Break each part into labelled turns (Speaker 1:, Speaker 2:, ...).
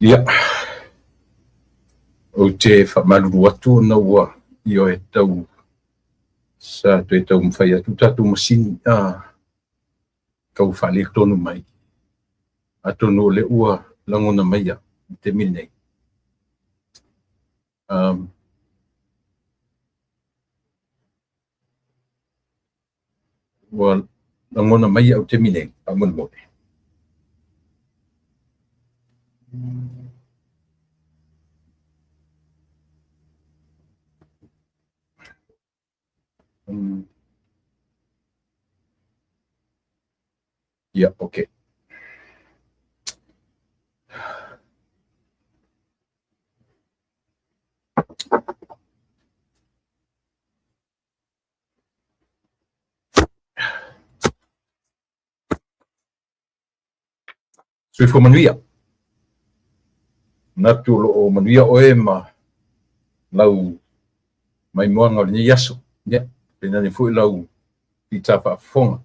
Speaker 1: Ia, ou te faamalulu atu ona ua ioe tau sa toe taumafai atu tatou masini a tau faaletonu mai. Atonu o lea ua lagona mai au i le taimi lenei. Ua lagona mai au i le taimi nei, faamolemole. Ia, okay. Soifua manuia. Manatu o lo o manuia oe ma lau maimoaga o lenei aso. Ia, tainane foi lau fita faafofoga.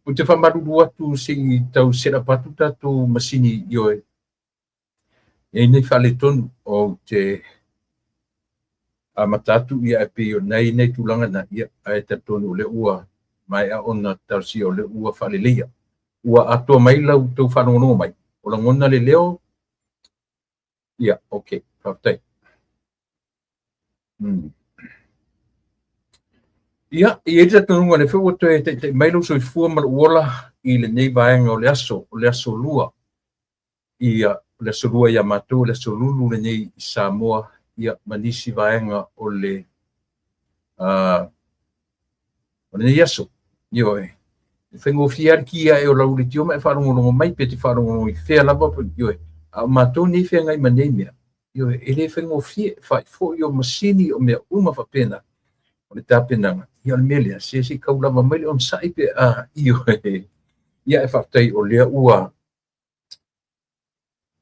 Speaker 1: Ou te faamalulu atu se i tau set up atu tatou masini i oe. E i ai nei faaletonu ou te amata atu ia ae pei o lena e i ai nai tulaga na, ia ae talitonu o lea ua maea ona talosia o lea ua faaleleia. Ua atoa mai la outou faalogologo mai, o lagona le leo, ia okay, faafetai. Ia, e i ai le talitonuga o lea foi ua toe taitai mai lou soifua ma lou ola i lenei vaega o le aso, o le aso lua. Ia, o le aso lua ia matou, o le aso lulu lenei i Samoa, ia, ma nisi vaega o le o lenei aso. Ioe. E faigofie lava le ki ae o lau leitio ma e faalogologo mai pe te faalogologo i fea lava, ioe. A o matou nei feagai ma nei mea, ioe, e le faigofie, faifoi o masini o mea uma faapena o le tapenaga. Ia o le mea lea, se se i tau lava mai le onosai pe a, ioe. Ia e faafetai o lea ua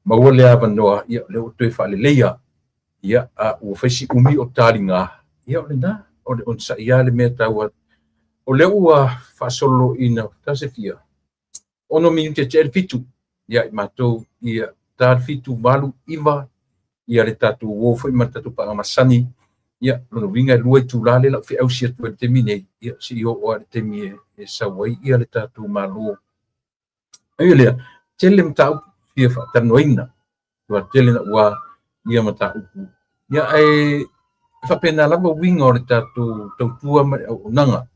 Speaker 1: maua le avanoa, ia o lea ua toe faaleleia, ia a ua fai si umi o taliga, ia o lena, o le onosai lava le mea taua. O lea ua faasolo ina ta se fia 6 minute tea le 7 ia i matou, ia ta le 7, 8, 9, ia le tatou uo foi ma le tatou paaga masani. Ia, lona uiga e 2 itula lea la ua feausi atu ai i le taimi nei, ia se i oo lava i le taimi e sau ai ia le tatou Malo. Ai lea, tele mataupu fia faatalanoaina, ua tele na ua ia mataupu. Ia ae faapena lava uiga o le tatou tautua ma le auaunaga.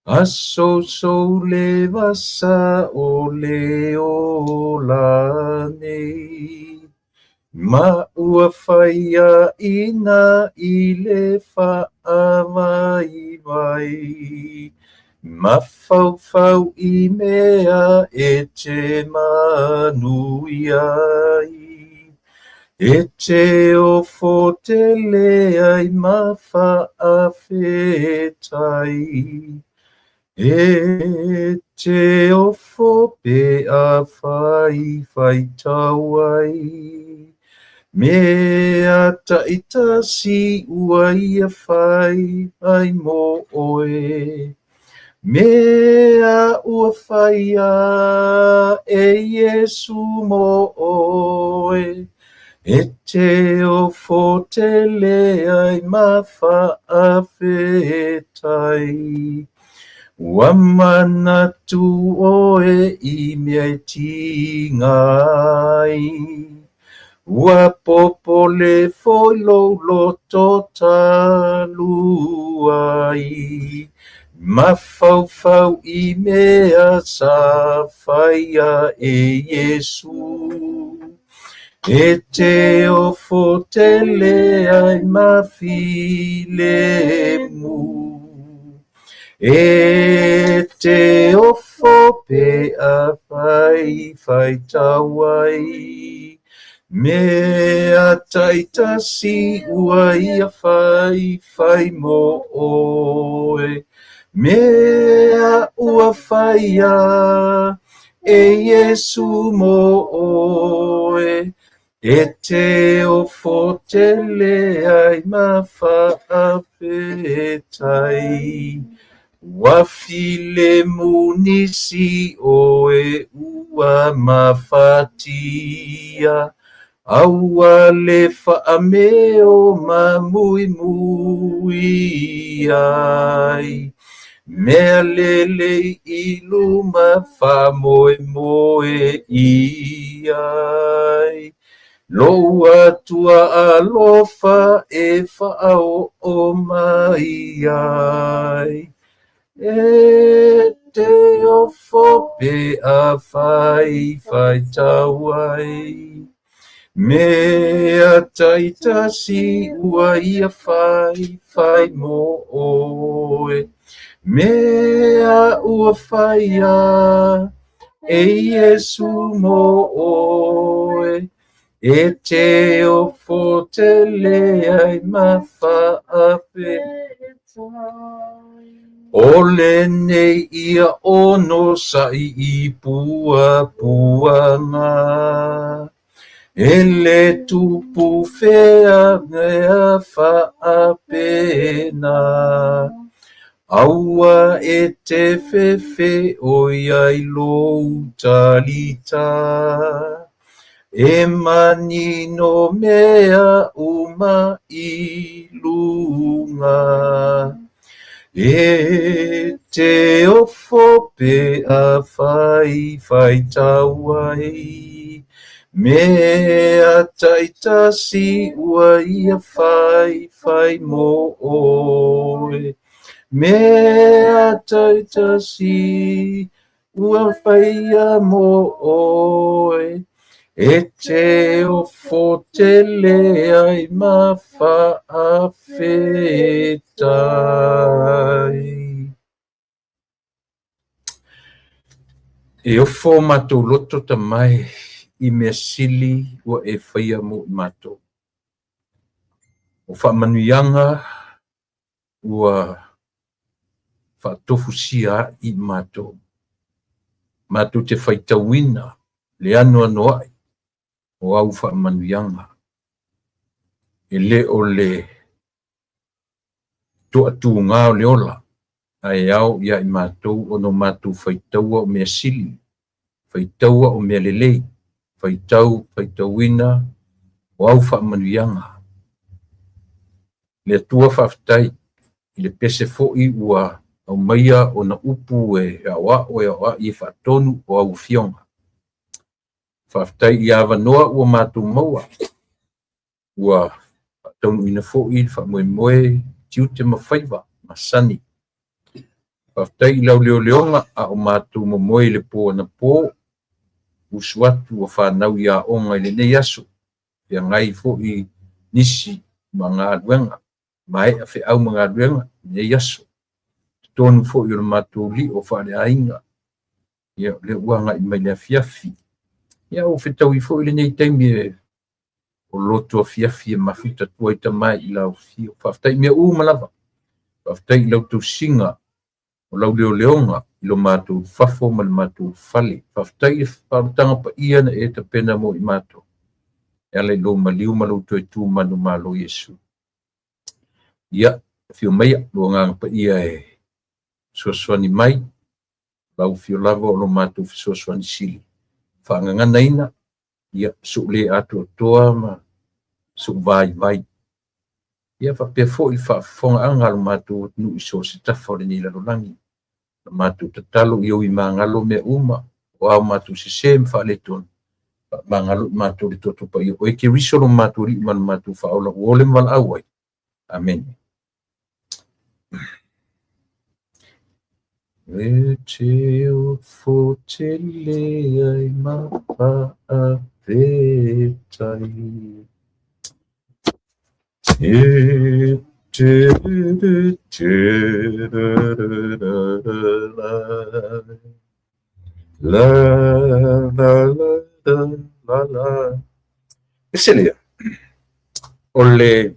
Speaker 1: Aso sou le vasa o le ola nei, Ma ua faiaina i le faavaivai, Mafaufau i mea e te manuia ai, E te ofo tele ai ma faafetai. E te ofo pe a fai faitau ai, Mea taitasi ua ia fai ai mo oe, Mea ua faia e Iesu mo oe, E te ofo tele ai ma faafetai. Ua manatu oe i mea e tiga ai, Ua popole foi lou loto talu ai, Mafaufau i mea sa faia e Iesu, E te ofo tele ai ma filemu. E te ofo pe a fai faitau ai, Mea taitasi ua ia fai fai mo oe, Mea ua faia e Iesu mo oe, e te ofo tele ai ma faafetai. Ua filemu nisi oe ua mafatia, aua le faameo ma muimui ai. Mea lelei i luma faamoemoe i ai. Lou Atua alofa e faaoo mai ai. E te ofo pe a faitau ai. Mea taitasi ua ia fai mo oe. Mea ua faia e Iesu mo oe. E te ofo tele ai ma faafetai. O lenei ia onosa'i i puapuaga. E le tupu fea mea faapena. Aua e te fefe oi ai lou talita. E manino mea uma i luga. E te ofo pe a faitau ai. Mea taitasi ua ia fai mo oe. Mea taitasi ua faia mo oe. E te ofo tele ai ma faafetai. E ofo matou loto tamae i mea sili ua e faia mo i matou. O faamanuiaga ua faatofusia ai i matou. Matou te faitauina le anoanoai o au faamanuiaga. E le o le toatuga o le ola, ae ao ia i matou ona matou faitaua o mea sili, faitaua o mea lelei, faitauina o au faamanuiaga. Le Atua faafetai i le pese foi ua aumaia ona upu e aoao e faatonu o au afioga. Faafetai i avanoa ua matou maua, ua faataunuuina foi le faamoemoe tiute ma faiva masani. Faafetai i lau leoleoga a o matou momoe i le po anapo, usu atu ua fanau i aoga i lenei aso, feagai foi nisi ma galuega, maea feau ma galuega i lenei aso. Totonu foi o le matou lio faaleaiga, ia o lea ua agai mai le afiafi. Ia ua fetaui foi lenei taimi e o loto afiafi e mafuta atu ai tamae i lau afio. Faafetai mea uma lava. Faafetai i lau tausiga o lau leoleoga i lo matou fafo ma le matou fale. Faafetai i le faaolataga paia na e tapena mo i matou. E ala i lou maliu ma lou toe tu manumalo Iesu. Ia, afio maia lo agaga paia e fesoasoani mai. Lau afio lava o lo matou fesoasoani sili. Faagaganaina, ia sou le atoatoa ma sou vaivai. Ia faapea foi le faafofogaaga a lo matou atunuu i so o se tafa o lenei lalolagi. La matou tatalo ia ui magalo mea uma, o ao matou sese ma faaletonu. Faamagalo i matou le toto paia. Oe Keriso lo matou Alii ma lo matou Faaola ua ole ma valaau ai. Amene. E te ofo tele ai ma faafetai. E te te la la la la la la. Ese lea, o le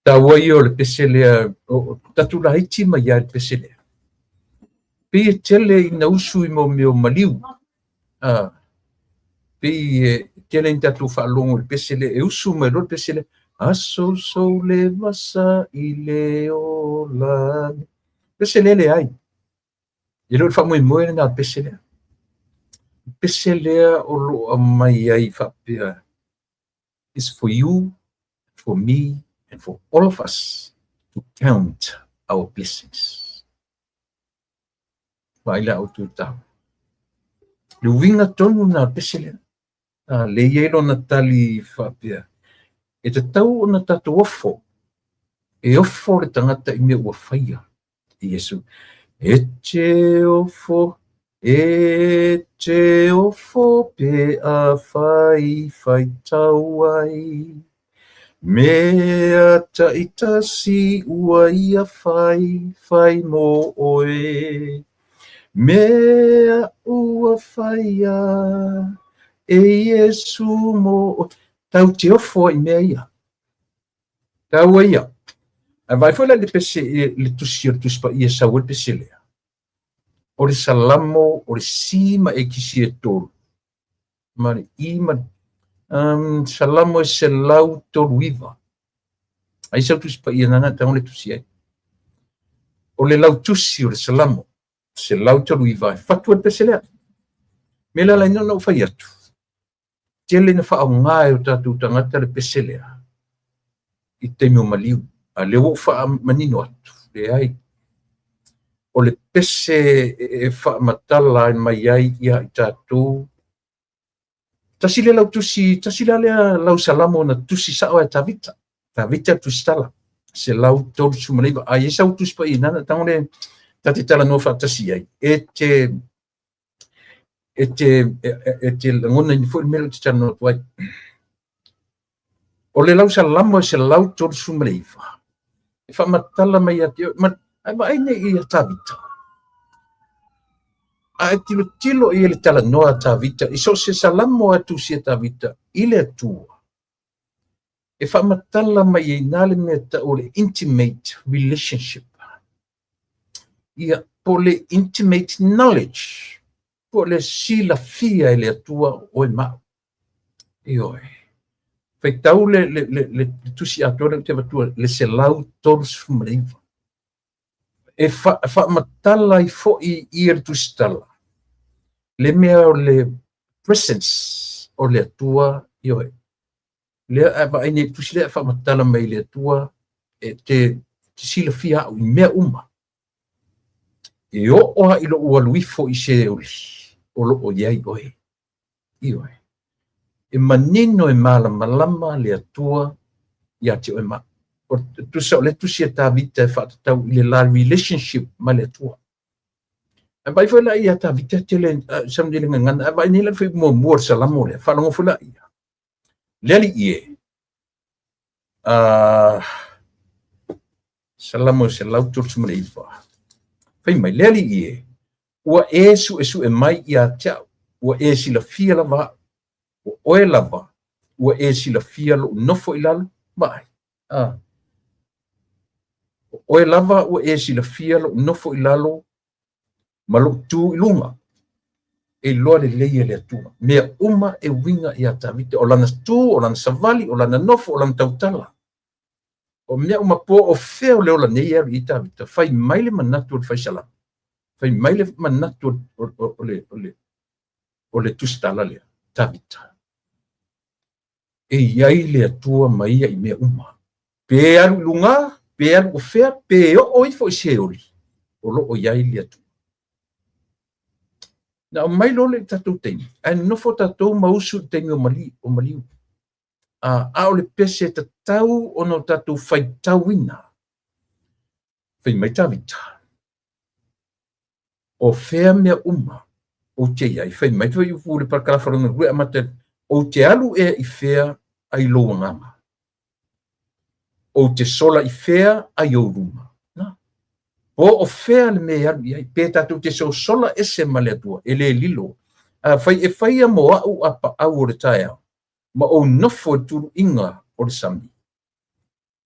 Speaker 1: Taua ia o le pese lea, o tatou laiti mai lava i le pese lea. Pei e tele ina usu i mo mea o maliu. Pei e tele ina tatou faalogo i le pese lea, e usu mai loa le pese lea. Asoso le vasa i le ola. Pese lea leai. E le o le faamoemoe lena o le pese lea. O le pese lea o lo o aumai ai faapea, is for you, for me, and for all of us to count our blessings. Vaai la outou tau. Le uiga tonu lena o le pese lea. A, le i ai lona tali faapea, e tatau ona tatou ofo, e ofo le tagata i mea ua faia e Iesu. E te ofo, e te ofo pe afai faitau ai, mea taitasi ua ia fai, fai mo oe. Mea ua faia e Iesu mo oe. Tau te ofo ai i mea ia. Taua ia. Ae vaai foi la i le pese, i le tusi o le Tusi Paia e sau ai le pese lea. O le Salamo o le C ma Ekisi e tolu. Ma le I ma le Salamo e 139. Ai sau Tusi Paia nana tago le tusi ai. O le lautusi o le Salamo 139 e fatu ai le pese lea. Me la la ina ona ou fai atu. Tele na faaaoga e o tatou tagata le pese lea i taimi o maliu. A lea ua ou faamanino atu, leai. O le pese e faamatala ai mai ai ia i tatou. Tasi lea lautusi, tasi la lea lau Salamo na tusi sao e Tavita. Tavita le tusitala. 139. A i ai sau Tusi Paia nana tago le ta te talanoa faatasi ai. E te e te, e te lagonaina foi le mea lea ou te talanoa atu ai. O le lausalamo e 139, e faamatala mai ia te oe, ma, ae vaai nei ia Tavita. A e tilotilo i le talanoa a Tavita, i so o se salamo a tusi a Tavita i le Atua, e faamatala mai ai na le mea tau o le intimate relationship. Ia, po o le intimate knowledge, po o le silafia e le Atua o oe ma au. Ioe. Faitau le, le, le, le, le tusi atoa lea ou te avatua, le 139. E fa, faamatala ai foi ia le tusitala, le mea o le presence o le Atua, ioe. Lea a vaai nei i le tusi lea e faamatala mai le Atua e te, te silafia au i mea uma. E oo lava i lou alu ifo i Seoli, o lo o i ai oe. Ioe. E manino e malamalama le Atua ia te oe ma au. O tusa o le tusi a Tavita e faatatau i le la relationship ma le Atua. Ae vaai foi la ia Tavita tele sau nei le gagana, ae vaai nei la le fuaiupu muamua o le Salamo lea, faalogo foi la ia. Le Alii e, Salamo 139. Fai mai, Le Alii e, ua e suesue mai ia te au, ua e silafia lava au, o oe lava, ua e silafia lou nofo i lalo, vaai. O oe lava ua e silafia lou nofo i lalo ma lou tu i luga. E iloa lelei e le Atua mea uma e uiga iā Tavita, o lana tu, o lana savali, o lana nofo, o lana tautala. O mea uma po o fea o le ola nei e alu i ai Tavita, fai mai le manatu o le faisalamo, fai mai le manatu o le tusitala lea, Tavita. E i ai le Atua ma ia i mea uma. Pe alu i luga, pe alu o fea, pe oo ifo i Seoli, o lo o i ai le Atua. Na aumai loa lea i le tatou taimi, ae nonofo tatou ma usu i le taimi o mali, o maliu. A o le pese e tatau ona o tatou faitauina. Fai mai Tavita, o fea mea uma ou te i ai? Fai mai foi upu le parakalafa lona lua e amata, ou te alu ea i fea ai lou agaga? Ou te sola i fea ai ou luma? Na. Po o fea le mea e alu i ai? Pe tatou te sosola ese ma le Atua, e le lilo. Afai e faia mo au apaau o le taeao, ma ou nofo i le tuluiga o le sami.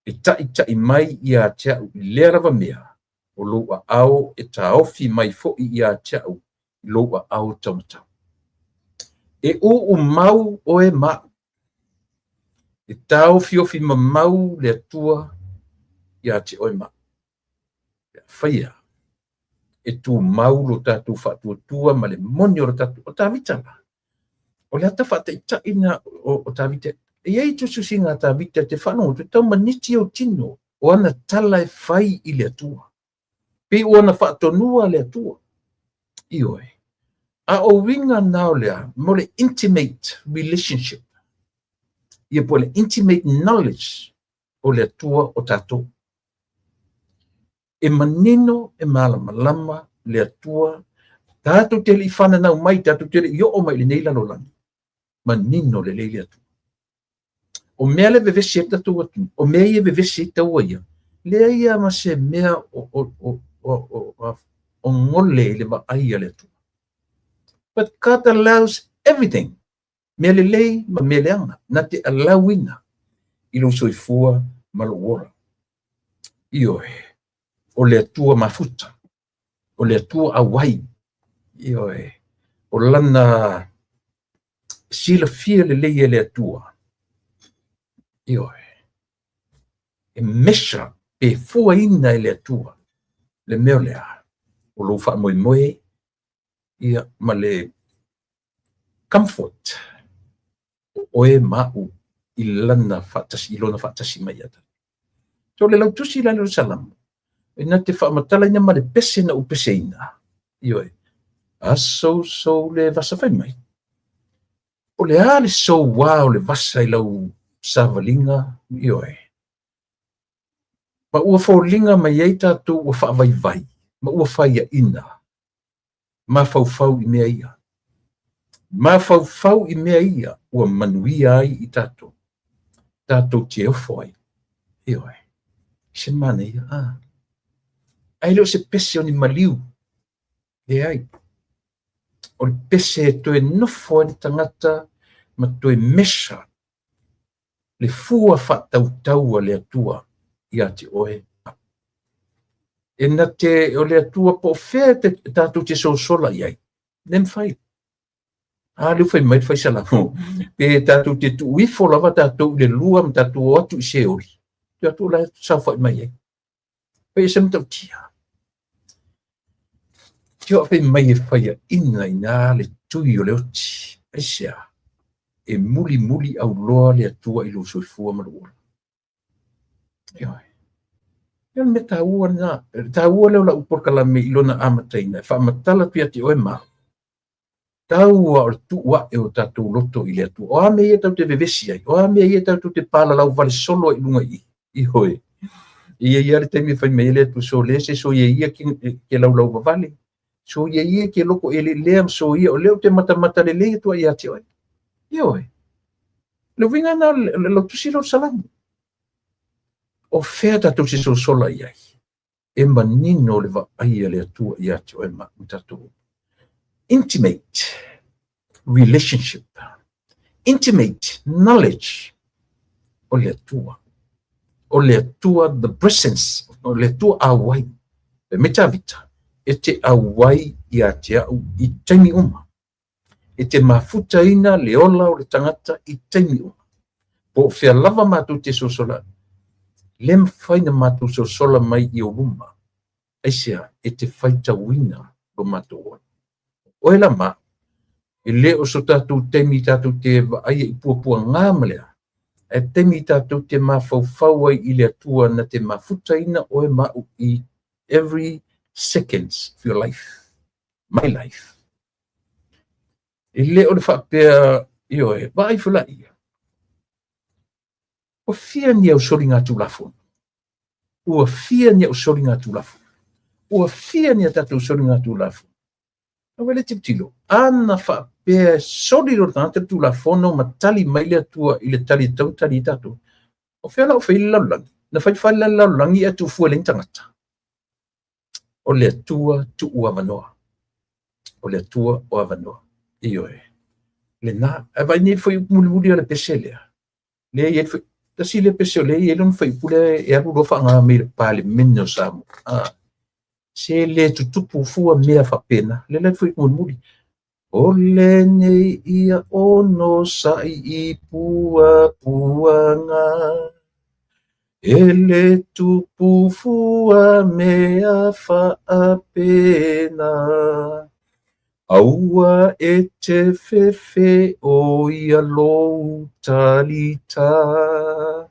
Speaker 1: E taʻitaʻi mai ia te aʻu i lea lava mea, o lou aao e taofi mai foʻi ia te aʻu i lou aao taumatau. E ʻūʻū mau ʻoe ma aʻu. E taofiofi mamau le Atua ia te ʻoe ma aʻu. Pe afai ea, e tumau lo tatou faatuatua ma le moni o lo tatou, o Tavita la. O le ata faataʻitaʻi na o Tavita, e i ai tusitusiga a Tavita e te faalogo atu, e tau maniti ou tino o ana tala e fai i le Atua. Pei ua na faatonua le Atua. Ioe. A o uiga na o lea, mo le intimate relationship. Ia po le intimate knowledge o le Atua o tatou. E manino, e malamalama le Atua, tatou te le i fananau mai, tatou te le i oo mai i lenei lalolagi, manino lelei le Atua. O mea le vevesi ai tatou atunuu, o mea ia e vevesi ai taua ia, leai lava ma se mea o gole i le vaai a le Atua. But God allows everything, mea lelei ma mea leaga, na te allow-ina i lou soifua ma lou ola. Ioe, o le Atua mafuta, o le Atua auai, ioe, o lana silafia lelei e le Atua, ioe, e measure pe fuaina e le Atua le mea o lea, o lou faamoemoe ia ma le comfort o oe ma aʻu i lana faatasi, i lona faatasi mai ia tatou. So le lautusi la le Salamo, e na te faamatalaina ma le pese na ou peseina, ioe, a sousou le vasa fai mai. O le a le soua o le vasa i lau savaliga, ioe. Ma ua foliga mai ai tatou ua faavaivai ma ua faiaina. Mafaufau i mea ia. Mafaufau i mea ia ua manuia ai i tatou. Tatou te ofo ai. Ioe. Se manaia. Ah. Ae le o se pese o ni maliu. Leai. O le pese e toe nofo ai le tagata ma toe measure le fua faatautau a le Atua ia te oe. E na te o le Atua po o fea te, tatou te sosola i ai. Le mafai. A lea ua fai mai le fai Salamo, pe tatou te tuu ifo lava tatou i le lua ma tatou o atu i Seoli, te atu la e saofai mai ai. Pei e se matautia. Tio fai mai e faiaina ina le tui o le oti. Aisea? E mulimuli auloa le Atua i lou soifua ma lou ola. Ioe. Ia le mea taua lena. Le taua lea o lau polokalame i lona amataina e faamatala atu ia te oe ma au. Taua o le tuu aʻe o tatou loto i le Atua. O a mea ia tatou te vevesi ai? O a mea ia tatou te palalau vale solo ai i luga i i? Ioe. E i ai lava le taimi e fai mai ai le Atua, so le se soia ia ke laulau vavale. Soia ia ke loko eleelea ma soia o lea ou te matamata lelei atu ai ia te oe. Ioe. Le uiga lena o le lautusi lea o le Salamo. O fea tatou te sosola i ai? E manino le vaai a le Atua ia te oe ma au tatou. Intimate relationship. Intimate knowledge o le Atua. O le Atua, the presence, o le Atua auai. E me Tavita, e te auai ia te au i taimi uma. E te mafutaina le ola o le tagata i taimi uma. Po o fea lava matou te sosola, le mafai na matou sosola mai i ou luma. Aisea, e te faitauina lo matou ola. Oe la ma, e le o so tatou taimi tatou te vaaia i puapuaga ma le a, ae taimi tatou te mafaufau ai i le Atua na te mafutaina oe ma au i every seconds of your life, my life. E le o le faapea, ioe, vaai ifo laia. Ua fia ni au soligatulafono? Ua fia ni au soligatulafono? Ua fia ni a tatou soligatulafono? Aua le tilotilo, ana faapea e soli lo tagata le tulafono ma tali mai le Atua i le tali e tatau ona tali ai tatou. O fea la o fai le lalolagi? Na fai fale la le lalolagi ae tuufua e leai ni tagata. O le Atua tuu avanoa. O le Atua o avanoa. Ioe. Lena. Ae vaai nei foi upu mulimuli o le pese lea. Lea i ai foi. Tasi lea pese o lea e i ai lona fuaiupu lea e alu loa faaaoga mai i le Palemene o Samoa. Se le tutupu fua mea faapena. Lea la le fuaiupu mulimuli. O lenei ia onosai i puapuaga, e le tupu fua mea faapena. Aua e te fefe o ia lou talita,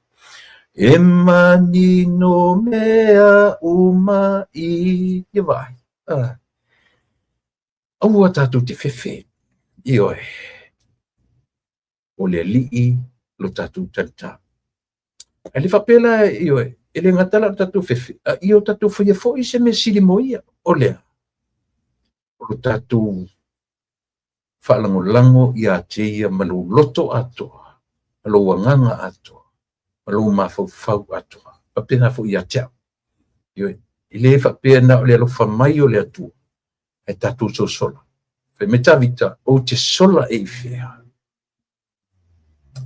Speaker 1: e manino mea uma i ia vaai. Aua tatou te fefe, ioe, o le Alii lo tatou talita. Ae le faapea la, ioe, e le gata la o le tatou fefe, a ia o tatou faia foi se mea sili mo ia, o le a? O lo tatou faalagolago ia te ia ma lou loto atoa, ma lou agaga atoa, ma lou mafaufau atoa. Faapena foi ia te au. Ioe, e le faapea na o le alofa mai o le Atua, ae tatou sosola. Fai mai Tavita, ou te sola e i fea?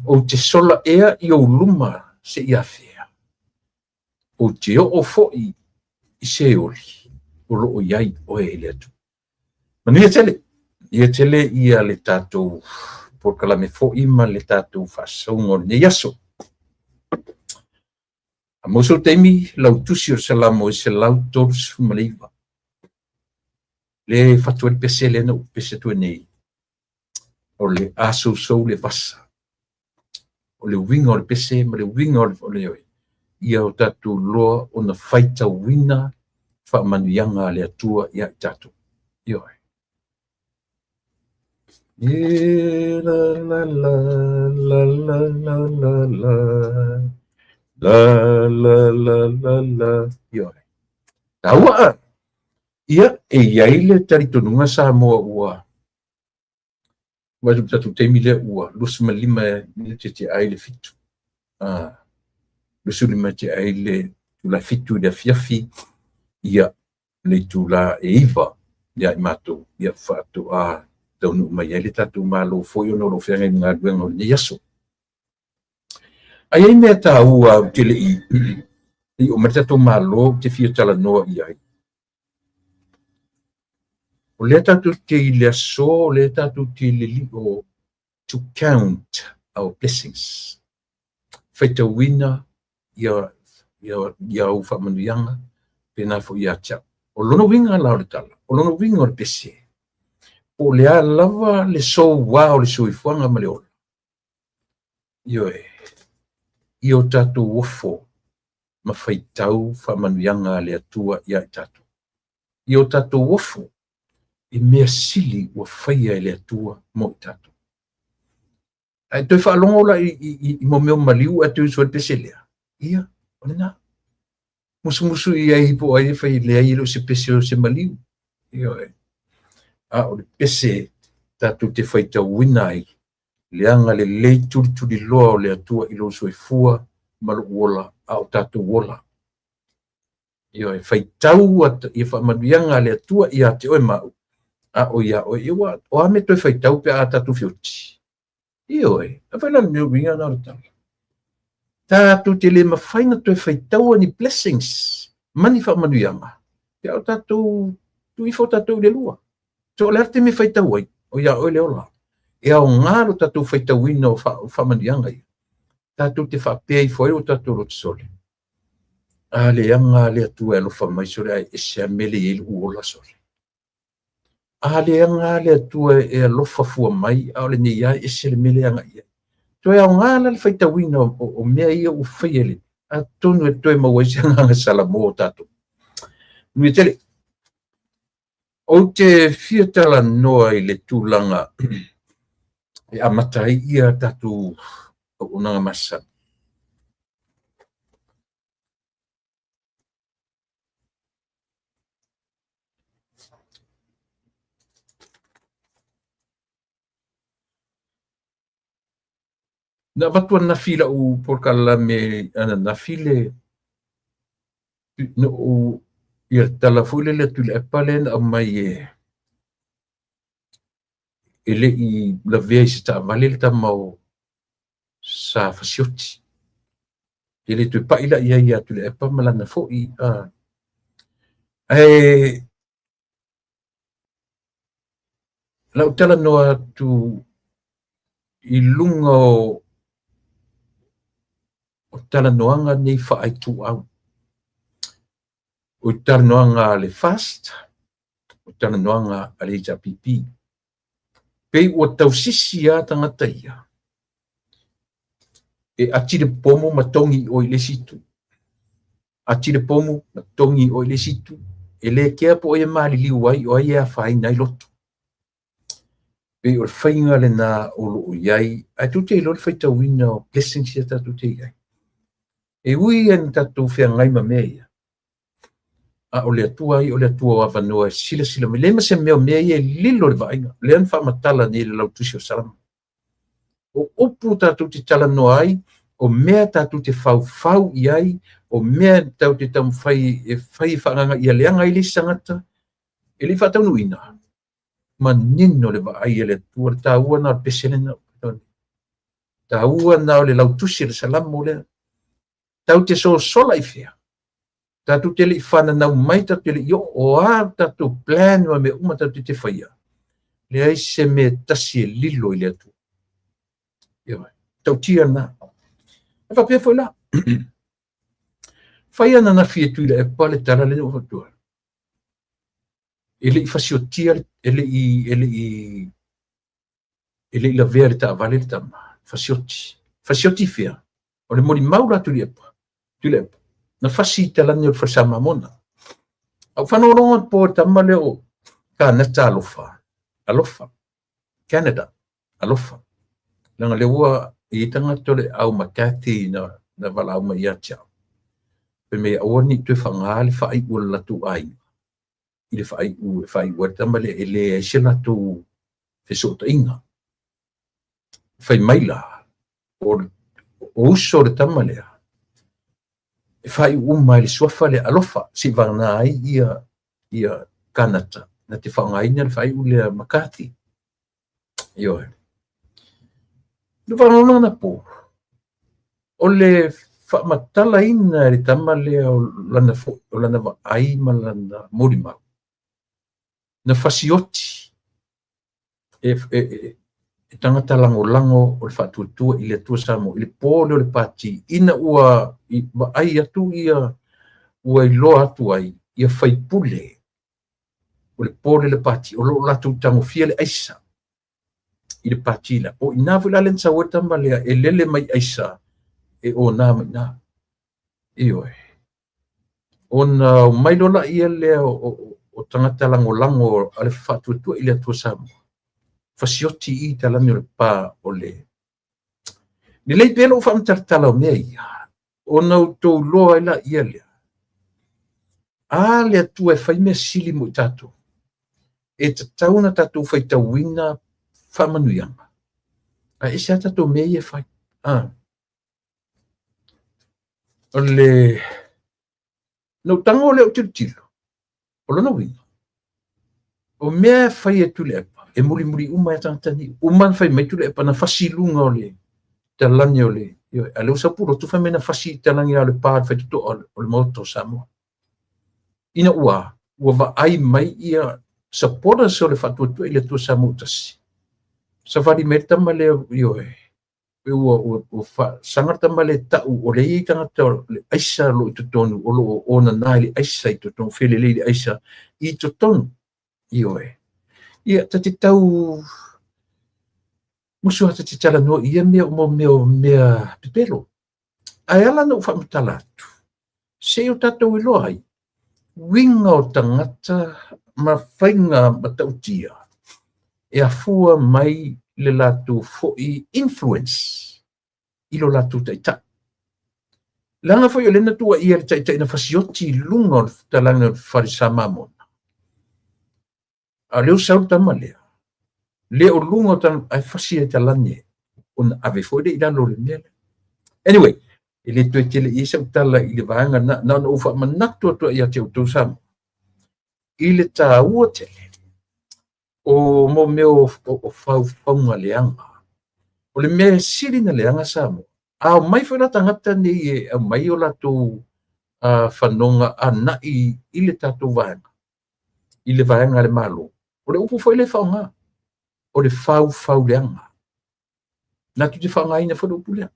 Speaker 1: Ou te sola ea i ou luma seia afea? Ou te oo foi i Seoli o lo o i ai oe e le Atua. Manuia tele, manuia tele ia le tatou polokalame foi ma le tatou faasauga o lenei aso. A mo sou taimi, lau tusi o le Salamo e 139. Le fatu ai le pese lea na ou pese atu ai nei, o le asousou le vasa. O le uiga o le pese ma le uiga o le oe, ia o tatou loa ona faitauina faamanuiaga a le Atua ia i tatou. Ioe. E la la la la la la la la la la la la la. Ioe. Taua a. Ia, e i ai le talitonuga Samoa ua vaai tatou taimi lea ua 25 minute tea ai le 7. 25 tea ai le itula 7 i le afiafi, ia le itula e 9 ia i matou, ia faatoa taunuu mai ai le tatou Malo foi ona o lo o feagai ma galuega o lenei aso. Ae i ai mea taua ou te le i oo mai le tatou Malo ou te fia talanoa i ai. O lea tatou te i le aso, o lea tatou te i le lio to count our blessings. Faitauina ia au faamanuiaga, pena foi ia te au. O lona uiga la o le tala, o lona uiga o le pese, po o le a lava le soua o le soifuaga ma le ola. Ioe, ia o tatou ofo ma faitau faamanuiaga a le Atua ia i tatou. Ia o tatou ofo i mea sili ua faia e le Atua mo i tatou. Ae toe faalogo la i mo mea o maliu ae toe uso ai le pese lea. Ia, o lena. Musumusu i ai po o ai e fai leai e le o se pese o se maliu. Ioe. A o le pese tatou te faitauina ai le agalelei tulituliloa o le Atua i lou soifua ma lou ola, a o tatou ola. Ioe, faitau ia faamanuiaga a le Atua ia te oe ma au, a o ia oe. Ia ua, o a mea toe faitau pe a tatou feoti? Ioe, a fai la le mea uiga na o le tala. Tatou te le mafai na toe faitaua ni blessings ma ni faamanuiaga pe a o tatou tuu ifo tatou i le lua. So o le a le taimi e faitau ai, o ia oe le ola. E aoga lo tatou faitauina o faamanuiaga ia. Tatou te faapea ifo ai o tatou loto sole. A leaga le Atua e alofa mai sole ae ese a mele i ai lou ola sole. A leaga le Atua e alofa fua mai, a o lenei lava e ese le mea lea e agai i ai. Toe aoga la le faitauina o mea ia ua faia le, atonu e toe maua ai se agaga salamo o tatou. Manuia tele. Ou te fia talanoa i le tulaga e amata ai ia tatou auaunaga masani. Na avatu ananafi i lau polokalame ananafi le na ou ia le tala foi lele a Tuilaepa lea na aumai e le i lavea i se taavale le tama o Sa Fasioti. Te le toe pai la i ai ia Tuilaepa ma lana foi. Ae lau talanoa atu i luga o talanoaga nei faaituau. O talanoaga a le FAST, o talanoaga a le HRPP. Pei ua tausisi lava tagata ia, e ati le pomu ma togi i o i le isi itu. Ati le pomu ma togi i o i le isi itu. E le kea po o ai e maliliu ai, o ai e afaina ai loto. Pei o le faiga lena o lo o i ai, ae tou te iloa le faitauina o blessings ia tatou te i ai. E ui ina tatou feagai ma mea ia, a o le Atua ia o le Atua o avanoa e silasila mai. Leai ma se mea o mea ia e lilo i le vaaiga. Lea na faamatala nei e le lautusi o Salamo. O upu tatou te talanoa ai, o mea tatou te faufau i ai, o mea tatou te taumafai e fai e faaagaga ia leaga ai le isi tagata, e le i faataunuuina. Manino le vaai a le Atua, le taua na o le pese lena. Taua na o le lautusi o le Salamo lea. Tatou te sosola i fea? Tatou te le i fananau mai, tatou te le i oo, o a tatou plan ma mea uma tatou te faia, leai se mea tasi e lilo i le Atua. Ioe, tautia lena. E faapea foi la, fai ananafi e Tuilaepa le tala lea ua faapea, e le i fasiotia, e le i lavea le taavale le tama, fasioti. Fasioti fea? O le molimau la Tuilaepa, Tuilaepa, na fasi i talani o le fale Samamona. A ua faalogologo po le tama lea o Kanata alofa, alofa, Canada, alofa. Leaga lea ua i ai tagata o le au McCarthy na valaau mai ia te au. Fai mai aua ne i toe faaaoga le faaiu o le latou aiga i le faaiu e faaiu ai le tama lea e leai se latou fesootaiga. Fai mai la, o uso le tama lea, e faaiu uma ai le suafa lea alofa, se i vagana ai ia Kanata, na te faaaogaina le faaiu lea McCarthy. Ioe. Le faalogologo na po, o le faamatalaina e le tama lea o lana foi, o lana vaai ma lana molimau, na fasioti e tagata lagolago o le faatuatua i le Atua Samoa i le po lea o le pati, ina ua vaai atu ia, ua iloa atu ai ia faipule o le po lea o le pati, o lo o latou tagofia le aisa i le pati la. O ina foi la le na sau ai tama lea e lele mai aisa e ona mai na. Ioe. Ona mai lola ia lea o tagata lagolago a le faatuatua i le Atua Samoa. Fasioti i talani o le pa o le. Lelei pea lou faamatalatala o mea ia, ona outou iloa ai la ia lea. A le Atua e fai mea sili mo i tatou, e tatau ona tatou faitauina faamanuiaga. Ae ese lava tatou mea ia e fai. O le na ou tago lea ou tilotilo, o lona uiga, o mea e fai e Tuilaepa, e mulimuli uma e tagata nei. Uma na fai mai Tuilaepa na fasi i luga o le talani o le, a lea ua sau Pulotu fai mai na fasi i talani o le pa o le faitotoa o le Maota o Samoa. Ina ua vaai mai ia supporters o le faatuatua i le Atua Samoa tasi. Savali mai le tama lea, ioe, ua saga le tama lea tau o le i tagata o le aisa lo i totonu, o lo o onana i le aisa i totonu, felelei i le aisa i totonu. Ioe. Ia, ta te tau musu ata te talanoa i ia mea o mea o mea pepelo. Ae ala na ou faamatala atu, se i o tatou iloa ai, uiga o tagata ma faiga matautia, e afua mai le latou foi influence i lo latou taitai. Leaga foi o lena tuuaia le taitai na fasioti i luga o le talaga o le fale Samamona. A lea ua sau le tama lea, le o luga o tala, ae fasi ai talani ona ave foi le i lalo o le mea lea. Anyway, e le toe tele i ai sau tala i le vaega na ona ou faamanatu atu ai ia te outou Samoa, i le taua tele o mo mea o faufauga leaga. O le mea sili na leaga Samoa, A omai foi la tagata nei e aumai o latou fanoga ana'i i le tatou vaega, i le vaega a le Malo, o le upu foi lea e faaaoga, o le faufauleaga. Latou te faaaogaina foi le upu lea.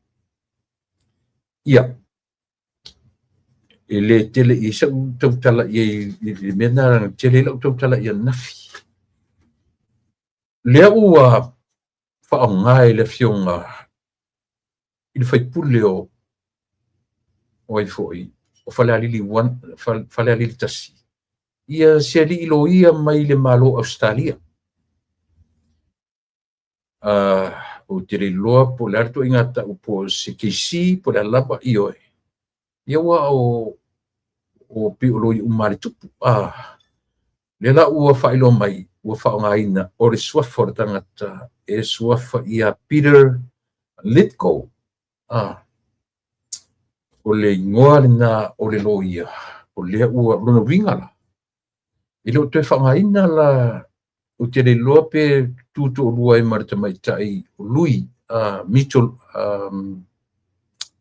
Speaker 1: Ia, e le tele i ai sau tautala i ai i le mea lena leaga e tele ai lau tautala i ananafi. Lea ua faaaoga e le Afioga i le sui usufono o ai foi, o Falealili 1, Falealili 1, ia se alii loia mai le Malo o Ausetalia. Ou te le iloa po o le a le ituaiga tau po o se KC po o le a lava, ioe. Ia aua o pei o loia uma lava a le tupu. Lea la ua faailoa mai ua faaaogaina o le suafa o le tagata e suafa ia Peter Lithgow. O le igoa lena o le loia, o lea ua lona uiga la, e le o toe faaaogaina la, ou te le iloa pe tu toalua ai ma le tamaitai o Lui, Mitchell,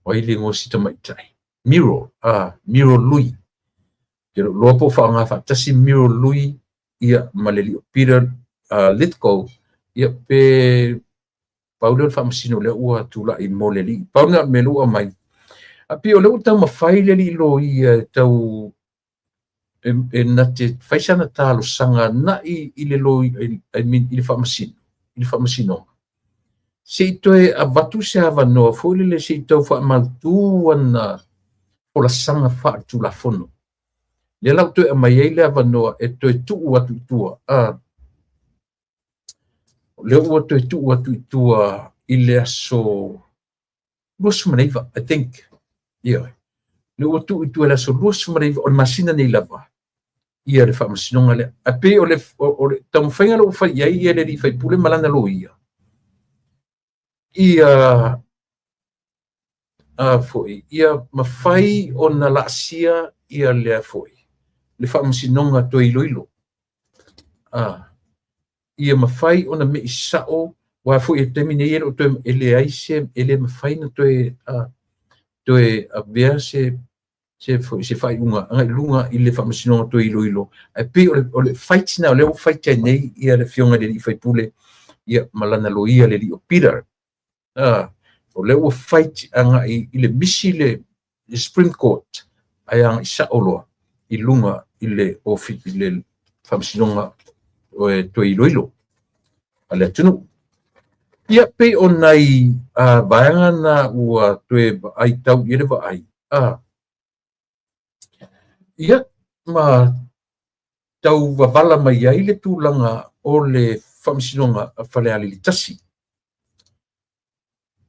Speaker 1: o ai le igoa o si tamaitai? Miro, Miro Lui. Ou te le o iloa po o faaaoga faatasi Miro Lui ia ma le alii o Peter Lithgow, ia pe pau lea o le faamasino lea ua tulai mo le alii. Pau lena o le mea lea ua aumai. A pei o lea ua taumafai le alii loia e tau e na te fai sana talosaga na'i i le loia, I mean, i le faamasino, i le faamasinoga, se i toe avatu se avanoa foi lele se i tau faamautu ana folasaga faaletulafono. Lea la ua toe aumai ai le avanoa e toe tuu atu i tua. O lea ua toe tuu atu i tua i le aso 29, I think. Ioe. Lea ua tuu i tua i le aso 29 o le masina nei lava ia le faamasinoga lea. Ae pei o le taumafaiga lea ua fai i ai ia le alii faipule ma lana loia, ia foi, ia mafai ona laasia ia lea foi, le faamasinoga toe iloilo. Ia mafai ona mei sao, aua foi i le taimi nei e le o toe, e leai se, e le mafai ona toe, toe avea se foi se faaiuga agai i luga i le faamasinoga toe iloilo. Ae pei o le fight na o lea ua fight ai nei ia le Afioga i le alii faipule ia ma lana loia le alii o Peter. O lea ua fight agai i le misi le Supreme Court ae agai sao loa i luga i le ofi i le faamasinoga toe iloilo a le atunuu. Ia pei o nai vaega na ua toe vaai tau i ai le vaai. Ia ma tau vavala mai ai le tulaga o le faamasinoga a Falealili 1.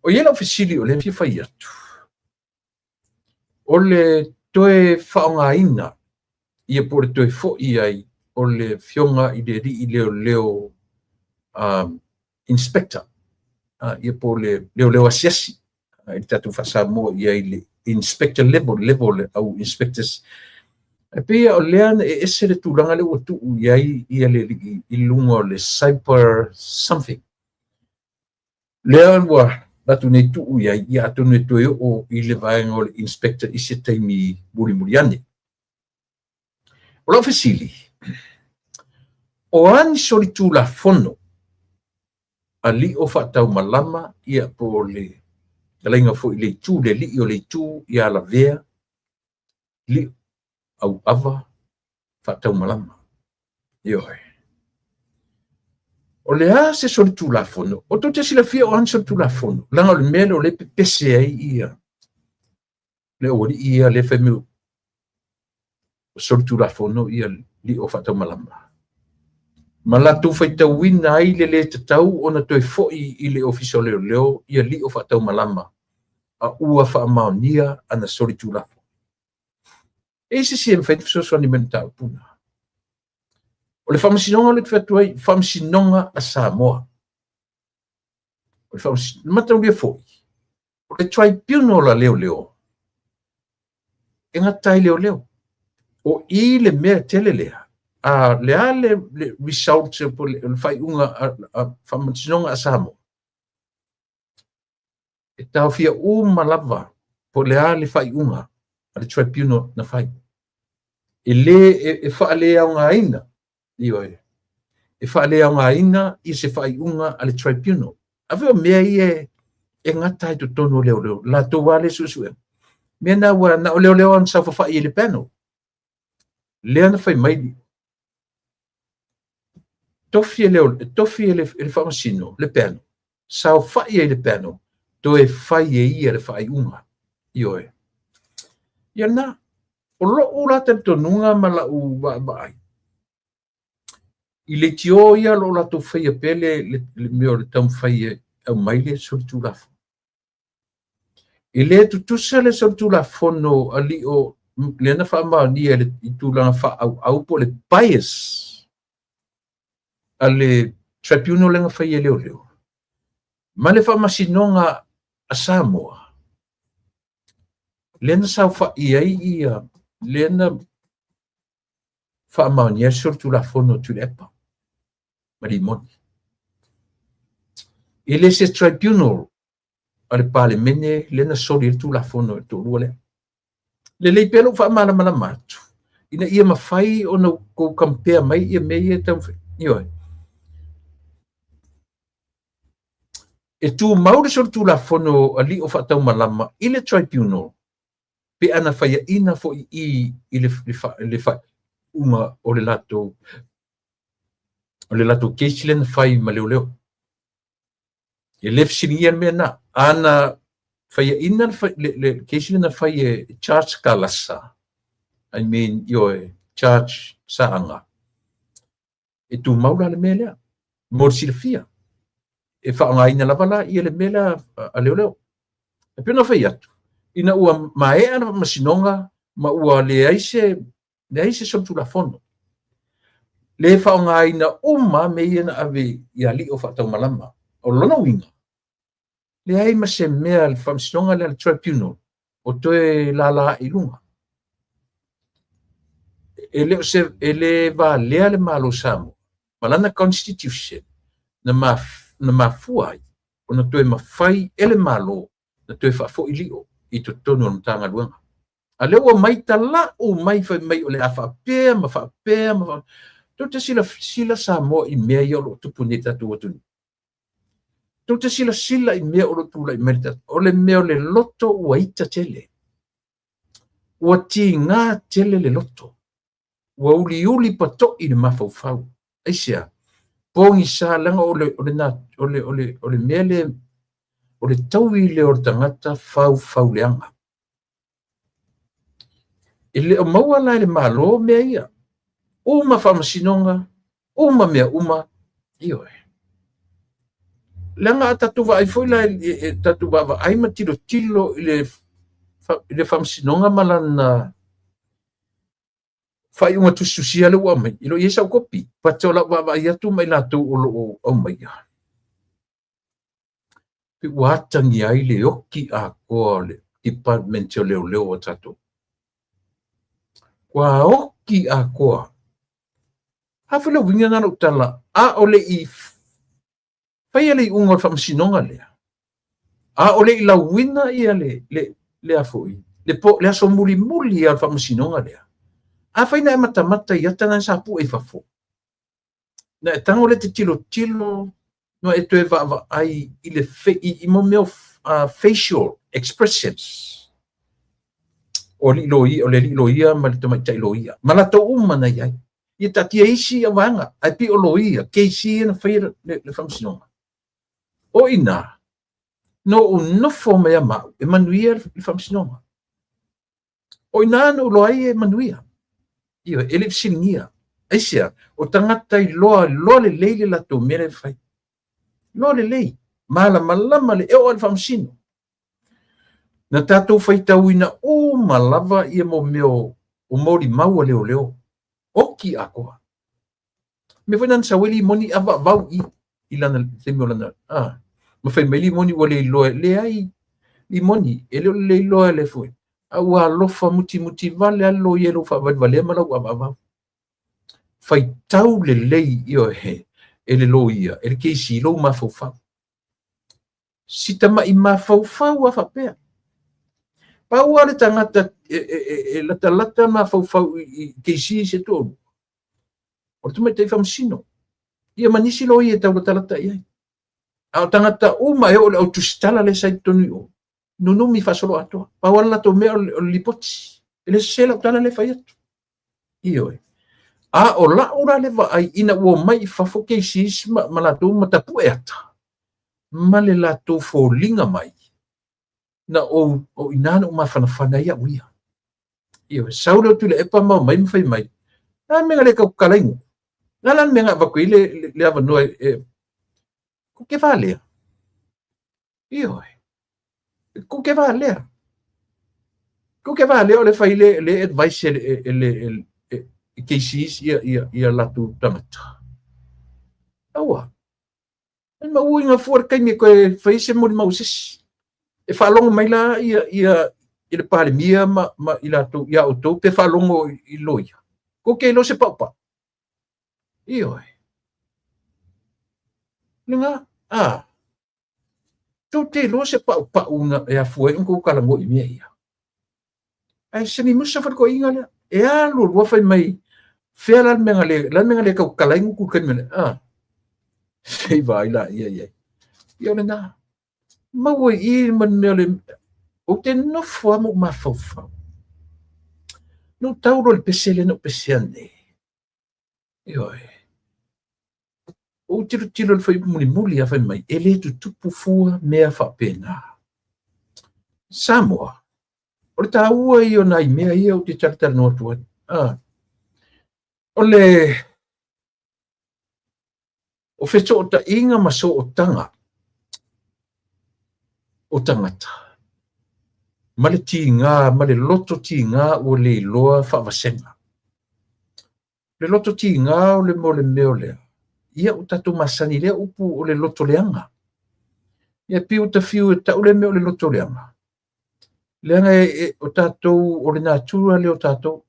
Speaker 1: O i ai lau fesili o lea e fia fai atu, o le toe faaaogaina ia po o le toe foi ai o le Afioga i le alii leoleo inspector, ia po o le leoleo asiasi, i le tatou faa-Samoa i ai le inspector level, level le au inspectors. E pei o lea na e ese le tulaga lea ua tuu i ai ia le alii i luga o le cyber something. Lea ua latou nei tuu i ai, ia atonu e toe oo i le vaega o le inspector i se taimi mulimuli ane. O lau fesili, o a ni solitulafono alii o faataumalama ia po o le talaiga foi i le itu, le alii o le itu ia Lavea, Lio, Auava, faataumalama. Ioe. O le a se solitulafono? O tou te silafia o a ni solitulafono? Leaga o le mea lea o lea e pepese ai ia le aualii ia lea fai mai o solitulafono ia lio faataumalama. Ma latou faitauina ai le le tatau ona toe foi i le ofisa o leoleo ia lio faataumalama a ua faamaonia ana solitulafono. E se si e mafai ona fesoasoani mai i le mataupu lena. O le faamasinoga o le te fai atu ai, faamasinoga a Samoa. O le faamasinoga, mataulia foi, o le tribunal a leoleo, e gata ai leoleo. O i le mea tele lea, a le a le result po o le faaiuga a faamasinoga a Samoa. E taofia uma lava po o le a le faaiuga a le tribunal na fai. E lē e faaleaogaina, ioe, e faaleaogaina i se faaiuga a le tribunal. Afai o mea ia e gata ai totonu o leoleo, latou lava le suesuega. Mea na ua na o leoleo lava na saofafai i le panel. Lea na fai mai tofi e le tofi e le faamasino le panel, saofai ai le panel, toe fai e ia le faaiuga. Ioe. Ia na, o lou la talitonuga ma lau vaavaai, i leitio ia o lo o latou faia pea le mea o le taumafai e aumai le solitulafono. E le tutusa le solitulafono a lio lea na faamaonia i tulaga faaauau po o le bias a le tribunal lea na fai e leoleo ma le faamasinoga a Samoa lea na saofai ai ia lea na faamaonia le solitulafono a Tuilaepa ma Limoni. E le se tribunal a le Palemene lea na soli ai le Tulafono e le toalua lea. Lelei pea lou faamalamalama atu, ina ia mafai ona outou compare mai ia mea ia e taumafai. Ioe. E tumau le solitulafono a lio faataumalama i le tribunal pe ana faiaina foi i i le faaiuga o le latou case lea na fai ma leoleo. E le fesiligia le mea lena. Ana faiaina le case lea na fai e Charge Kalasa, I mean, ioe, Charge Saaga, e tumau la le mea lea. Mo le silafia, e faaaogaina lava la ia le mea lea a leoleo. E pei ona fai atu, ina ua maea le faamasinoga ma ua leai se solitulafono, le faaaogaina uma mea ia na ave i alii o faataumalama. O lona uiga, leai ma se mea le faamasinoga lea le tribunal o toe lala i luga. E le o se e le valea le Malo Samoa ma lana constitution na mafua ai ona toe mafai e le Malo na toe faafoi lio i totonu o le Matagaluega. A lea ua mai talau mai fai mai o le a faapea ma faapea ma faapea. Tou te silasila Samoa i mea ia o lo o tupu nei i le tatou atunuu. Tou te silasila i mea o lo o tulai mai le tatou. O le mea o le loto ua ita tele. Ua tiga tele le loto. Ua uliuli patoi le mafaufau. Aisea? Pogisa leaga o le mea le o le taui lea o le tagata faufauleaga. E le o maua la e le Malo mea ia. Uma faamasinoga, uma mea uma, ioe. Leaga a tatou vaai foi la, e tatou vaavaai ma tilotilo i le faamasinoga ma lana faaiuga tusitusia lea ua aumai, e le o i ai sau kopi. But o lau vaavaai atu ma i latou o lo o aumaia, pe ua atagia ai le oki atoa o le Department o Leoleo a tatou. Ua oki atoa. A foi le uiga na lou tala, a o le i faia le iuga o le faamasinoga lea, a o le i lauina ia le afoi, le aso mulimuli a le faamasinoga lea. A fai na e matamata i ata na sa pue i fafo. Na e tango le te tilotilo, no e toe vaavaai i le i mo mea facial expressions. O le loia ma le tamaitai loia. Ma latou uma na iai. Ia taatia isi au vaega, ae pei o loia, KC na faia le faamasinoga. O ina, no ou nofo mai a mau, e manuia le faamasinoga. O ina na ulo ai e manuia. Ia, e le fesiligia. Aisea, o tagata i loa, loa lelei le latou mea le fai. Loa lelei, malamalama le e oo le faamasino. Na tatou faitauina uma lava ia mo mea o molimau a leoleo. Oki atoa. Me foi nana sau ai limoni avaavau i lana taimi o lana ma fai mai limoni ua le iloa leai limoni e le o le iloa le foi. A ua alofa mutimuti vale a loia i lou faavalevalea ma lau avaavau. Faitau lelei ioe e le loia e le KC lou mafaufau. Si tamaʻi mafaufau a faapea. Pau lava le tagata e latalata mafaufau i KC se toalua, o le tamaitai faamasino. Ia ma nisi loia e tau latalata i ai. A o tagata uma e oo i le au tusitala lea sa i totonu i o, nunumi faasoloatoa. Pau lava le latou mea o le lipoti. E le sese lau tala lea e fai atu. Ioe. A o lau la le vaai ina ua omai i fafo KCs ma latou ma tapue ata ma le latou foliga mai, na ou, o i ina na ou mafanafana ai au ia. Ioe. Sau le Tuilaepa ma omai ma fai mai, a mea na le tautala i gugu. Na la le mea na avatu ai le avanoa e kou te valea. Ioe. Kou te valea. Kou te valea o le fai le advice e KCs ia latou tagata. Aua. E mauina fua le taimi e toe fai se molimau a se isi. E faalogo mai la ia le Palemia ma i latou ia outou pe faalogo i loia. Kou te iloa se paupau. Ioe. Lena, a. Tou te iloa se paupau na e afua ai ona tou talanoa i mea ia. Ae seni musa foi le toeaina lea. E alu lua fai mai, fea la le mea na le, la le mea na le tautala ai gutu i le taimi lea. A. Se i vaai la ia i ai. Ia o lena. Maua i i ma le mea o le, ou te nofo lava ma ou mafaufau. Na ou tau loa i le pese lea na ou pesea nei. Ioe. Ou tilotilo i le fuaiupu mulimuli a fai mai, e le tutupu fua mea faapena. Samoa, o le taua ia o nai mea ia ou te talatalanoa atu ai. Ah. O le o fesootaiga ma sootaga o tagata ma le tiga ma le loto tiga ua le iloa faavasega. Le loto tiga o le mo le mea o lea, ia ua tatou masani i lea upu o le loto leaga. Ia pei ua ta fiu e tau lea mea o le loto leaga. Leaga o tatou, o le natura lea o tatou,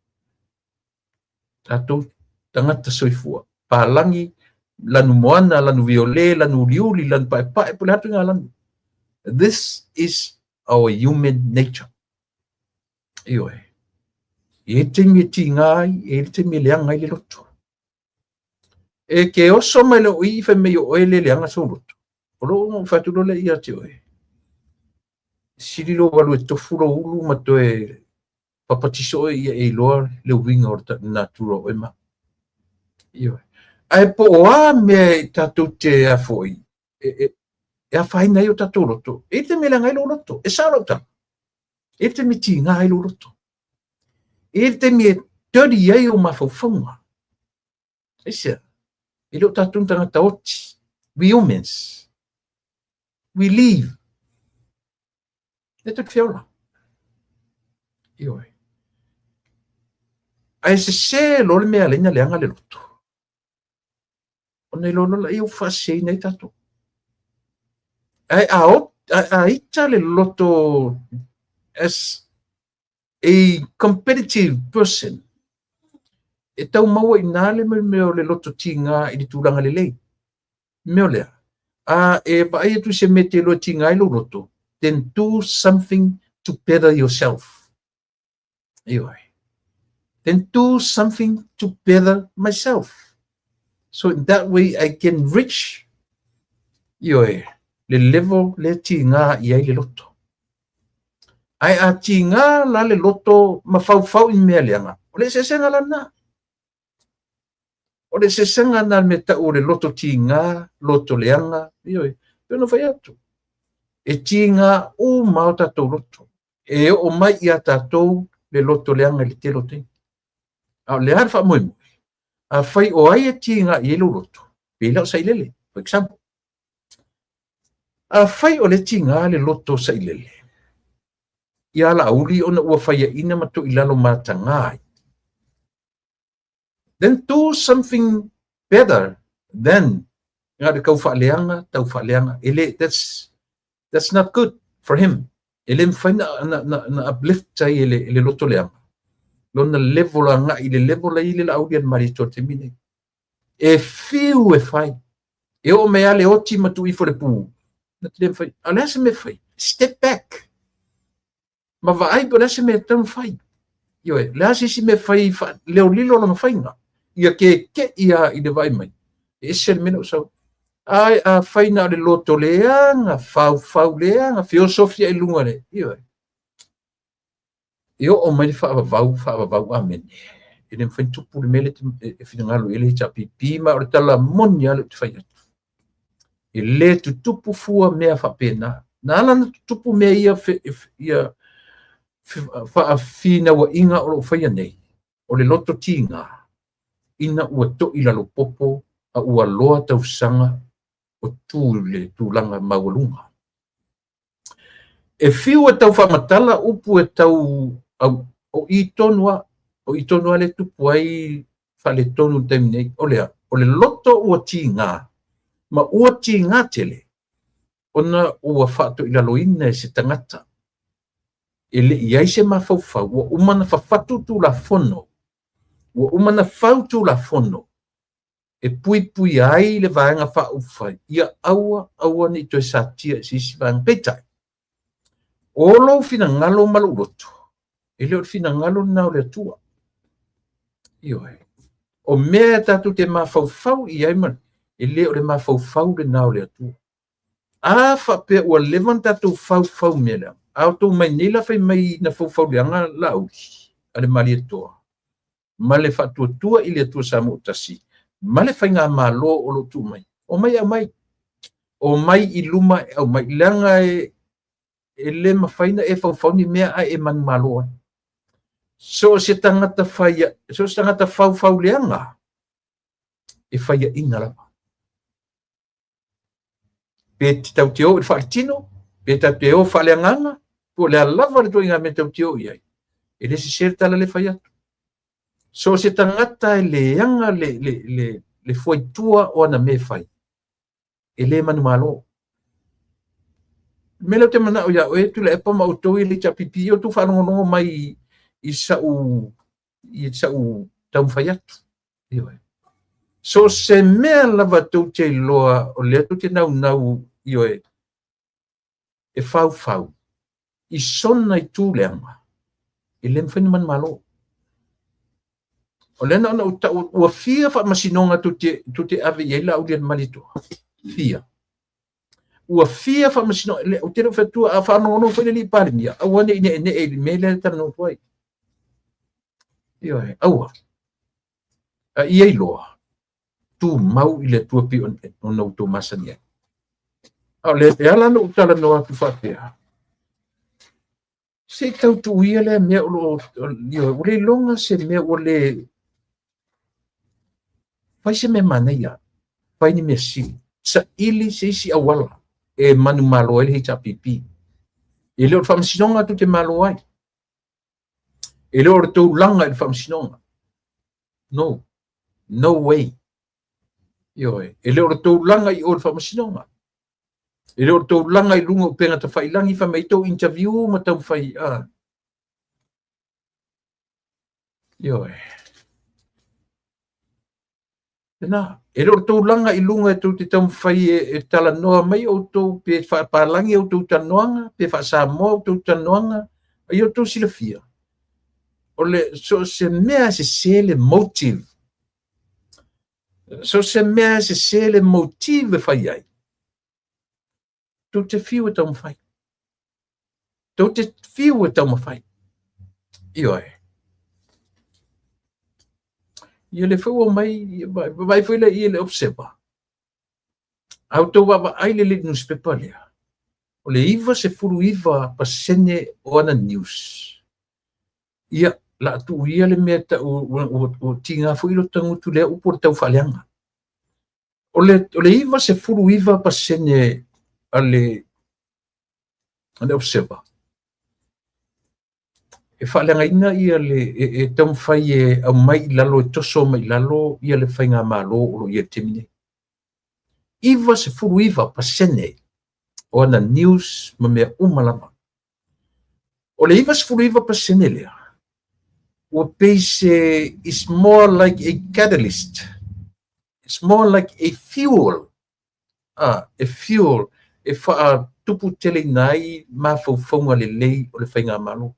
Speaker 1: tatou tagata soifua, palagi, lanu moana, lanu viole, lanu uliuli, lanu paepae, po o le a ituaiga lanu. This is our human nature. Ioe. E i ai le taimi e tiga ai, e i ai le taimi e leaga ai le loto. E te oso mai lou ii fai mai o oe le leaga sou loto. O lou ona ou fai atu loa lea ia te oe. Sili lou alu e tofu lou ulu ma toe papatiso oe ia e iloa le uiga o le natura o oe ma. Ioe. Ae po o a mea e tatou te a foi, e afaina ai o tatou loto, e i ai le taimi e leaga ai lou loto. E sao lau tala. E i ai le taimi e tiga ai lou loto. E i ai le taimi e dirty ai ou mafaufauga. Aisea? E le o tatou ni tagata oti. We humans. We live. E tatou te feola. Ioe. Ae sese loa le mea e ala ai ona leaga le loto. Ona iloa loa lea ua faaseseina ai tatou. Ae a ita le loto as a competitive person, e tau maua i ina le mea o le loto tiga i le tulaga lelei. Mea o lea, a e vaai atu i se mea e te iloa e tiga ai lou loto, then do something to better yourself. Ioe. Then do something to better myself. So in that way I can reach, ioe, le level lea tiga i ai le loto. Ae a tiga la le loto ma faufau i mea leaga, o le eseesega la lena. O le eseesega lena le mea tau o le loto tiga, loto leaga, ioe, pei ona fai atu. E tiga uma o tatou loto. E oo mai ia tatou le loto leaga i le tele o taimi. A o le a le faamoemoe? Afai o ai e tiga i ai lou loto, pei la o Sailele, for example. Afai o lea e tiga le loto o Sailele ia Laauli ona ua faiaina ma toilalo mataga ai, then do something better than na o le tau faaleaga, tau faaleaga. E le, that's not good for him. E le mafai na uplift ai e le loto leaga lona level agai i le level ai le Laauli a le Malietoa i le taimi nei. E fiu e fai. E oo mai lava le oti ma tuu ifo le pu. Na te le mafai. A o le a se mea e fai? Step back. Ma vaai po o le a se mea e tatau ona fai. Ioe, o le a se isi mea e fai leolilo lona faiga. Ia keke'i lava i le vaai mai. E ese le mea lea ua sau. Ae afai na o le loto leaga, faufau leaga, feosofia'i i luga le, ioe. E oo mai le faavavau, faavavau amene. E le mafai ona tupu le mea lea e finagalo i ai le HRPP, ma o le tala moni lava lea ou te fai atu. E le tutupu fua mea faapena. Na ala ona tutupu mea ia, ia faafinauaiga o lo o faia nei, o le loto tiga, ina ua to'i lalopopo a ua loa tausaga o tu i le tulaga maualuga. E fiu e tau faamatala upu e tau au, o i tonu a, o i tonu a le tupu ai faaletonu i le taimi nei. O le a? O le loto ua tiga, ma ua tiga tele, ona ua faatoilaloina e se tagata e le i ai se mafaufau, ua uma ona fafatu Tulafono, ua uma ona fau Tulafono e puipuia ai le Vaega Faaupufai, ia aua, aua ne i toe satia i se isi vaega. Peitai, o lou finagalo ma lou loto, e le o le finagalo lena o le Atua. Ioe. O mea e tatou te mafaufau i ai, ma, e le o le mafaufau lena o le Atua. A faapea ua leva ona tatou faufau mea leaga, a outou mai nei la fai mai na faufau leaga Laauli a le Malietoa, ma le faatuatua i le Atua Samoa tasi, ma le faigamalo o lo o tuu mai. Omai e aumai. Omai i luma e aumai. Leaga e le mafai ona e faufau ni mea ae e manumalo ai. So o se tagata fai, so o se tagata faufau leaga, e faiaina lava. Pe tatou te o i le faaletino, pe tatou te o faaleagaga, po o le a lava le ituaiga mea tatou te o i ai, e le sese le tala lea e fai atu. So o se tagata e leaga le fuaitua o ana mea e fai, e le manumalo. O le mea lea ou te manao iā oe Tuilaepa ma outou i le HRPP, ia outou faalogologo mai i sa'u taumafai atu. Ioe. So se mea lava tou te iloa o lea tou te naunau, ioe, e faufau i sona itu leaga, e le mafai ona manumalo. O lea na ona ou tau, ua fia faamasinoga tou te ave i ai Laauli a le Malietoa? Fia. Ua fia faamasinoga, ou te le o fai atu, a faalogologo foi le alii Palemia, aua ne i ne'ene'e i le mea lea e talanoa atu ai. Ioe, aua. A ia iloa, tumau i le Atua pei ona outou masani ai. A o le e ala ona ou talanoa atu faapea, se i tau tuu ia lea mea o lo o, ioe, ua le iloga se mea ua le fai se mea manaia, fai ni mea sili, saili se isi auala e manumalo ai le HRPP. E le o le faamasinoga tou te malo ai. E le o le tou laga i le faamasinoga. No. No way. Ioe. E le o le tou laga i o i le faamasinoga. E le o le tou laga i luga o upega tafailagi fai mai tou interview ma taumafai. Ah. Ioe. Lena, e le o le tou laga i luga e tou te taumafai e talanoa mai outou, pe faapalagi outou talanoaga, pe faa-Samoa outou talanoaga, a ia outou silafia, o le so se mea e sese le motive. So se mea e sese le motive e fai ai, tou te fiu e taumafai. Tou te fiu e taumafai. Ioe. Ia le foi ua mai, vaai foi le i le Observer. A outou vaavaai i le newspaper lea, o le 99% o ana news, ia, la a tuu ia le mea tau, ua tiga foi lota gutu lea upu o le tau faaleaga. O le 99% a le Observer, e faaleagaina ia le, e taumafai e aumai i lalo, e toso mai i lalo ia le faigamalo o lo o i ai i le taimi nei. 99% o ana news ma mea uma lava. O le 99% lea, ua pei se, is more like a catalyst. It's more like a fuel. Ah, a fuel. e faatuputeleina ai mafaufauga lelei o le faigamalo.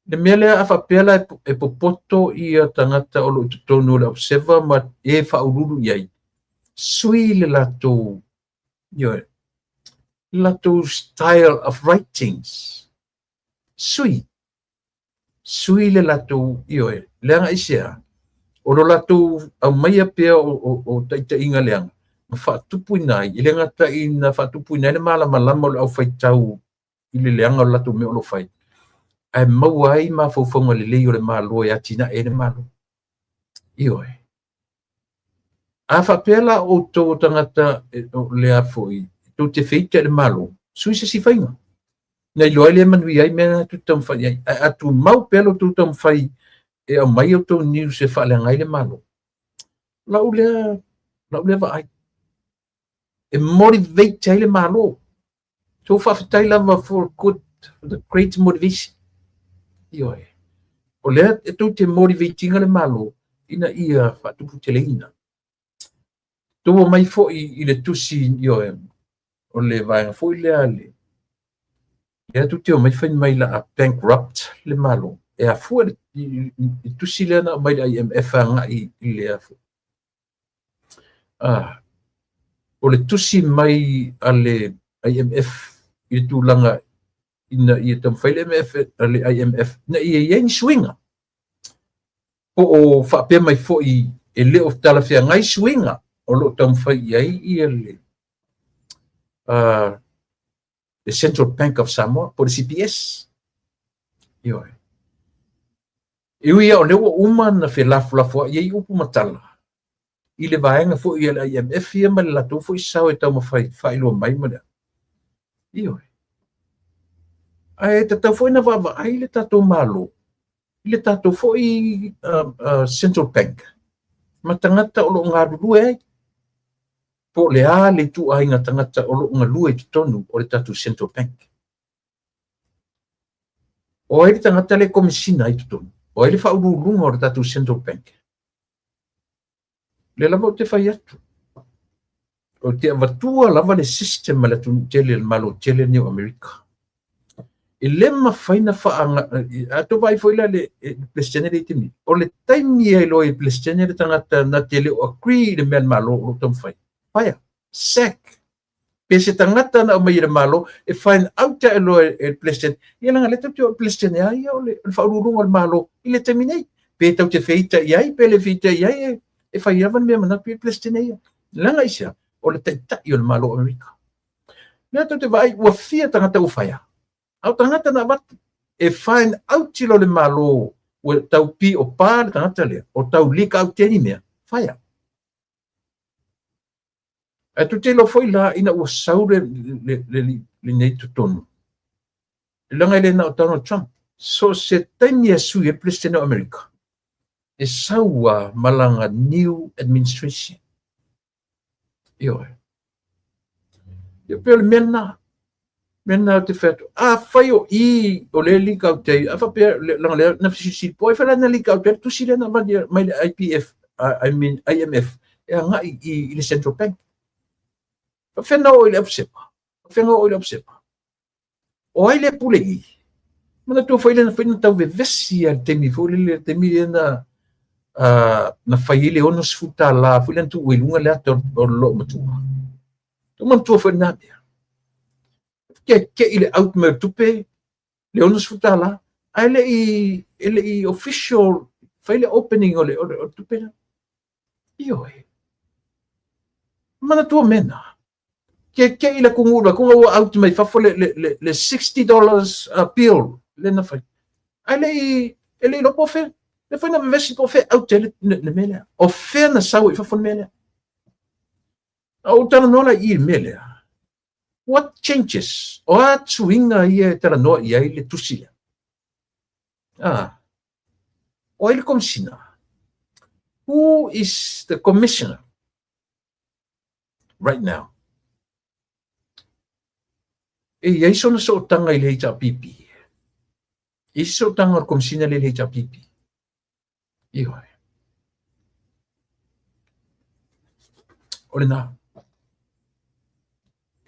Speaker 1: Le mea lea a faapea la e popoto ia tagata o lo o i totonu o le Observer ma e faauluulu i ai, sui le latou, ioe, le latou style of writings. Sui. Sui le latou, ioe, leaga aisea? O lo latou aumaia pea o taitaiga leaga ma faatupuina ai, e le gata ina faatupuina ai le malamalama o le aufaitau i le leaga o le latou mea o lo o fai, ae maua ai mafaufauga lelei o le Malo e atinae ai le Malo. Ioe. A faapea la o outou o tagata o lea foi, tou te feita i le Malo, sui se isi faiga. Na iloa ai lea e manuia ai mea na tou te taumafai i ai. Ae a tumau pea lo outou taumafai e aumai outou news e faaleaga ai le Malo, lau lea vaai, e motivate ai le Malo. So faafetai lava for good, for the great motivation. Ioe. O lea e tou te motivate ina le Malo ina ia faatuputeleina. Tou omai foi i le tusi, ioe, o le vaega foi lea le lea tou te omai fai mai la a bankrupt le Malo. E afua i tusi lea na aumai le IMF agai i le afua. O le tusi mai a le IMF i le tulaga ina ia taumafai le MF, le IMF ina ia i ai ni suiga. Po o faapea mai foi e le o talafeagai suiga o lo o taumafai i ai ia le Central Bank of Samoa, po o le CBS. Ioe. E ui lava o lea ua uma na felafolafoai ai upu ma tala i le vaega foi a le IMF ia ma le latou foi sao e taumafai faailoa mai ma le. Ioe. Ae tatau foi na vaavaai le tatou Malo i le tatou foi Central Bank ma tagata o lo o galulue ai. Po o le a le ituaiga tagata o lo o galue i totonu o le tatou Central Bank. O ai le tagata le komesina i totonu? O ai le faauluuluga o le tatou Central Bank? Lea lava ou te fai atu. Ou te avatua lava le system a le atunuu tele, le Malo tele lenei o Amerika. E le mafai na faaga... A tou vaai foi la le Peresetene le taimi. O le taimi e iloa i le Peresetene le tagata na te le o agree i le mea a le Malo o lo o taumafai. Fire. Sack. Pe se tagata na aumai e le Malo e find out e loa e le Peresetene. Ia leaga lea tou te o le Peresetene a ia o le faauluuluga o le Malo i le taimi nei. Pe tou te feita i ai, pe le feita i ai, e fai lava le mea manatu i le Peresetene ia. Leaga aisea? O le taitai o le Malo o Amerika. Lea tou te vaai ua fia tagata ua faia. A o tagata na avatu e find out i lo le Malo ua tau pi o pa le tagata lea, o tau leak out ni mea, faia. Ae tou te iloa foi la ina ua sau lenei totonu. Leaga e le na o Donald Trump. So se taimi e sui e President o Amerika, e sau a ma lana new administration. Ioe. Ia pei o le mea lena. Mea lena ou te fai atu. Afai o i o le leak out ai, a faapea leaga lea na fesilisili po ai fa la na leak out ai le tusi lea na avatu mai le IPF, I mean IMF, e agai i le Central Bank. Faapefea na oo i le Observer? Faapefea na oo i le Observer? O ai le pule i? Manatua foi lea na fai na tau vevesi a le taimi foi lele, le taimi lea na na fai ai le $60 foi lea na tuu ai i luga le ata o le loomatua. Tou manatua foi lena mea. Keke'i le out mai o le tupe, le $60, ae le i official fai le opening o le tupe lea. Ioe. Manatua mea na. Keke'i le atunuu, le atunuu ua out mai fafo le $60 bill le na fai. Ae e le i iloa po o fea. Le foi na vevesi po o fea out ai le mea lea. O fea na sau ai fafo le mea lea. A ou talanoa la i i le mea lea. What changes? O a suiga ia e talanoa i ai le tusi lea? Ah. O ai le komisina? Who is the commissioner right now? E i ai sona sootaga i le HRPP. E i se sootaga o le komisina lea i le HRPP. Ioe. O lena.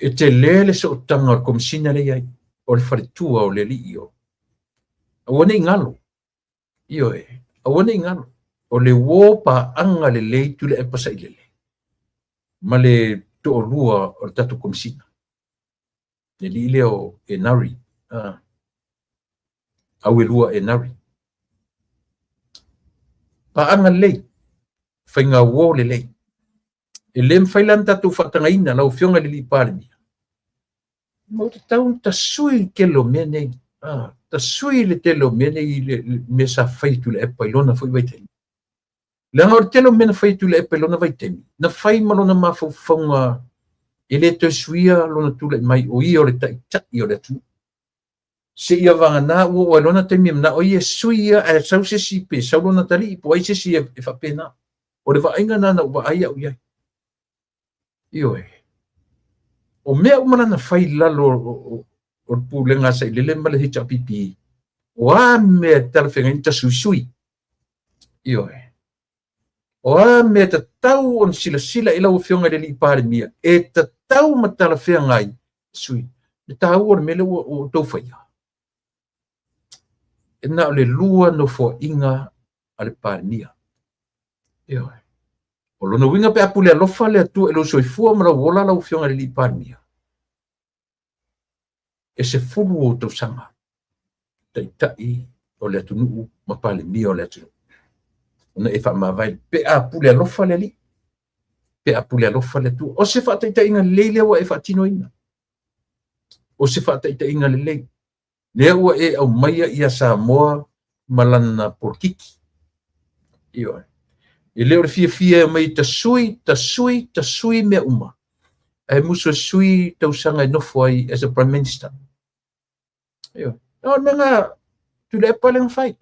Speaker 1: E tele le sootaga o le Komesina lea i ai, o le faletua o le alii o. Aua ne i galo. Ioe, aua ne i galo. O le uo paaga lelei Tuilaepa Sailele ma le toalua o le tatou Komesina. Le alii lea o Enari. Auelua Enari. Paaga lelei, faiga uo lelei. E le mafai la ona tatou faatagaina lau Afioga i le alii Palemia, ma ua tatau ona tasui le tele o mea nei, tasui le tele o mea nei i le mea sa fai e Tuilaepa i lona foi vaitaimi. Leaga o le tele o mea na fai e Tuilaepa i lona vaitaimi, na fai ma lona mafaufauga e le toe suia lona tulai mai o ia o le taitai o le atunuu. Seia vagana ua oo ai lona taimi e manao ai e sui ia ae sau se isi pe sau lona atalii po o ai se isi e faapena. O le vaaiga lena na ou vaai au i ai. Ioe. O mea uma la na fai i lalo o le pulega a Sailele ma le HRPP, o a mea e talafeagai na tasuisui. Ioe. O a mea e tatau ona silasila i lau Afioga i le alii Palemia, e tatau ma talafeagai sui. Le taua o le mea lea ua outou faia, e na o le 2 nofoaiga a le Palemia. Ioe. O lona uiga pe a pule alofa le Atua i lou soifua ma lau ola lau Afioga i le alii Palemia, e 10 ou tausaga taitai o le atunuu ma Palemia o le atunuu. Ona e faamavae pe a pule alofa le Alii, pe a pule alofa le Atua. O se faataitaiga lelei lea ua e faatinoina. O se faataitaiga lelei lea ua e aumaia ia Samoa ma lana polokiki. Ioe. E le o le fiafia e aumai tasui, tasui, tasui mea uma. Ae musu e sui tausaga e nofo ai as a Prime Minister. Ioe. O le mea na Tuilaepa lea na fai.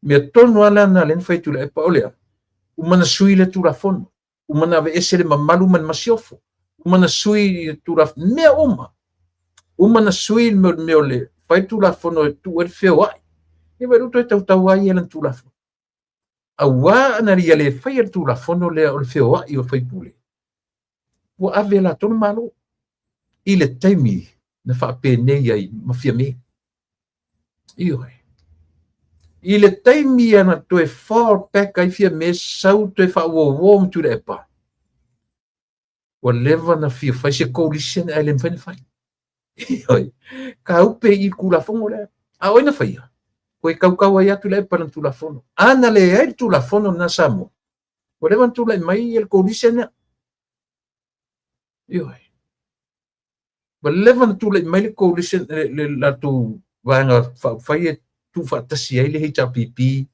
Speaker 1: Mea tonu lava lena lea na fai e Tuilaepa o lea, uma na sui le Tulafono, uma na aveese le mamalu ma le masiofo, uma na sui le Tulafono, mea uma. Uma na sui le mea o le fai le Tulafono e tuu ai le feoai. Ia vaai toe tautau ai ia lana Tulafono. Auā ana ia le faia le Tulafono lea o le feoai o faipule, ua ave e latou le Malo i le taimi na faapenei ai ma Fiame. Ioe. I le taimi na toe fall back ai Fiame sau toe faauouo ma Tuilaepa, ua leva na fia fai se coalition ae le mafai na fai. Ioe. Kaupe i le Tulafono lea. A o ai na faia? Koe kaukau ai atu Tuilaepa lana Tulafono. A na leai le Tulafono lena Samoa, ua leva na tulai mai le coalition lea. Ioe. Ua leva na tulai mai le coalition, le latou vaega faaupufai e tuufaatasi ai le HRPP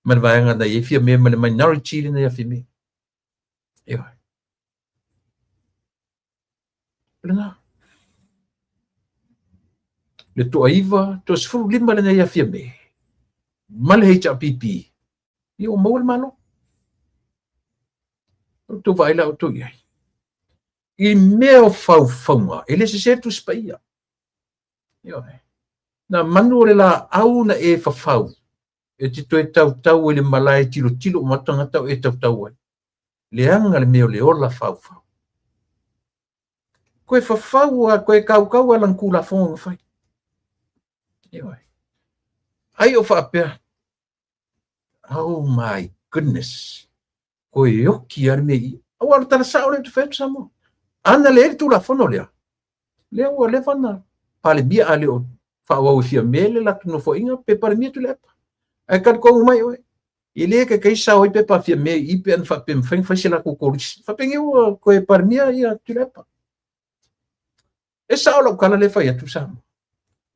Speaker 1: ma le vaega na i ai Fiame ma le minority lena ia Fiame. Ioe. O lena. Le toaiva, toa 15 lena ia Fiame ma le HRPP, ia ua maua le Malo. O tou vaai la outou i ai. I mea o faufauga, e le sese le Tusi Paia. Ioe. Na manu o le laau na e fafau, e te toe tautau i le malae tilotilo uma tagata o e tautau ai. Leaga le mea o le ola faufau. Koe fafau a, koe kaukau a lana Tulafono na fai. Ioe. Ai o faapea, oh my goodness, koe oki a le mea i. Aua o le tala sao lea ou te fai atu Samoa. Ana leai le Tulafono lea, lea ua leva na Palemia a le o faaauau e Fiame le latou nofoaiga pe Palemia Tuilaepa. Ae talitonu mai oe, e le taitai sao ai pepa a Fiame i pe ana faapea mafai ona fai se latou coalition. Faapea ua toe Palemia ia Tuilaepa. E sao lau tala lea e fai atu Samoa.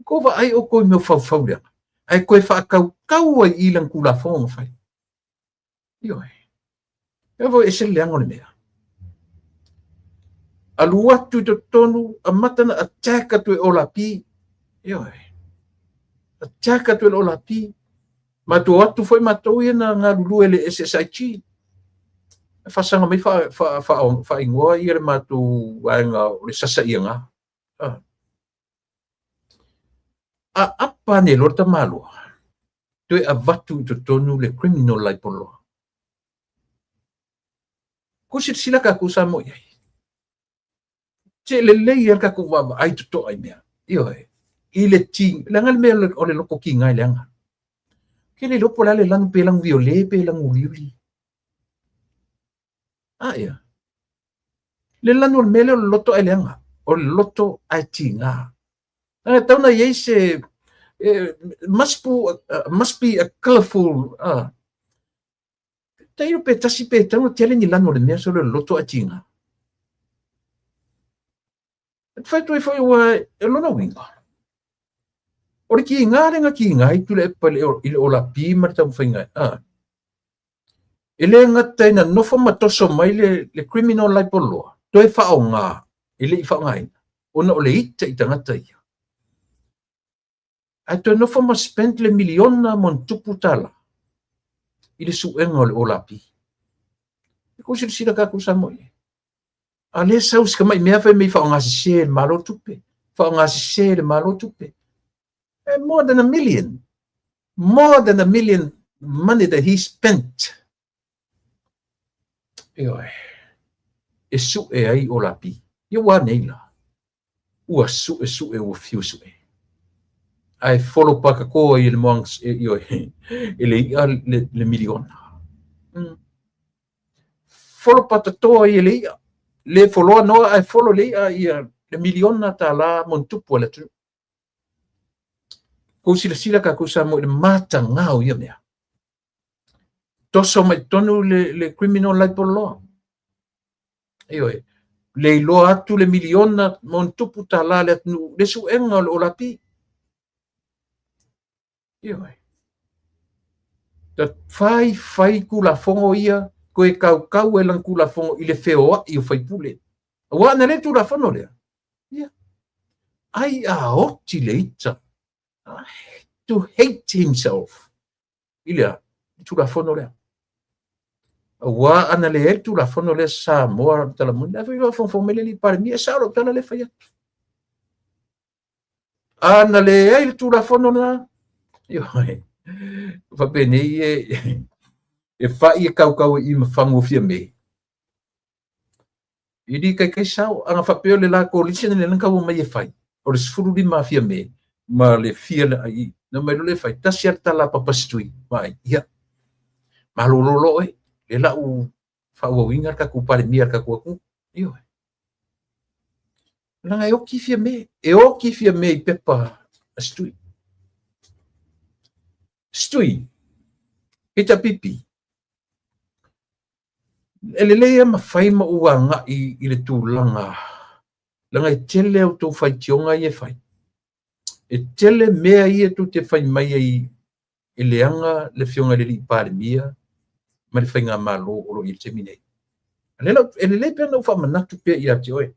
Speaker 1: Kou vaai outou i mea o faufau leaga, ae toe faatautau ai i lana Tulafono na fai. Ioe. E foi ese le leaga o le mea. Alu atu i totonu, amata na attack atu e Olapi. Ioe. Attack atu e le Olapi. Matou atu foi matou ia na galulue le SSIG. Faasaga mai faaigoa ia le matou vaega o le sasaiaga. A apa ane loa le tamaloa, toe avatu i totonu le criminal libel law. Ko silasila tatou Samoa i ai. Se lelei lava le tatou vaavaai totoa i mea. Ioe. I le ti, leaga le mea o le loto tiga e leaga. Ke le iloa po o le a le lanu, pe lanu viole pe lanu uliuli. A ia. Le lanu o le mea lea o le loto ae leaga. O le loto ae tiga. E tatau ona i ai se must be a colorful tailo pe tasi pe tatau ona tele ni lanu o le mea sole o le loto ae tiga. E fai atu ai foi ua e lona uiga. O le kiga lea na kiga ai Tuilaepa i le Olapi ma le taumafaiga e le gata ina nofo ma toso mai le criminal laipoloa, toe faaaoga e le i faaaogaina, ona o le ita i tagata ia. Ae toe nofo ma spend le miliona ma ona tupu tala i le suega o le Olapi. E kou silasila tatou Samoa i ai. A lea sau si tamai mea fai mai faaaoga sese e le Malo tupe, faaaoga sese e le Malo tupe. More than a million. More than a million money that he spent. Ioe. E sue ai Olapi. Ia ua a nei la? Ua sue sue ua fiu sue. Ae folo pakako ai e le moana, ioe, e le i'a le miliona. Folo patatoa ai e le i'a. Le foloa noa ae folo le i'a ia le miliona tālā mo ni tupu a le atunuu. Kou silasila tatou Samoa i le matagā o ia mea. Toso mai totonu le criminal laipoloa. Ioe, le iloa atu le miliona ma ona tupu tālā le atunuu, le suega o le Olapi. Ioe. Ta fai fai tulafono ia, toe kaukau e lana tulafono i le feoai o faipule. Aua ana le tulafono lea. Ia. Ai a oti le ita. To hate himself. I le a? Le tulafono lea. Aua ana leai le tulafono lea Samoa tala moni. La foi faafogafoga mai le alii Palemia, e sao lau tala lea e fai atu. Ana leai le tulafono lena, ioe, faapenei e fai e kaukau i i ma fagu o Fiame. E le taitai sao, ana faapea o le la coalition lea na tau mai e fai, o le 15 a Fiame ma le fia le ai, na mai loa lea e fai, tasi lava le tala a Papa Setui, vaai, ia, malolo loa oe, lea la ua faaauauina le tatou Palemia a le tatou atunuu, ioe. Leaga e oki Fiame, e oki Fiame i pepa a Setui. Setui, HRPP, E lelei lava ma fai ma ou agai i le tulaga leaga e tele a outou faitioga ia e fai. E tele mea ia tou te fai mai ai e leaga le Afioga i le Alii Palemia ma le faigamalo o lo o i ai i le taimi nei. E lelei pea ona ou faamanatu pea ia te oe.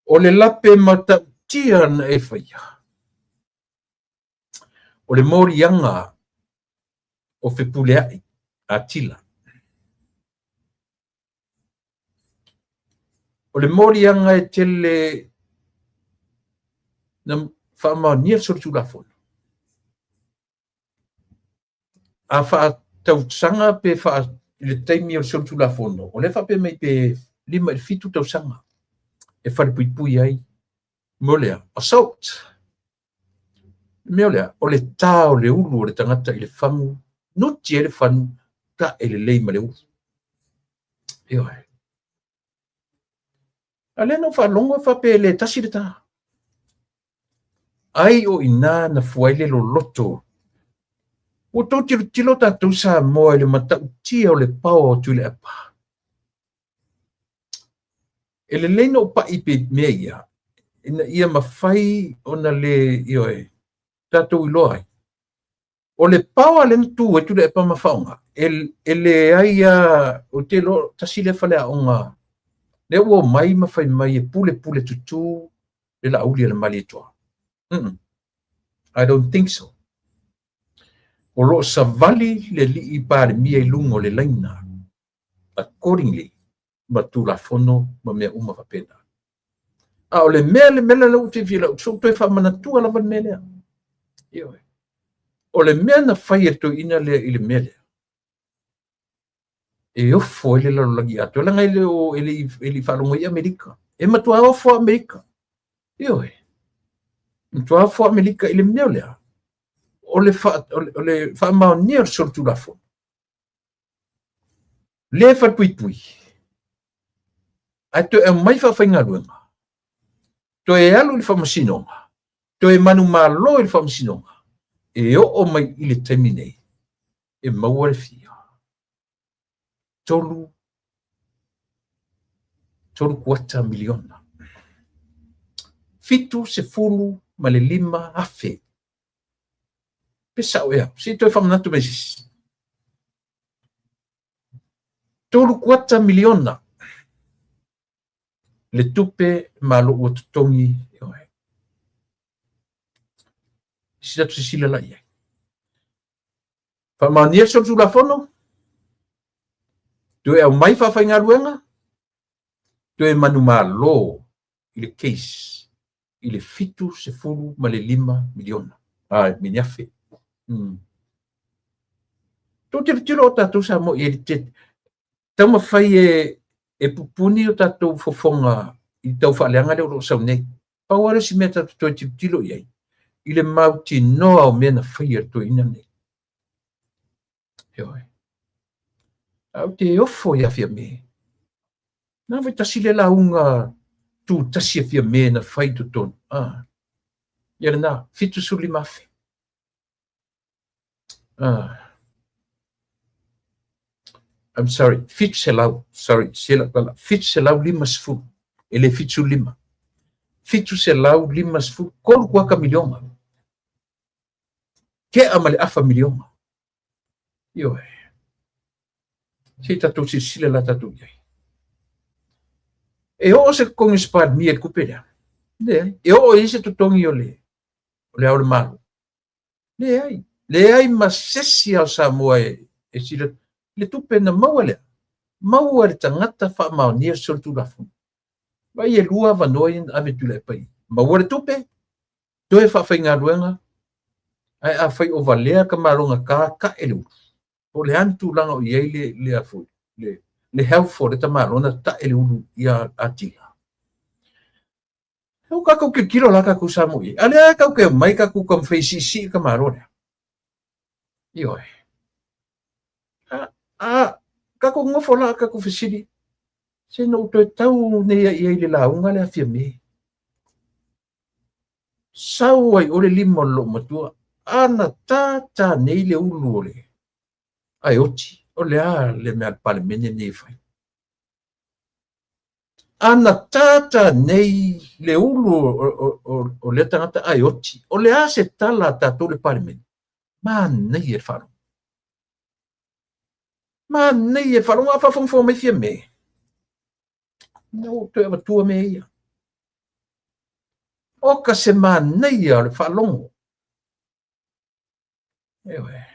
Speaker 1: O le lape matautia na e faia, o le moliaga o Fepuleai Atila. O le moliaga e tele na faamaonia le solitulafono. A faatausaga pe faa i le taimi o le solitulafono, o lea e faapea mai pe 5 i le 7 tausaga e falepuipui ai mo lea assault. Le mea o lea, o le tā o le ulu o le tagata i le fagu, nuti ai le fagu, tae lelei ma le ulu. Ioe. A lea na ou faalogo e faapea e le tasi le tā. Ai o i ina na fua ai le loloto. Ua outou tilotilo tatou Samoa i le matautia o le paoa o Tuilaepa. E lelei na ou pai i mea ia, ina ia mafai ona le, ioe, tatou iloa ai. O le paoa lea na tu ai Tuilaepa ma faaaoga, e leai lava, ou te iloa tasi lea faleaoga lea ua omai ma fai mai e pulepule tutū le Laauli a le Malietoa. I don't think so. O lo o savali le alii Palemia i luga o le laina accordingly ma Tulafono ma mea uma faapena. A o le mea le mea lea ua fiafia lau sou toe faamanatua lava le mea lea. Ioe. O le mea na fai e le toeaina lea i le mea lea, E ofo ai le lalolagi atoa, leaga e le o e le i e le i faalogo ai Amerika. E matua ofo Amerika. Ioe. E matua ofo Amerika i le mea lea. O le fa, o le faamaonia o le solitulafono. Le falepuipui. Ae toe aumai faafaigaluega. Toe alu i le faamasinoga. Toe manumalo i le faamasinoga. E oo mai i le taimi nei, e maua le fia. 3.25 miliona. 75,000. Pe sao ea, se i toe faamanatu mai se isi. 3.25 miliona le tupe malo ua totogi e oe. Sila tu sila la i ai. Faamaonia le solitulafono, toe aumai faafaigaluega, toe manumalo i le case i le 75 miliona, a, mini afe. Tou tilotilo o tatou Samoa i ai le taumafai e pupuni o tatou fofoga i tau faaleaga lea o lo o sau nei. Pau lava le isi mea tatou toe tilotilo i ai, i le mautinoa o mea na faia e le toeaina lenei. Ioe. Ae ou te ofo ia Fiame. Na foi tasi le lauga tutasi a Fiame na fai i totonu. Ah. Ia lena, 75,000. Ah. I'm sorry, 700, sorry, se lau tala, 750, e le 75. 750, 3.25 miliona. Tea ma le afa miliona. Ioe. Se i tatou silasila la tatou i ai. E oo se totogi o se Palemia i le tupe lea? Leai. E oo i ai se totogi o le o le Ao o le Malo? Leai. Leai ma se isi o Samoa e sila le tupe na maua lea. Maua e le tagata faamaonia solitulafono. Vai e lua avanoa ia na ave Tuilaepa i. Maua le tupe, toe faafaigaluega, ae afai o valea ka malo gata tae le ulu. Po o le a ni tulaga o i ai le, le, a foi, le health o le tamaloa na tae le ulu ia Atila. O tatou tilotilo la tatou Samoa i ai. A lea tatou te omai tatou taumafai e siisii ka malo lea. Ioe. A tatou nofo la tatou fesili, se na ou toe tau nei i ai i le lauga lea a Fiame. Sau ai o le lima o le loomatua, ana tā nei le ulu o le ae oti, o le a le mea a le Palemene nei e fai. Ana tā nei le ulu o lea tagata ae oti, o le a se tala a tatou le Palemene? Manaia le faalogo. Manaia le faalogo, a faafogafoga mai Fiame. Na ou toe avatua mea ia. O ka se manaia o le faalogo. Ioe.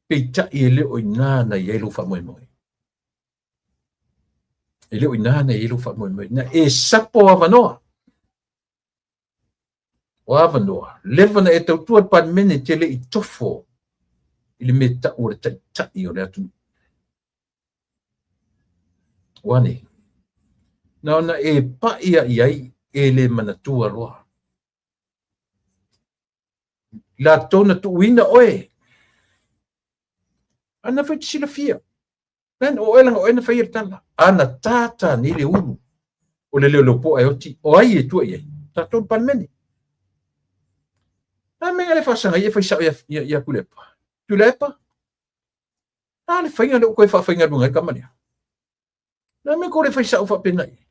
Speaker 1: Peitai e le o i ina na i ai lou faamoemoe. E le o i ina na i ai lou faamoemoe. Na e sapo avanoa. O avanoa. Leva na e tautua le Palemene te le i tofo i le mea tau o le taitai o le atunuu. Ua nei. Na ona e pai a i ai e le manatua loa. Latou na tuuina oe. Ana foi te silafia. Len o oe langa oe na faia le tala. Ana tātā nei le ulu o le leoleo po ae oti. O ai e tua i ai? Tatou le Palemene. A mea le faasaga ia fai sao ia Tuilaepa. Tuilaepa, a le faiga lea ua toe faafaigaluega ai tama lea. Na mea ko le fai sao faapena i ai.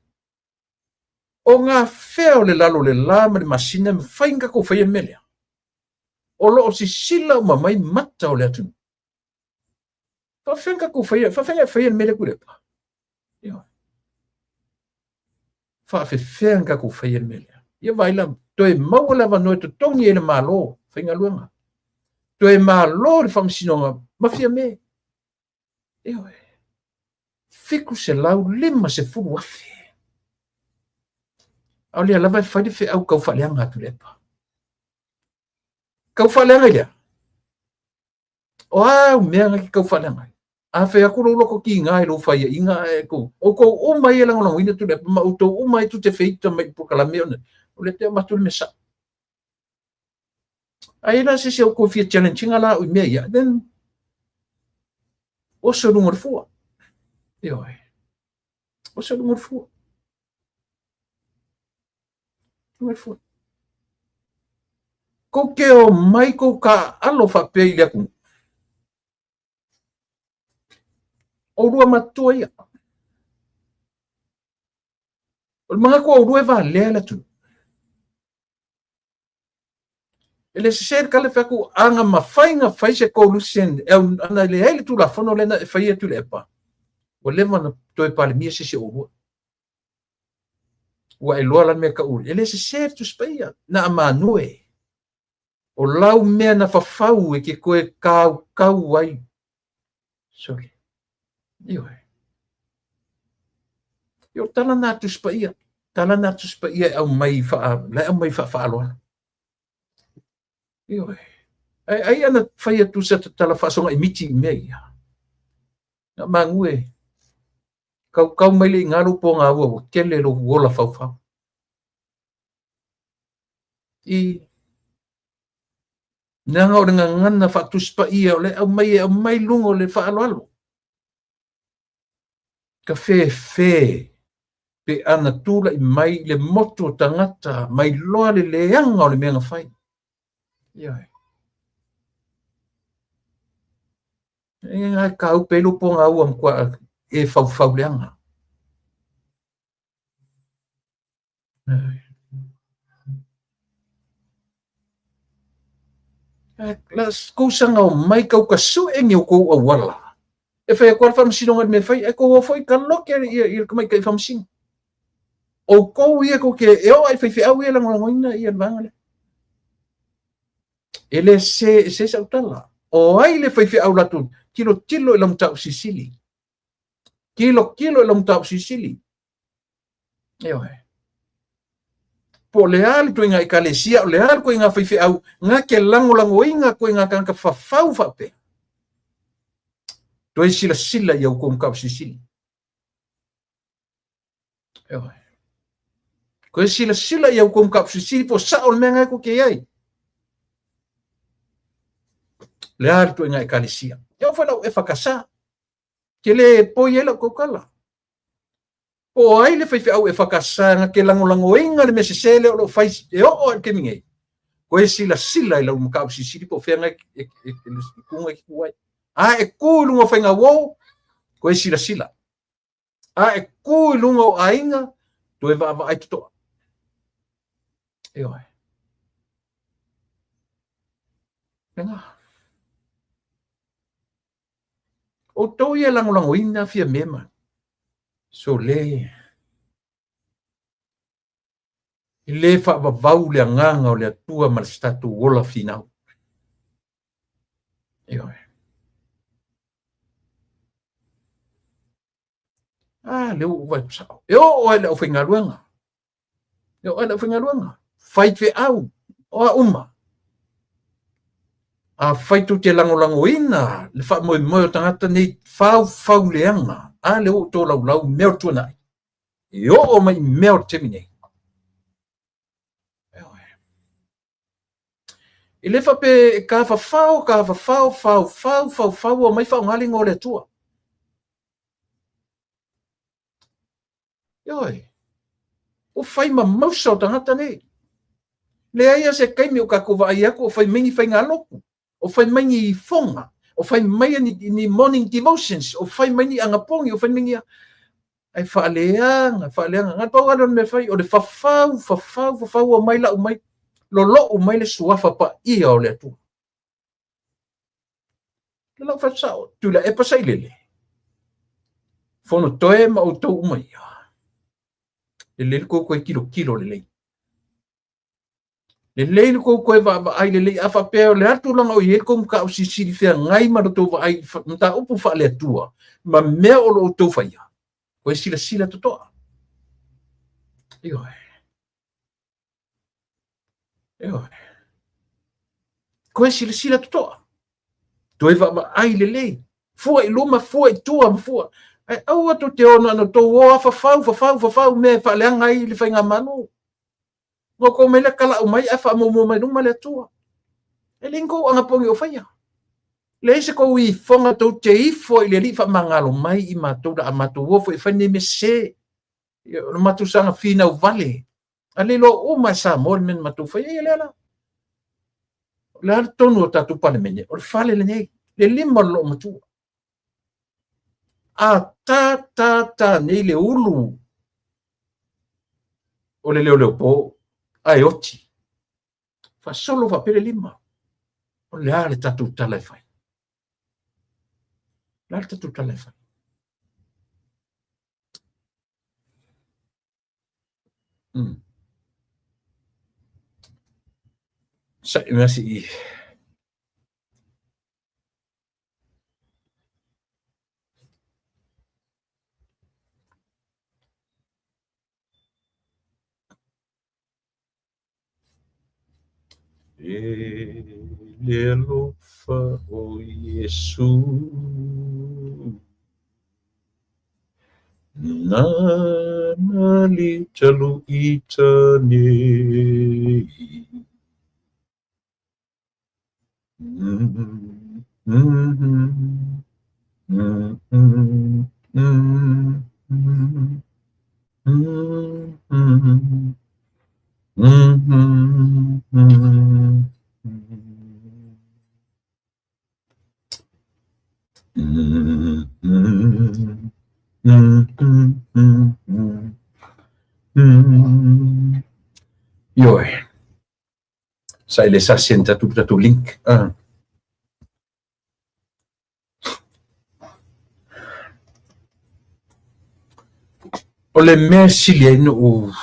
Speaker 1: O ngā fea o le lalo o le la ma le masina e mafai ona tatou faia le mea lea. O lo o sisila uma mai mata o le atunuu. Faafefea ona tatou faia, faafefea ona e faia le mea lea Tuilaepa? Ioe. Faafefea ona tatou faia le mea lea. Ia vaai la, toe maua le avanoa e totogi ai le Malo faigaluega. Toe malo le faamasinoga ma Fiame. Ioe. 750,000. A o lea lava e fai le feau tau faaleaga a Tuilaepa. Tau faaleaga i lea. O a au mea na te tau faaleaga ai? A fai atu lou loto kiga i lou faiaʻiga ae kou, ʻoukou uma ia e lagolagoina Tuilaepa ma ʻoutou uma e tu te feita mai i polokalame ona, o lea te avatu le mea saʻo. A i la se isi o ʻoukou e fia challenge ina la au i mea ia, then oso i luga o le fua. Ioe. Oso i luga o le fua. Luga o le fua. Kou te o mai kou kāʻalo faapea i le atunuu. ʻOulua matutua ia. O le manatu o ʻolua e valea le atunuu. E le sese le tala e fai atu ana mafai ona fai se coalition e au ana leai le Tulafono lea na e faia Tuilaepa, ua leva ona toe Palemia se isi o ʻolua. Ua e iloa la le mea e tau, e le sese le Tusi Paia, na a manue. O lau mea na fafau e te toe kaukau ai. Sorry. Ioe. Io tala na Tusi Paia. Tala na Tusi Paia e aumai faa, la e aumai faa-faaaloalo. Ioe. Ai, ai ana fai atu sa tatala faasogaʻi miti i mea ia. Na mague. Kaukau mai le iga lou pogaua ua tele lou ola faufau. I leaga o le gagana faatusi paia o le aumai e aumai luga o le faaaloalo. Ka fefe pe ana tulai mai i le motu o tagata mai loa le leaga o le mea na fai. Ioe. E ngai kaupe ai lou pogaua matua e faufau leaga. La kou saga omai kau ka suʻe ni o kou auala. E fai atu lava le faamasinoga i le mea e fai, ae kou o foi ka loke ia i le tamaitai faamasino. ʻOukou ia kou te e oo lava i faifeau ia e lagolagoina ia le vaega lea. E le sese, sese sau tala. O ai le faifeau latou tilotilo i lau mataupu silisili. Tilotilo i lau mataupu silisili. Ioe. Po o le a le ituaiga ekalesia, o le a le ituaiga faifeau, na te lagolagoina ituaiga tagata fafau faapea. Toe silasila i a outou mataupu silisili. Ioe. Toe silasila i a outou mataupu silisili po o sao le mea na e tou te i ai. Le a le ituaiga ekalesia. E oo foi lau EFKS. Ke le poi ai lau tautala. Po o ai le faifeau EFKS na te lagolagoina le mea sese lea o lo o fai e oo lava i le taimi nei, toe silasila i lau mataupu silisili po o fea e tu e tu ai. A e tu i luga o faigauo, toe silasila. A e tu i luga o aiga, toe vaavaai totoa. Ioe. Lena. Outou ia e lagolagoina Fiame ma Sole. E le faavavau le agaga o le Atua ma le tatou ola finau. Ioe. Ah, lea ua ou vaai sao. E oo lava i le aufaigaluega. E oo lava i le aufaigaluega. Faifeau, o a uma. Afai tou te lagolagoina le faamoemoe o tagata nei faufau leaga, a lea ua ou tolaulau mea o le tuanai, e oo mai i mea o le taimi nei. E le faapea e tafafao, tafafao, faufau, faufau, omai faaaoga le igoa o le Atua. Ioe, ua fai ma mausa o tagata nei. Leai lava se taimi o tatou vaai atu o fai mai ni faigalotu, o fai mai ni ifoga, o fai mai ni morning devotions, o fai mai ni anapogi, o fai mai ni ae faaleaga, faaleaga. Na pau lava lea o le mea e fai, o le fafau, fafau, fafau, omai lau mai, lolou mai le suafa paia o le Atua. Le lau fai sao, Tuilaepa Sailele, Fonotoe ma outou uma ia. Lelei le tou toe tilotilo lelei. Lelei le tou toe vaavaai lelei. A faapea o le a le tulaga o i ai le tou mataupu silisili feagai ma le tou vaai i mataupu faale-Atua ma mea o lo o outou faia, toe silasila totoa. Ioe. Ioe. Toe silasila totoa. Toe vaavaai lelei. Fua i luma, fua i tua ma fua. Ae aua tou te o na ona outou o lava fafau, fafau, fafau mea e faaleaga ai le faigamalo. Ona outou omai lea talau mai ae faamuamua mai luma le Atua. E leai ni tou anapogi o faia. Leai se tou ifoga tou te ifo ai i le Alii faamagalo mai i matou o le a matou o foi e fai lenei mea sese. O le matou saga finau vale. A le iloa uma e Samoa le mea na matou faia, ia lea la. O le a le tonu o tatou Palemene? O le fale lenei, le lima o le loomatua. A ta ta ta nei le ulu o le leoleopo ae oti, faasolo faapea le lima. O le a le tatou tala e fai? O le a le tatou tala e fai? Sa'i mea si E le alofa o Iesu Nāna le taluita nei. Ioe. Sa ile sa send atu tatou link. O le mea sili ai noʻu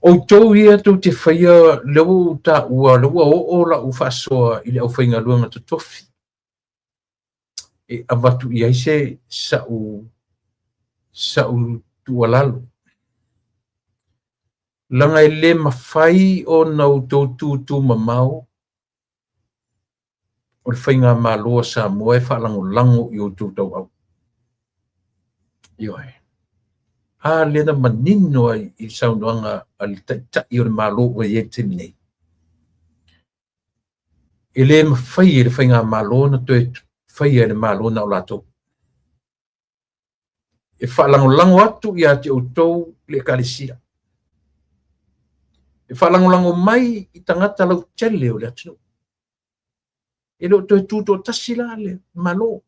Speaker 1: outou ia tou te faia lea ua ou taua lea ua oo lau faasoa i le aufaigaluega totofi e avatu i ai se sa'u sa'u tuualalo. Leaga e le mafai ona outou tutu mamao o le faigamalo a Samoa e faalagolago i outou tauau. Ioe. A lea na manino ai i saunoaga a le Taitai o le Malo ua i ai i le taimi nei. E le mafai e le faigamalo ona toe faia e le Malo na o latou. E faalagolago atu ia te outou le Ekalesia. E faalagolago mai i tagata lautele o le atunuu. E le o toe tutoatasi la le Malo.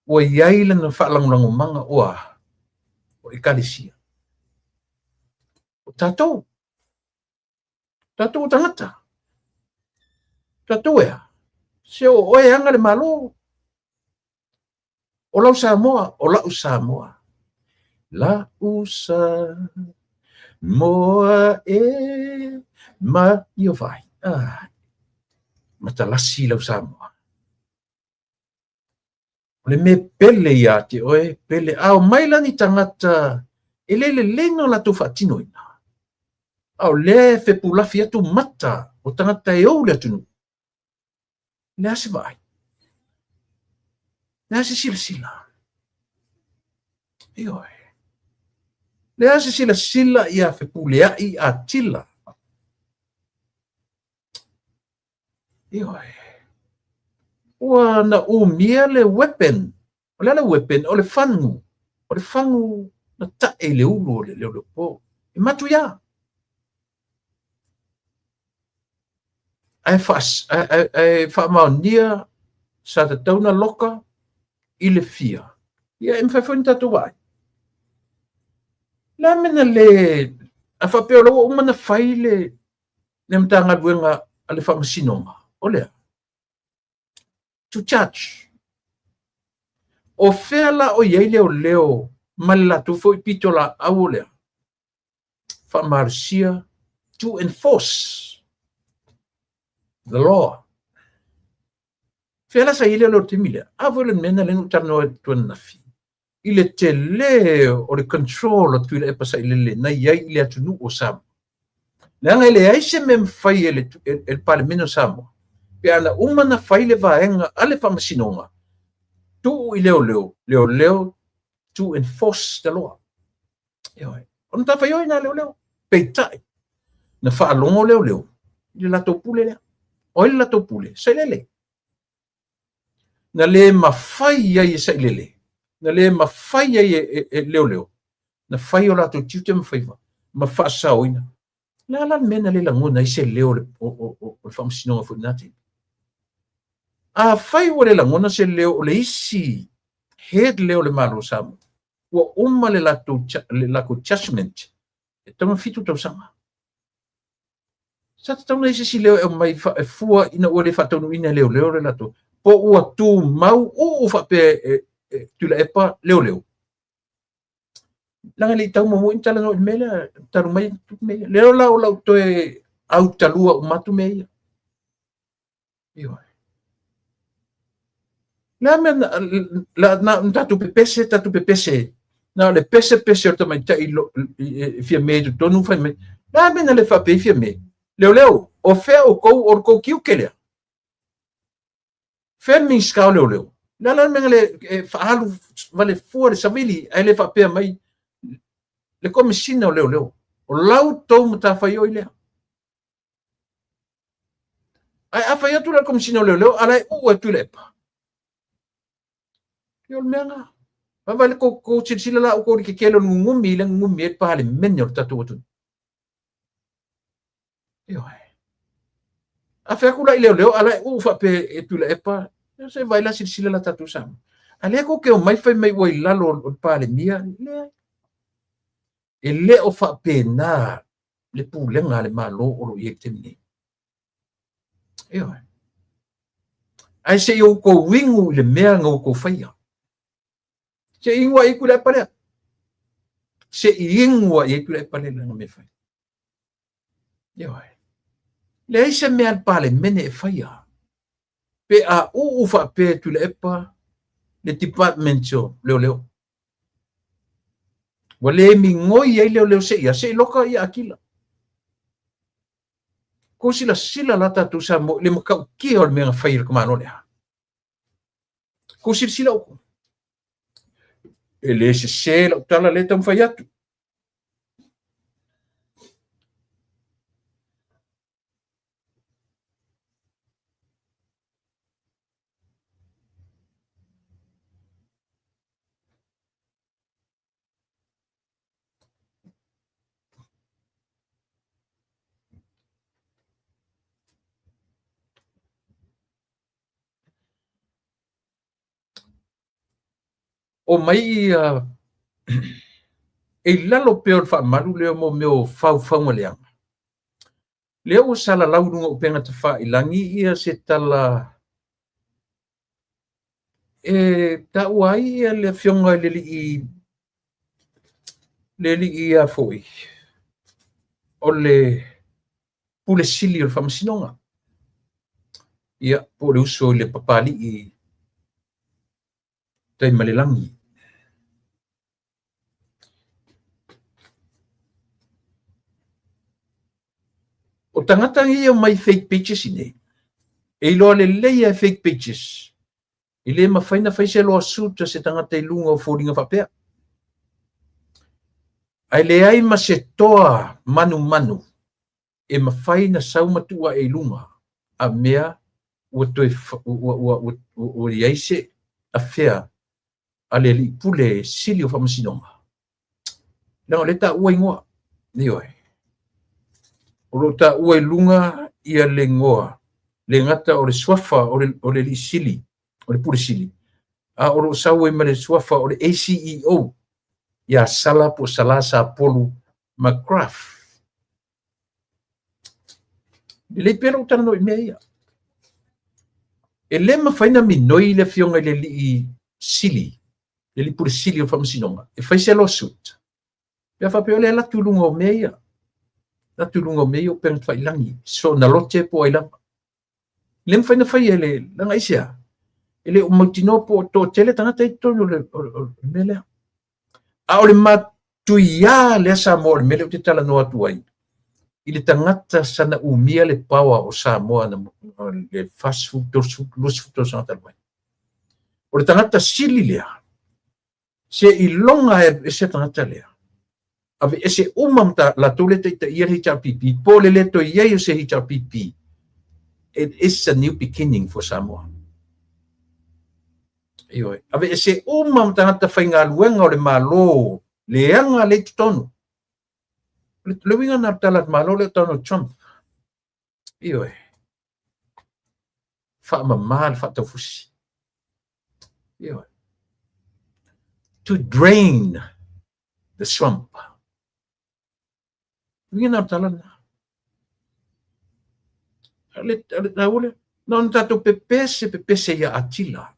Speaker 1: Ua i ai lana faalagolagomaga o a? O Ekalesia. O tatou. Tatou o tagata. Tatou e a? Se o oe e aga le Malo. O lau Samoa, o la'u Samoa. La'u Samoa e ma io vai. Ah, matalasi lau Samoa. O le mea pele ia te oe, pele. A omai la ni tagata e le lelei ona latou faatinoina, a o lea e fepulafi atu mata o tagata e ou le atunuu, le a se vaai? Le a se silasila? Ioe. Le a se silasila ia fepuleai atila? Ioe. Ua na umia le weapon. O le a le weapon? O le fagu. O le fagu na ta'e i le ulu o le leoleopo. E matuia. Ae ae faamaonia sa tatau ona loka i le fia. Ia e mafai foi ona tatou vaai. Le a mea na le a faapea o la ua uma ona fai le le Matagaluega a le Faamasinoga, o le a? To judge. O fea la o i ai leoleo ma le latou foi pitolaau o le a? Faamalosia to enforce the law. Fea la sa i ai leoleo i le taimi lea? A foi o le mea lena lea na ou talanoa atu ananafi i le tele o le control a Tuilaepa Sailele na i ai i le atunuu o Samoa. Leaga e leai se mea e mafai e le Palemene o Samoa Pe a na uma na fai le vaega a le Faamasinoga, tuu i leoleo, leoleo to enforce the law. Ioe. O le matafaioi lena a leoleo. Peitai, na faalogo leoleo i le latou pule lea. O ai le latou pule? Sailele. Na le mafai ai e Sailele, na le mafai ai e leoleo, na fai o latou tiute ma faiva ma faasaoina. O le a la le mea na le lagona ai se leo o le Faamasinoga foi i lena taimi? Afai ua le lagona se leo o le isi head lea o le Malo o Samoa, ua uma le latou judgment e tatau ona 7 tausaga. Sa tatau ona i ai se isi leo e aumai e fua ina ua le faataunuuina e leoleo le latou, po ua tumau uu faapea e Tuilaepa leoleo. Leaga e le i tau muamua ona talanoa i le mea lea, talu mai tupu mea ia. Lea la o lau toe autalua uma atu mea ia. Ioe. Le a mea na, na tatou pepese, tatou pepese, na o le pese pese o le tamaitai e Fiame i totonu fai mai. Le a mea na le faapea ai Fiame? Leoleo, o fea outou o le tou tiute lea? Fea le Minisita o Leoleo? Le a la le mea na le faaalu vale fua le savili ae le faapea mai le Komesina o Leoleo, o la outou matafaioi lea. Ae a fai atu la le Komesina o Leoleo, a la e uu e Tuilaepa. Ia o le mea lena. Vaai le tou silasila la outou i le tetele o le gugumi lea e gugumi ai le Palemene o le tatou atunuu. Ioe. A fai atu la i leoleo, a la e uu faapea e Tuilaepa, se vaai la silasila la tatou Samoa. A lea tou te omai fai mai ua i lalo o le Palemia, leai. E le o faapena le pulega a le Malo o lo o i ai i le taimi nei. Ioe. Ae se i outou inu i le mea na outou faia. Se i inu ai i Tuilaepa lea. Se i inu ai i Tuilaepa lea lana mea fai. Ioe. Leai se mea a le Palemene e faia. Pe a uu faapea e Tuilaepa le Department o Leoleo. Ua le migoi ai leoleo se i a, se i loka ia Akila. Kou silasila la tatou Samoa i le matautia o le mea na fai e le tamaloa lea. Kou silasila outou. E le sese lau tala lea e taumafai atu. O mai ia e i lalo pea o le faamalu lea mo mea o faufauga leaga. Lea ua salalau i luga o upega tafailagi ia se tala e taua ai ia le afioga i le alii le alii ia foi o le Pule Sili o le Faamasinoga, ia, po o le uso i le Papalii Taimalelagi. O tagata nei e omai fake pages i nei, e iloa lelei e fake pages, e le mafai na fai se lawsuit a se tagata i luga o foliga faapea. Ae leai ma se toa manumanu e mafai na sau ma tuu ae i luga a mea ua toe ua i ai se afea a le alii pule sili o faamasinoga. Leaga o lea e taua igoa. Ioe. O lo o taua i luga ia le igoa, le gata o le suafa o le alii sili, o le pule sili, a o lo o sau ai ma le suafa o le ACEO, ia Sala po o Sala Sapolu McGrath. Lelei pea lou talanoa i mea ia. E le mafai na minoi le afioga i le alii sili, le alii pule sili o faamasinoga, e fai se lawsuit. Pe a faapea o le alu atu i luga o mea ia, atu i luga o mea ia o upega tafailagi, so na lote po o ai lava. E le mafai na fai e le, leaga aisea? E le o mautinoa po o toatele tagata i totonu o le mea lea. A o le matuiā lea Samoa o le mea lea ou te talanoa atu ai, I le tagata sana umia le power o Samoa na le 40, 30, 20 tausaga talu ai. O le tagata sili lea, se iloga e ese tagata lea. Ave ese uma ma latou le taitaia le HRPP, po le le toe i ai o se HRPP. It is a new beginning for Samoa. Ioe. Ave ese uma ma tagata faigaluega o le Malo, leaga le i totonu. Le uiga na tala Malo le Donald Trump. Ioe. Faamama le faataufusi. Ioe. To drain the swamp. Uiga na tala na. Ale ale taua lea. Na ona tatou pepese pepese ia Atila.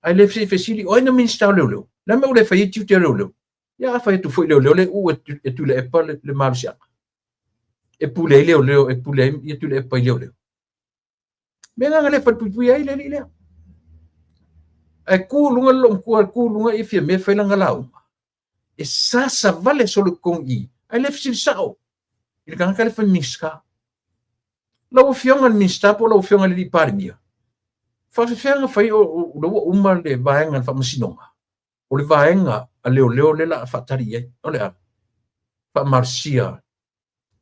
Speaker 1: Ai le fesili o ai na Minista o Leoleo. Le mea ua le fai ai tiute o Leoleo. Ia a fai atu foi leoleo le u e Tuilaepa le malosiaga. E pule ai leoleo, e pule ai ia Tuilaepa i leoleo. Mea nganga le falepuipui ai le alii lea. Ae ku luga le loomatua, ku luga ia fia mea fai lana lauga. E sasavale solo totonu i i, ae le fesili sao i le tagata le fai Minista. Lau Afioga i le Minista po o lau Afioga i le Alii Palemia, faafefea ona fai o lea ua uma le vaega o le faamasinoga? O le vaega a leoleo lea la a faatali i ai, o le a faamalosia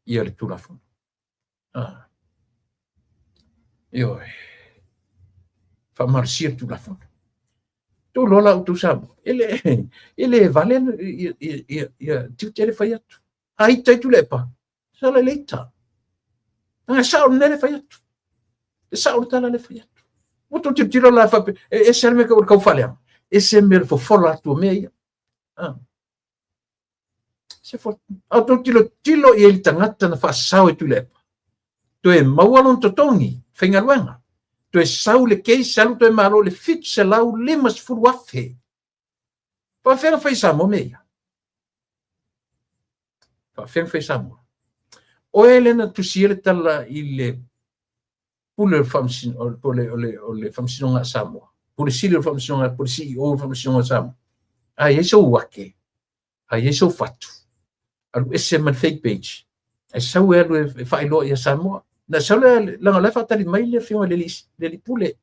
Speaker 1: ia le Tulafono. Ah. Ioe. Faamalosia le Tulafono. Tou loa la outou Samoa, e le vale ia tiute le fai atu. A ita i Tuilaepa, sala le ita. Anga sao le le fai atu. E sao le tala le fai atu. Ua tou tilotilo la faapea, e ese le mea o le kau faaleaga. Ese mea le fofola atu o mea ia. Ah. Se fo, a tou tilotilo i ai le tagata na faasao e Tuilaepa. Toe maua lona totogi, faigaluega. Toe sau le case, alu toe malo le 750,000. Faafefea na fai Samoa mea ia? Faafefea na fai Samoa? Oe lea na tusia le tala i le pule o le faamasino, o le, o le, o le faamasinoga a Samoa. Pule sili o le faamasinoga, pule CEO o le faamasinoga a Samoa. A i ai sou ake, a i ai sou fatu, alu ese ma le fake page, ai sau e alu e faailoa ia Samoa. Na sau le, leaga o la e faatali mai le afioga i le alii pule.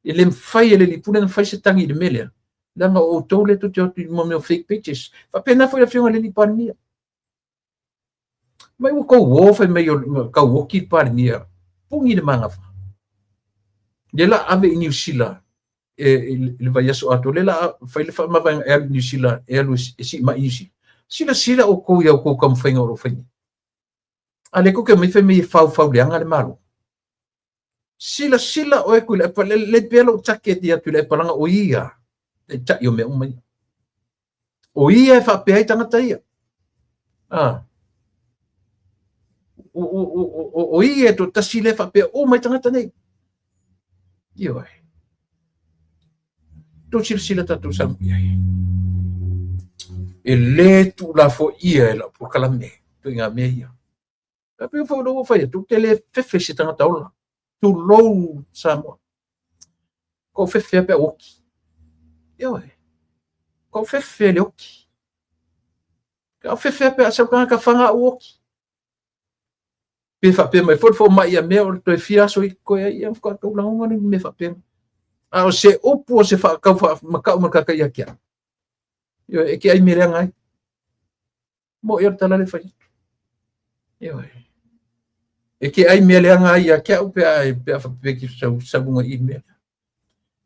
Speaker 1: E le mafai e le alii pule ona fai se tagi i le mea lea, leaga o outou lea tou te o atu i mea o fake pages. Faapena foi le afioga i le alii Palemia. Mai ua tou o fai mai o tau oki le Palemia, puni le magafa. Lea la ave i Niu Sila e, i le vaiaso atoa, lea la fai le faamavaega e alu i Niu Sila, e alu e siimai i Niu Sila. Silasila outou i a outou taumafaiga o lo o fai nei. A lea tou te omai fai mai e faufau leaga le Malo. Silasila oe Tuilaepa, le, le pea lou target ia Tuilaepa leaga o ia taitai o mea uma ia. O ia e faapea ai tagata ia. Ah. O ia e toatasi lea e faapea uma ai tagata nei. Ioe. Tou silasila tatou Samoa i ai. E le tuulafoaia e lau polokalame ituaiga mea ia. E pei foi ua fai atu, ou te le fefe i se tagata ola. Tulou Samoa. Kou fefe a pe a oki. Ioe. Kou fefe le oki. Ka fefe a pe a sau tagata whanga au oki. Pe whapea mai foi le fomai ia mea o le toe fia aso i koe ai ia whakatau langonga ni me whapea. A o se upu o se whakau wha makau ma kaka ia kia. Ioe, e ke ai me leanga ai. Mo ia le tala le fai atu. Ioe. E ke ai mea leaga ai ia ke au pe a pe a whapepeke ki sau savunga i mea.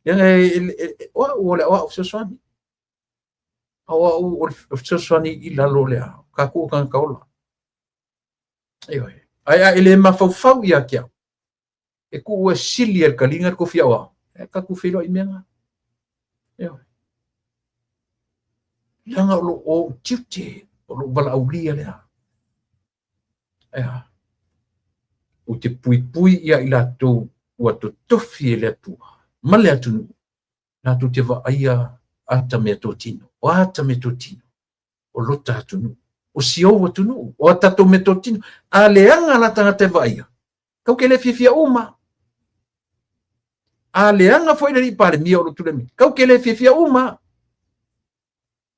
Speaker 1: Leaga e, o au o le o au fesoasoani. O au o le fesoasoani i lalo o le a. Ka ku o kanga kaola. Ioe. Ai a e le mafaufau ia ke au. E ku ua sili e le kalinga le kofi au au. E ka ku whiloa i mea ngā. Ioe. Leaga o loo ou tiute, o lou valaaulia lea. Ea. Ou te puipui ia i latou ua totofi e le Atua ma le atunuu, latou te vaaia ata meatotino. O ata meatotino, o lota atunuu, o si ou atunuu, o a tatou meatotino. A leaga la tagata e vaaia, kau ke le fiafia uma. A leaga foi le alii Palemia o lo tulai mai, kau ke le fiafia uma.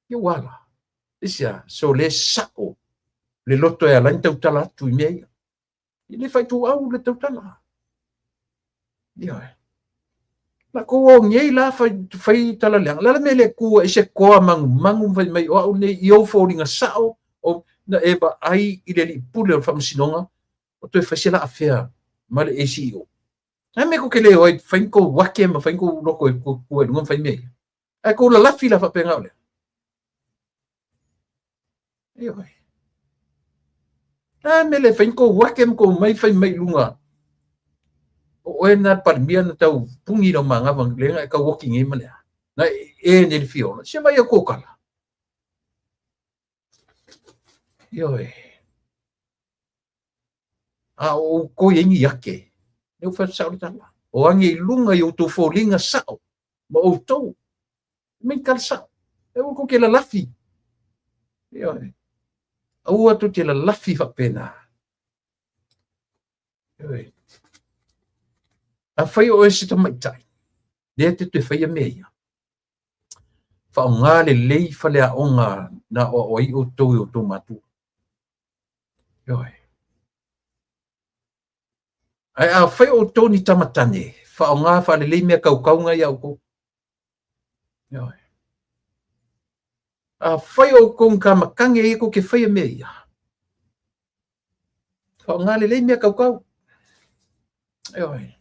Speaker 1: Ia ua ala. Isia, so le sa'o. Le loto e ala ai ona tautala atu i mea ia. E le faituau le tautala. Ioe. La kou o nei la fai, fai tala leaga. Le a le mea le tu ai se toa magumagu ma fai mai o au nei i ou foliga sao o na e vaai i le alii pule o le faamasinoga o toe fai se laafea ma le ACEO. A mea kou te le o ai fai ni kou ake ma fai ni kou loto e tu ai i luga ma fai mea ia. Ae kou lalafi la faapena o lea. Ioe. A mea le fai ni kou ake ma kou mai fai mai i luga. O oe na le Palemia na tau puni lau manava le na e tau oki nei ma le a. Na e nei le fia ola. Se vai au kou kala. Ioe. A o outou i ai ni ake, lea ua fai atu sao le tala. O age i luga i outou foliga sao ma outou. Mai tala sao. E aua tou te lalafi. Ioe. Aua tou te lalafi faapena. Ioe. Afai o oe se tamaitai, lea te toe faia mea ia. Faaaoga lelei faleaoga na aoao ai outou e outou matua. Ioe. Ae afai o outou ni tama tane, faaaoga faalelei mea kaukau na ia outou. Ioe. Afai o outou ni kamakage ia tou te faia mea ia, faaaoga lelei mea kaukau. Ioe.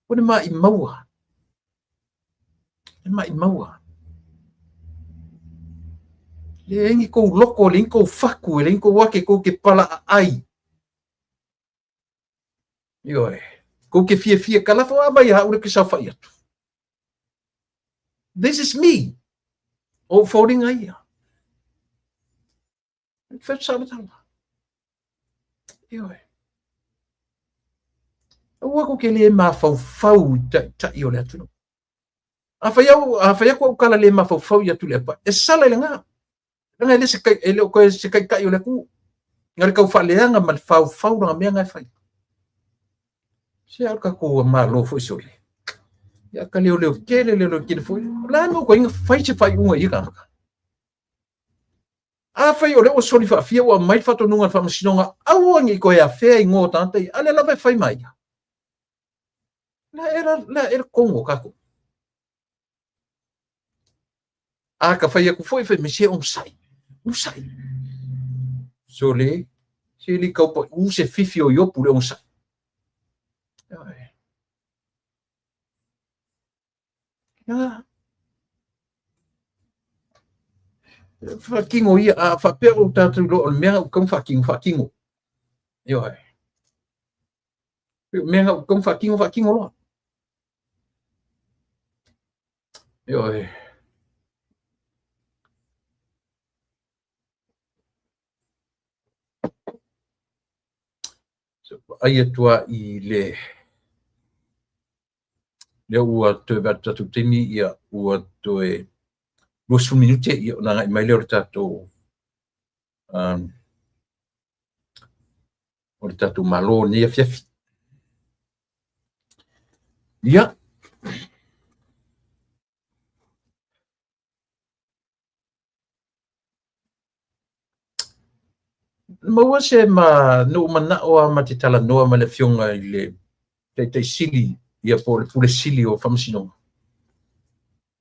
Speaker 1: O le maʻimau. Le maʻimau. Leai ni kou loko, leai ni kou fatu, leai ni kou ake kou te palaaai. Ioe. Kou te fiafia kalafo a mai haʻule ke saofaʻi atu. This is me. O foliga ia. Fai atu sao le tala. Ioe. Aua kou te le mafaufau i taitai o le atunuu. A fai au, a fai atu au tala le mafaufau ia Tuilaepa, e sala i le ga. Leaga e le se kai, e le o toe se taitai o le atunuu. Na o le tau faaleaga ma le faufau lana mea na e fai. Se a o le tatou Malo foi sole. Ia ka leoleo tele, leoleo tele foi. O le a le mea ua toe fai se faaiuga i ia tagata? Afai o lea ua soli faafia ua aumai le faatonuga a le Faamasinoga aua ne i toe afea igoa o tagata ia, a o lea lava e fai ma ia. Le a ea le tonu o tatou? A ka fai atu foi, fai mai se onosai, onosai. Sole, se le tau paiu se fifi o Iopu le onosai. Ia. Faatino ia, a faapea o tatou iloa o le mea na ou faatino, faatino. Ioe. O mea na ou faatino, faatino loa. Ioe. So, vaai atu a i le lea ua toe vaai atu tatou taimi, ia ua toe 20 minute, ia ona agai mai lea o le tatou o le tatou Malo i lenei afiafi. Ia, Maua se ma na ou manao lava ma te talanoa ma le Afioga i le Taitai Sili ia po o le Pule Sili o Faamasinoga.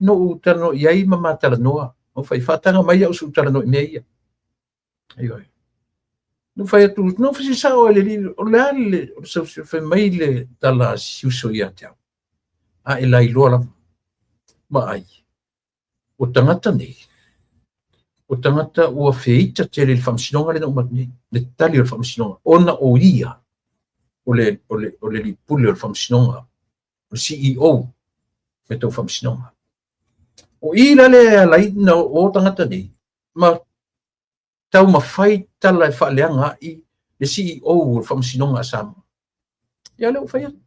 Speaker 1: Na ou talanoa i ai ma ma talanoa, na ou fai, faataga mai au se i ou talanoa i mea ia. Ioe. Na ou fai atu, na ou fesili sao i le alii, o le a le, fai mai le tala a si uso ia te au, a e lailoa lava. Vaai, O tagata nei, o tagata ua feita tele i le faamasinoga lea na uma atu nei, le tali o le faamasinoga, ona o ia o le, o le, o le alii pule o le faamasinoga, o le CEO me tau faamasinoga. O i la lea e ala ai na o tagata nei, ma taumafai tala e faaleaga ai le CEO o le Faamasinoga a Samoa. Ia lea ua fai atu.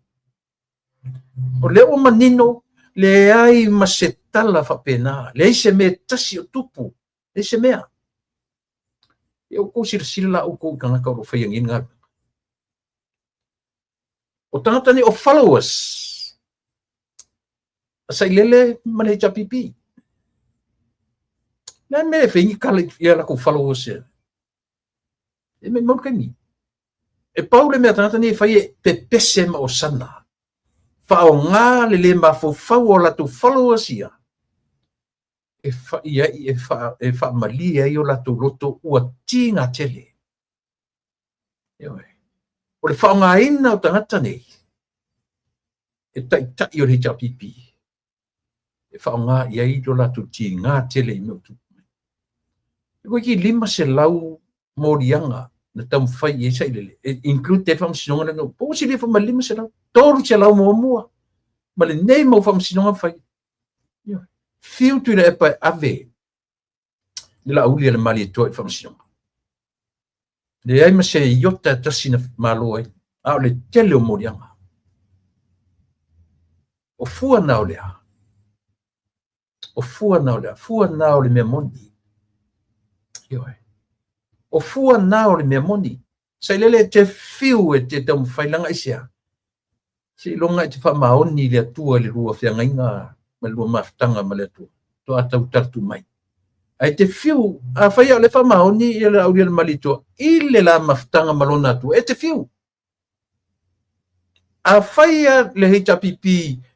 Speaker 1: O lea ua manino, leai ma se tala faapena, leai se mea e tasi o tupu, leai se mea. Ia ua outou silasila la outou i tagata o lo o faia nei le galuega. O tagata nei o followers a Sailele ma le HRPP. Le a le mea e fai ni tala i a latou followers ia? E maumau le taimi. E pau le mea tagata nei e fai e pepese ma osana. Faaaoga le le mafaufau o latou followers ia e fai ai, e faamalie ai o latou loto ua tiga tele. Ioe. O le faaaogaina o tagata nei e taitai o le HRPP e faaaoga i ai lo latou tiga tele i mea o tupu mai. E toeitiiti 500 moliaga na taumafai i ai sailele, e include ai le faamasinoga lea na po ua silia foi ma le 500, 300 muamua ma lenei mau faamasinoga na fai. Ioe. Fiu Tuilaepa e ave le Laauli a le Malietoa i le faamasinoga. Leai ma se iota e tasi na malo ai, a o le tele o moliaga. O fua na o le a? O fua na o le a? Fua na o le mea moni. Ioe. O fua na o le mea moni. Sailele e te fiu e te taumafai leaga aisea? Seiloga e te faamaoni i le Atua i le lua feagaiga ma le lua mafutaga ma le Atua, faatoa tau tali mai. Ae te fiu, afai o lea e faamaoni ia le Laaulialemalietoa i le la mafutaga ma lona Atua, e te fiu. Afai le HRPP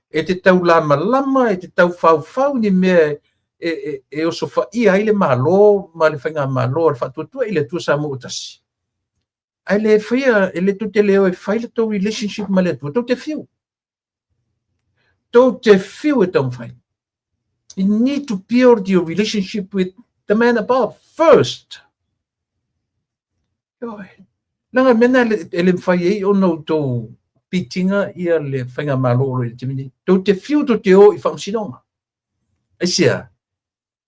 Speaker 1: e te tau lamalama, e te tau faufau ni mea e osofaia ai le Malo ma le Faigamalo a le Faatuatua i le Atua Samoa ua Tasi, ae le faia, e le tou te le o e fai le tou relationship ma le Atua, tou te fiu. Tou te fiu e taumafai. You need to build your relationship with the man above first. Ioe. Leaga mea na e le mafai ai ona outou pitinga ia le faigamalo o lo o i le taimi nei. Tou te fiu tou te o i faamasinoga. Aisea?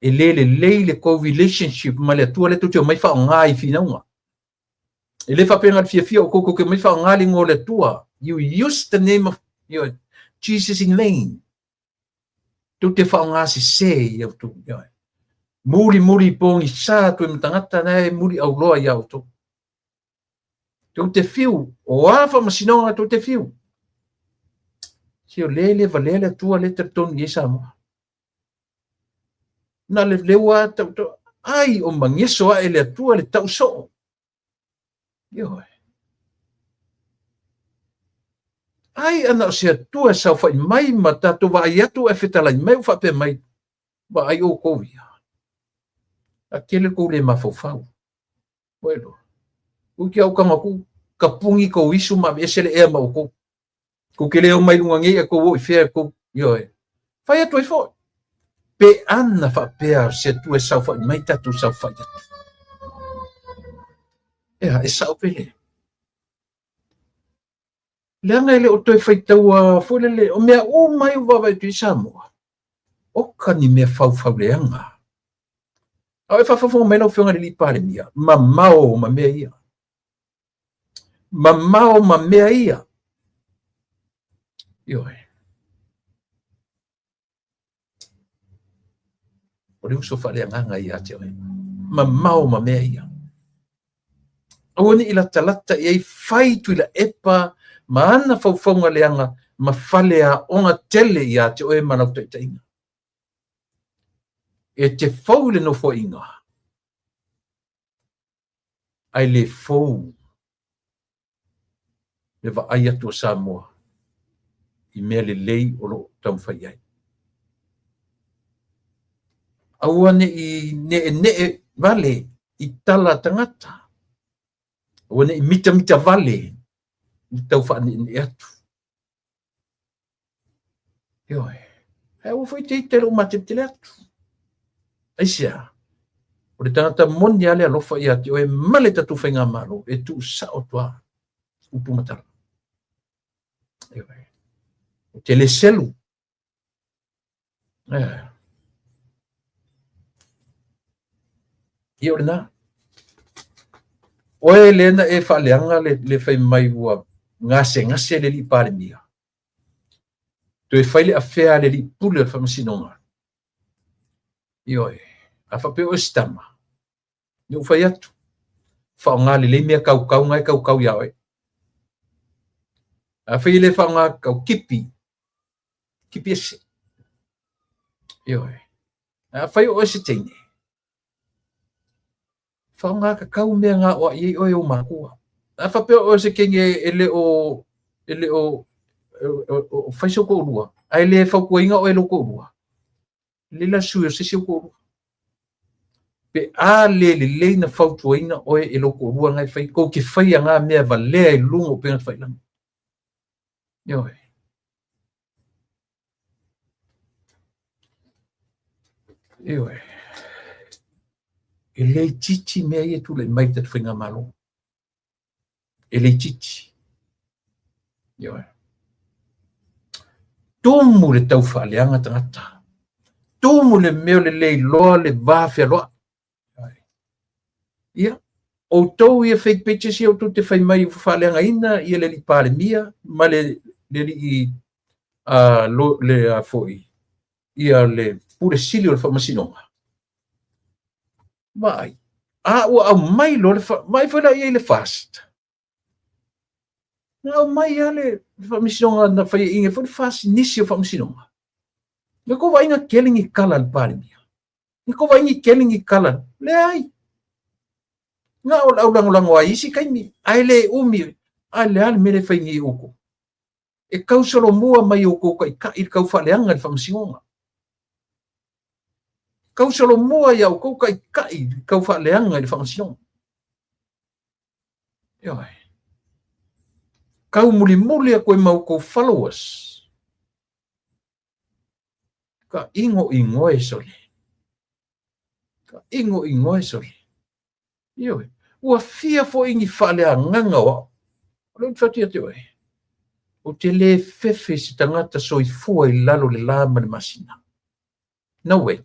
Speaker 1: E le lelei le tou relationship ma le Atua lea tou te omai faaaoga i finauga. E le faapea na o le fiafia o outou tou te omai faaaoga le igoa o le Atua. You use the name of your Jesus in vain. Tou te faaaoga sese i outou. Muli muli pogisa atu ai ma tagata na e muli auloa ia outou. Tou te fiu, o a faamasinoga tou te fiu. Se o lea e le valea le Atua lea e talitonu i ai Samoa. Na le leu a tau tau, ai o mageso ae le Atua le tau soo. Ioe. Ai ana o se Atua e saofai mai ma tatou vaai atu ae fetalai mai ua faapea mai, vaai outou ia. A tele tou le mafaufau. Ua iloa. Ui ki au tago atu, tapuni tou isu ma aveese le ea ma outou. Tou te le omai i luga nei ae tou o i fea tou, ioe. Fai atu ai foi. Pe ana faapea se Atua e saofai mai tatou saofai atu. Ea, e sao pe le? Leaga e le o toe faitaua foi lele, o mea uma ai ua vaavaai atu i Samoa, oka ni mea faufauleaga. A o e faafofoga mai lau Afioga i le Alii Palemia, mamao ma mea ia. Mamao ma mea ia. Ioe. O le uso faaleagaga ia te oe. Mamao ma mea ia. Aua ne i latalata i ai fai Tuilaepa ma ana faufauga leaga ma faleaoga tele ia te oe ma lau taitaiga. E te fou i le nofoaiga, ae le fou le vaai atu a Samoa i mea lelei o lo o taumafai ai. Aua ne i ne'ene'e vale i tala a tagata, aua ne i mitamita vale i le tau faane'ene'e atu. Ioe. Ae aua foi te ita i lou mateletele atu. Aisea? O le tagata moni lava le alofa ia te oe ma le tatou faigamalo e tuusao atu lava upu ma tala. Ioe. Ou te le selu. Eh. Ia o lena. Oe lea na e faaleaga le fai mai ua gasegase le alii Palemia. Toe fai le afea a le alii pule o le faamasinoga. Ioe. A faapea oe se tama, ne ua fai atu, faaaoga lelei mea kaukau na e kaukau iā oe. Afai e le faaaoga kau, kipi, kipi ese. Ioe. Afai o oe se teine, Faaaoga tatau mea na aoai ai oe e ou matua. A faapea o oe o se teine e le o e le o fai sou toalua, ae le fautuaina oe e lou toalua, lelei la le sui o se isi ou toalua. Pe a le lelei na fautuaina oe e lou toalua na e fai, tou te faia na mea valea i luga o upega tafailagi. Ioe. Ioe. E le itiiti mea ia e tulai mai i le tatou faigamalo. E le itiiti. Ioe. Tumu le tau faaleaga tagata. Tumu le mea o le le iloa le va fealoai. Ia, outou ia fake pages ia outou te fai mai ua faaleagaina ia le alii Palemia ma le alii le a foi ia le Pule Sili o le Faamasinoga. Vaai, a ua aumai loa le vaai foi la i ai le FAST. Na aumai lava le Faamasinoga na faiaina ai foi le FAST i nisi o Faamasinoga. Na tou vaai na tele ni tala a le Palemia. Na tou vaai ni tele ni tala. Leai. Na o le aulagolago ai i isi taimi, ae le umi. A le a le mea lea e fai nei e outou? E tau solomua mai outou taitai le tau faaleaga i le Faamasinoga. Tau solomua ia outou taitai le tau faaleaga i le Faamasinoga. Ioe. Tau mulimuli atu ai ma outou followers. Ka inoinoe sole. Ka inoinoe sole. Ioe. Ua fia foi ni faaleagaga o au. O lea ou te fai atu ia te oe, ou te le fefe i se tagata soifua i lalo o le la ma le masina. No way.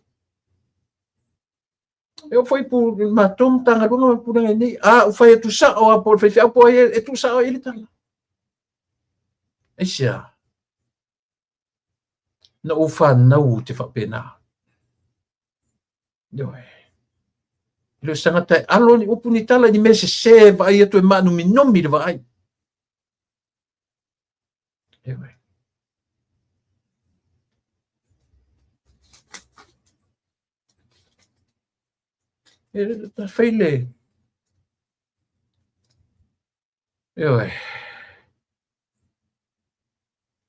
Speaker 1: E oo foi i matou Matagaluega ma Pulega nei, a ou fai atu sao lava po o le faifeau po o ai e tuusao i ai le tala. Aisea? Na ou fanau ou te faapena. Ioe. E le o se tagata e alo ni upu ni tala ni mea sese e vaai atu e maanuminumi le vaai. Ioe. E fai le... Ioe.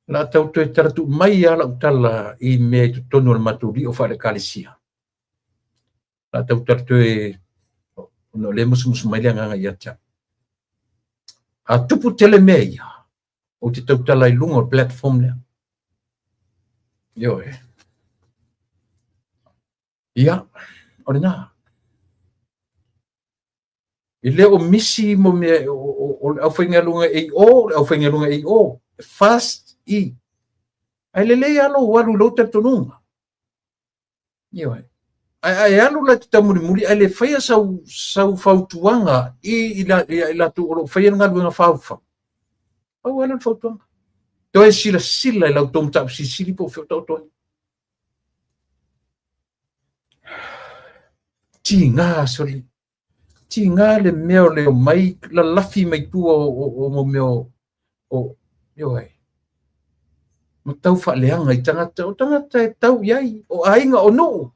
Speaker 1: O le a tau toe tala tuu mai lava lau tala i mea i totonu o le matou lio faale-Ekalesia. O le a tau tala toe, ona o lea e musumusu mai le agaga ia te au. A tupu tele mea ia, ou te tautala i luga o le platform lea. Ioe. Ia, o lena. E le o misi mo mea o le aufaigaluega e i o, o le aufaigaluega e i o, fast i. Ae lelei lava lou alu i lou talitonuga. Ioe. Ae a e alu la e te taumulimuli ae le faia sau fautuaga i i latou o lo o faia le galuega whauwhau. Pau lava lea o le fautuaga. Toe silasila i la outou mataupu silisili po o fea o taoto ai. Tiga sole. Tiga le mea o le omai lalafi mai tua o mo mea o ioe. Ma tau faaleaga i tagata, o tagata e tau i ai, o aiga, o nuu.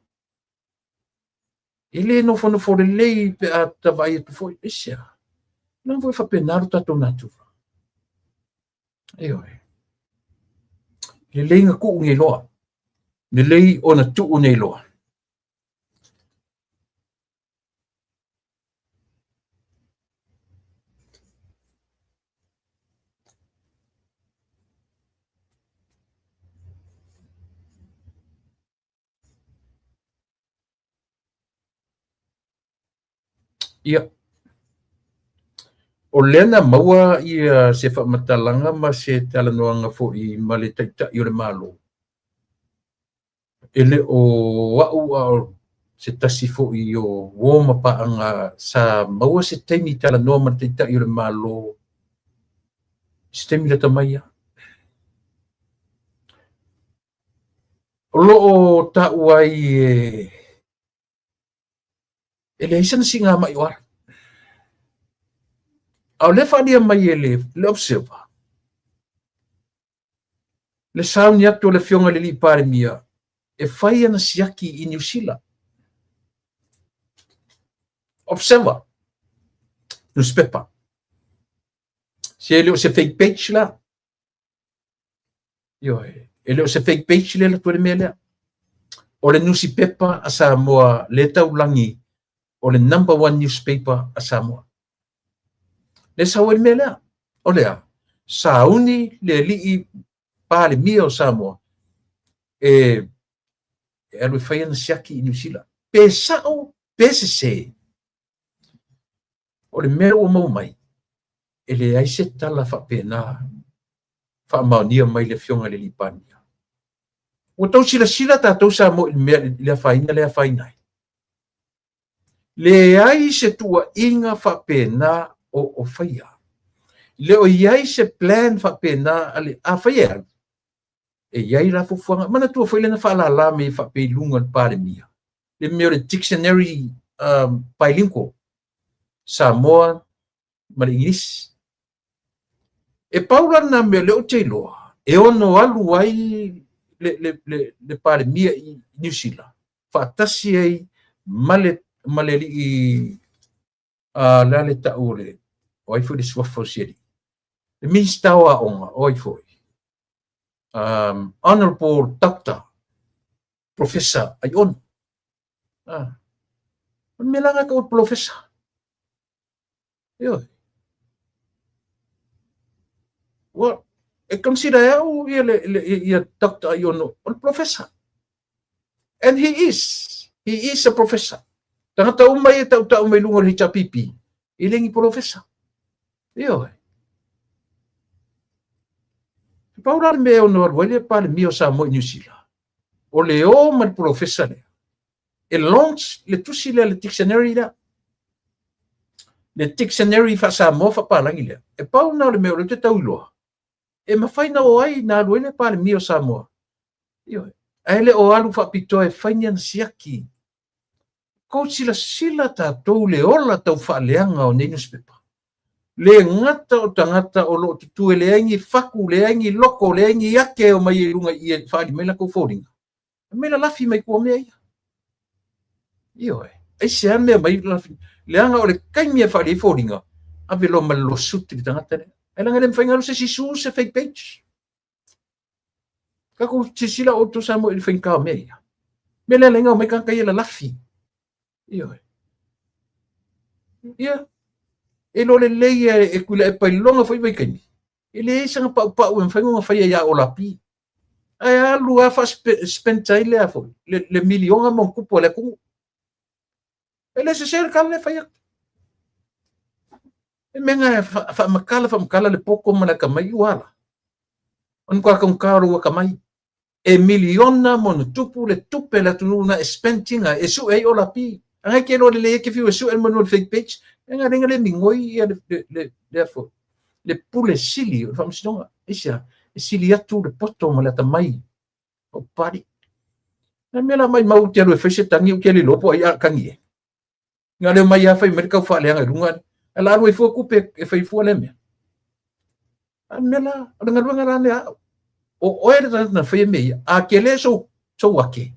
Speaker 1: E le nofonofo lelei pe a ta vaai atu foi, aisea? Leaga foi e faapena lo tatou natura. Ioe. Lelei na tuu nei loa. Lelei ona tuu nei loa. Ia, o lea na maua ia se faamatalaga ma se talanoaga foi ma le Taitai o le Malo, e le o au a o se tasi foi o uo ma paaga sa maua se taimi talanoa ma le Taitai o le Malo i se taimi lata mai lava. O lo o taua ai e leai sana siigamai o alu. A o lea e faaalia mai e le Observer, le sauni atu o le Afioga i le Alii Palemia e fai ana siaki i Niu Sila. Observer newspaper. Se le o se fake page la. Ioe, e le o se fake page le la le mea lea. O le nusipepa a Samoa le taulagi o le number one newspaper a Samoa. Le sau ai le mea lea. O lea, sauni le alii Palemia o Samoa e alu e fai ana siaki i Niu Sila. Pe sa'o, pe sesē. O le mea ua maua mai, e leai se tala faapena faamaonia mai le Afioga i le alii Palemia. Ua tau silasila tatou Samoa i le mea i le afaina lea e afaina ai. Leai se tuuaiga faapena o faia. Le o i ai se plan faapena a le, afai e alu, e i ai la fuafuaga. Manatua foi lea na faalala mai faapea i luga o le Palemia, le mea o le dictionary bilingual, Samoa ma le Igilisi. E pau la lena mea o lea ou te iloa, e ono alu ai le Palemia i Niu Sila, faatasi ai ma le alii, le a le tau o le, o ai foi le suafa o si alii, le Minista o Aoga, o ai foi, Honorable Doctor Professor Aiono. O le mea la lena o le Polofesa. Ioe. Ua, e consider e au ia le ia Dr. Aiono o le Polofesa. And he is. He is a professor. Tagata uma ia tautau mai luga o le HRPP, e le ni polofesa. Ioe. E pau la le mea e ono alu ai le Palemia o Samoa i Niu Sila, o le o ma le polofesa lea, e launch le tusi lea, le dictionary lea, le dictionary faa-Samoa faa-Palagi lea. E pau na o le mea o lea ou te tau iloa, e mafai na o ai na alu ai le Palemia o Samoa. Ioe. Ae le o alu faapitoa e fai ni ana siaki. Kou silasila tatou le ola tau faaleaga o nei nusipepa. Le gata o tagata o lo o tutū e leai ni faku, leai ni loko, leai ni ake e omai ai i luga i i e faaali mai latou foliga. E mai lalafi mai tua o mea ia. Ioe. Aisea mea mai lalafi. Leaga o le taimi e faaali ai foliga, ave loa ma le lawsuit i le tagata lea. Ae leaga e le mafai ona alu se isi sue se fake page. Tatou silasila outou Samoa i le faigata o mea ia. Mea lea laina omai tagata ia lalafi. Ioe. Ia, e iloa lelei e Tuilaepa i lona foi vaitaimi, e leai sana paupau e mafai ona faia ia Olapi. Ae alu lava faa-spend ai lea foi, le miliona ma ona tupu a le atunuu. E le sese le tala lea e fai atu. E mea na faamatala faamatala le poto ma le atamai ua ala. O ni kwa taugata o lou atamai. E miliona ma ona tupu le tupe a le atunuu na e spend ina e sue ai Olapi. A e te iloa lelei e te fiu e sue le manu o le fake page. E nga lenga le migoi ia le afo. Le pule sili o le faamasinoga. Aisea, e sili atu le poto ma le atamai o Papalii. Na mea la maimau ou te alu e fai se tagi ou te le iloa po o ai a tagi e. Na leo mai a fai mai le tau faaleaga i luga, ae la alu ai fua tupe e fai fua lea mea. A mea la, o le galuega la lea au. O oe le tagata na faia mea ia, a tele sou, sou ake,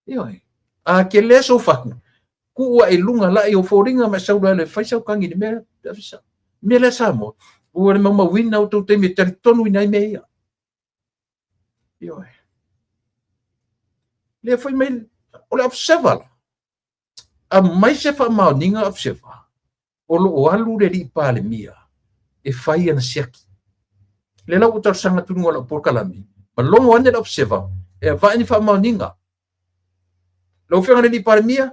Speaker 1: ioe, a tele sou fatu, tuu ae i luga laʻi o foliga ma e sau loa e fai sau tagi i le mea lea. Mea lea Samoa, ua le maumauina outou taimi e talitonuina ai mea ia. Ioe. Lea foi mai, o le observer la, aumai se faamaoniga observer, o lo o alu le alii Palemia e fai ana siaki. Lea la ua talosaga atu i luga o lau polokalame, ma logo ane le observer e avae ni faamaoniga. Lau Afioga i le alii Palemia,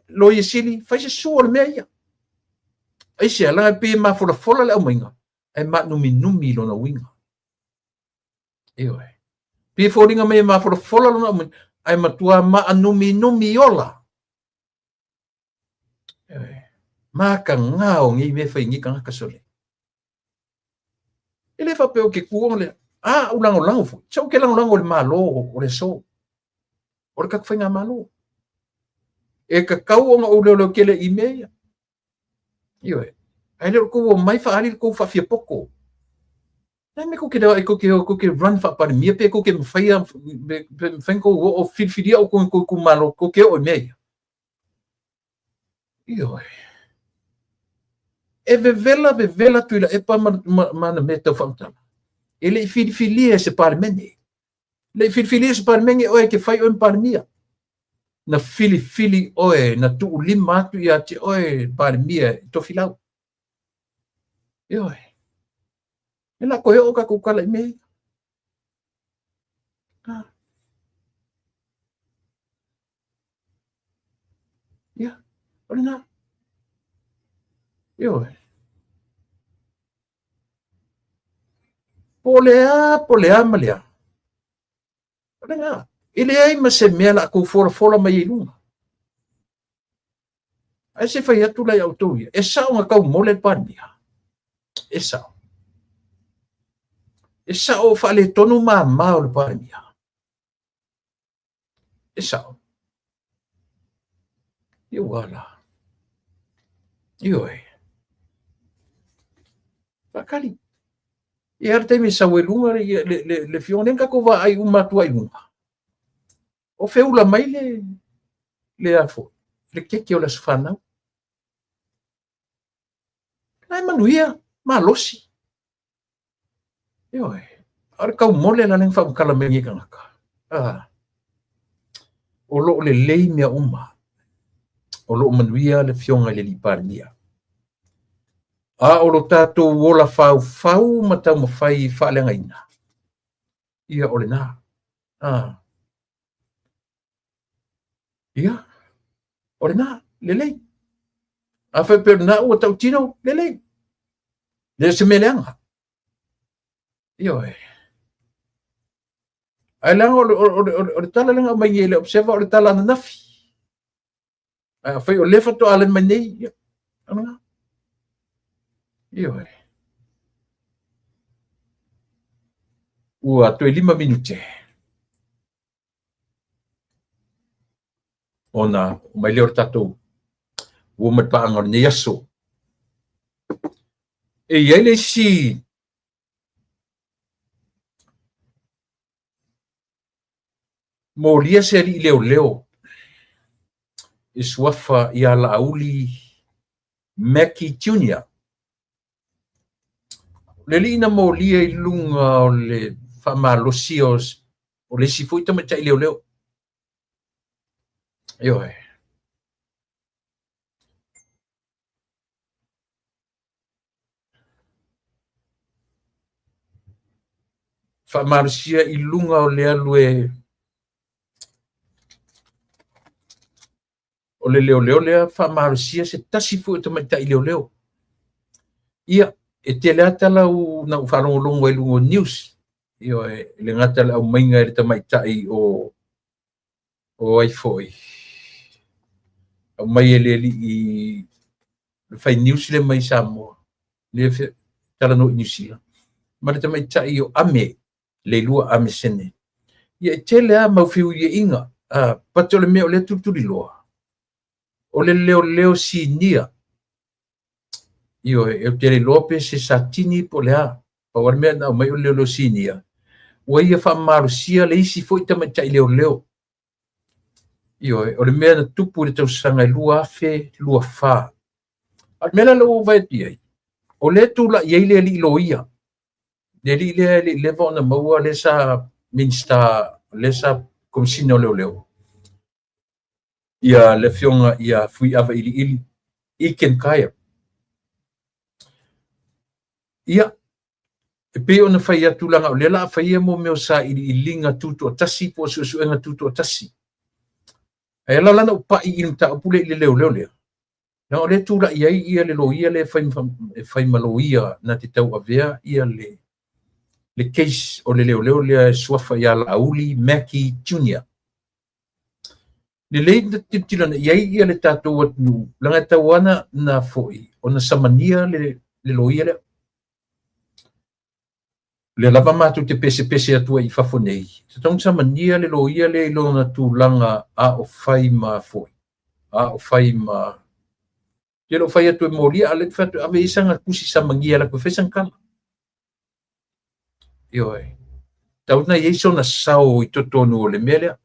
Speaker 1: Loia Sili, fai se sua o le mea ia. Aisea, leaga e pei e mafolafola le aumaiga, ae maanuminumi lona uiga. Ioe. Pei e foliga mai e mafolafola lona aumaiga, ae matua maanuminumi ola. Ioe. Mataga o nei mea e fai nei tagata sole. E le faapea ou te tu ona lea. A, ou lagolago foi. Se ou te lagolago i le Malo o le aso. O le tatou faigamalo. E tatau ona ou leoleo tele i mea ia. Ioe. Ae le o le tou omai faaali le tou faafiapoto. Le mea tou te leo ai tou te o tou te run faa-Palemia pe tou te mafaia pe mafai ona tou oo filifilia outou e tou itumalo tou te oo i mea ia. Ioe. E vevela vevela Tuilaepa ma ana mea tau faamatala. E le i filifilia e se Palemene. E le i filifilia e se Palemene oe e te fai oe ma Palemia. Na filifili oe, na tuulima atu ia te oe Palemia e Tofilau. Ioe. E la toe oo tatou tala i mea ia. Ia, o lena. Ioe. Po o le a, po o le a ma le a. O lena. E leai ma se mea la tou folafola mai ai i luga. Ae se fai atu la ia outou ia, e sao na taumole le Palemia. E sao. E sao o faaletonu mama o le Palemia. E sao. Ia ua la. Ioe. Faatali. Ia le taimi e sau ai luga le afioga lea na tatou vaai uma atu ai i luga. O feula mai le a foi, le keke o le aso fanau. La e manuia, malosi. Ioe. A o le taumole la lea na faamatala mai nei tagata. Ah. O lo o lelei mea uma. O lo o manuia le afioga i le alii Palemia. A o lo tatou ola faufau ma taumafai faaleagaina, ia o lena. Ah. Ia, o lena, lelei. A faapea o lena ua tautino, lelei. Le o se mea leaga. Ioe. Ae leaga o le tala lea na aumai nei e le Observer o le tala ananafi. Ae afai o lea faatoa alai mai nei, ia, o lena. Ioe. Ua toe 5 minute. Ona mai lea o le tatou ua mai paaga o lenei aso. E i ai le isi molia se alii leoleo e suafa ia Laauli Mackey Jr. O le alii na molia i luga o le faamalosia o le isi foi tamaitai leoleo. Ioe. Faamalosia i luga o le alu e o le leoleo lea faamalosia se tasi foi o tamaitai leoleo. Ia, e tele lava tala na ou faalogologo ai i luga o news. Ioe, e le gata le aumaiga e le tamaitai o ai foi. Aumai e le alii le fai news lea mai Samoa, lea talanoa i Niu Sila, ma le tamaitai o Ame, Leilua Ame Sene. Ia e tele lava mau feuiaiga, but o le mea o lea tulituliloa, o le leoleo sinia. Ioe, ou te le iloa pe se Satini po o le a, pau lava le mea na aumai o le leoleo sinia, ua ia faamalosia le isi foi tamaitai leoleo. Ioe, o le mea na tupu i le tausaga e 2024. A o le mea la lea ua ou vaai atu i ai, o lea e tulai ai le alii loia, le alii lea e le i leva ona maua lea sa Minisita, lea sa Komesina o Leoleo, ia le afioga ia Fuiava Iliili Iken Kaya. Ia, e pei ona fai atu leaga o lea o le a faia mo mea o sailiiliga tutoatasi po o suesuega tutoatasi. Ae ala la ona ou pai i le mataupu lea i le leoleo lea, leaga o lea e tulai ai ia le loia lea e fai ma loia na te tauavea ia le case o le leoleo lea e suafa ia Laauli Mackey Jr. Lelei na tilotilo ane i ai ia le tatou atunuu, leaga e tatau lava na foi ona samania le loia lea. O lea lava matou te pesepese atu ai i fafo nei, e tatau ona samania le loia lea i lona tulaga a o fai ma foi, a o fai ma... Ou te le o fai atu e molia, a o lea ou te fai atu e ave i ai sana tusi samania e alu atu e fai sana tala. Ioe. Tau ona i ai sona sao i totonu o le mea lea.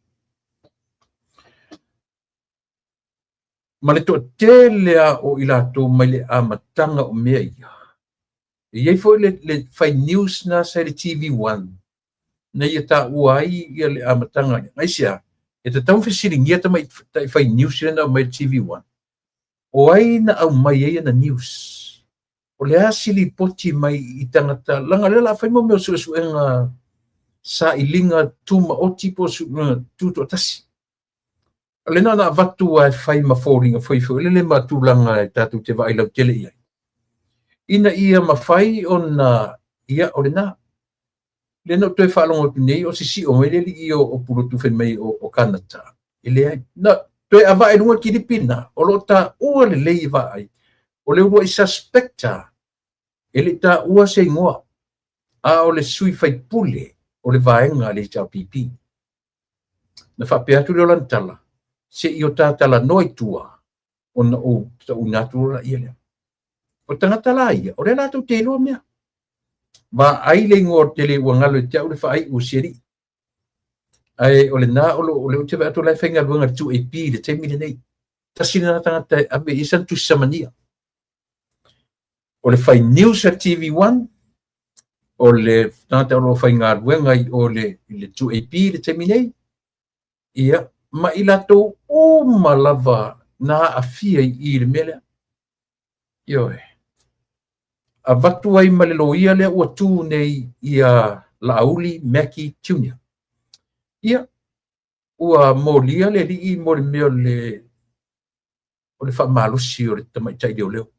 Speaker 1: Ma le toatele lava o i latou mai le amataga o mea ia. E i ai foi le fai news na sa i le TV1 na ia taua ai ia le amataga lea. Aisea? E tatau ona fesiligia tamaitai fai news lea na aumai i le TV1, o ai na aumai ai ana news? O le a se lipoti mai i tagata, leaga o lea o le a fai mea o suesuega sailiga tumaoti po o suesuega tutoatasi. O lea na ona avatu lava e fai ma foliga foi foi lele ma tulaga e tatou te vaai lautele i ai, ina ia mafai ona, ia, o lena. Lea na ou toe faalogo atu nei o sisio mai le alii o Pulotu fai mai o Kanata. E leai. Na toe avae i luga le kilipi lena, o lo o taua lelei e vaai, o le uluai suspecta, e le i taua se igoa, a o le sui faipule o le vaega a le HRPP. Na faapea atu lea o lana tala, se i o ta talanoa i tua, ona ou tauina atu loa lea. O tagata la ia, o lea latou te iloa mea. Vaai le igoa o tele ua galo ia te au le faaiu o si alii. Ae o lena o lo o lea ou te vaai atu o la e faigaluega i le 2AP i le taimi lenei. Tasi lena tagata e ave i ai sana tusi samania. O le fai news a TV1, o le tagata o lo o faigaluega i o le 2AP i le taimi nei, ia, ma i latou uma lava na aafia i i le mea lea. Ioe. Avatu ai ma le loia lea ua tu nei ia Laauli Mackey Jr. Ia, ua molia le alii mo le mea o le faamalosi o le tamaitai leoleo.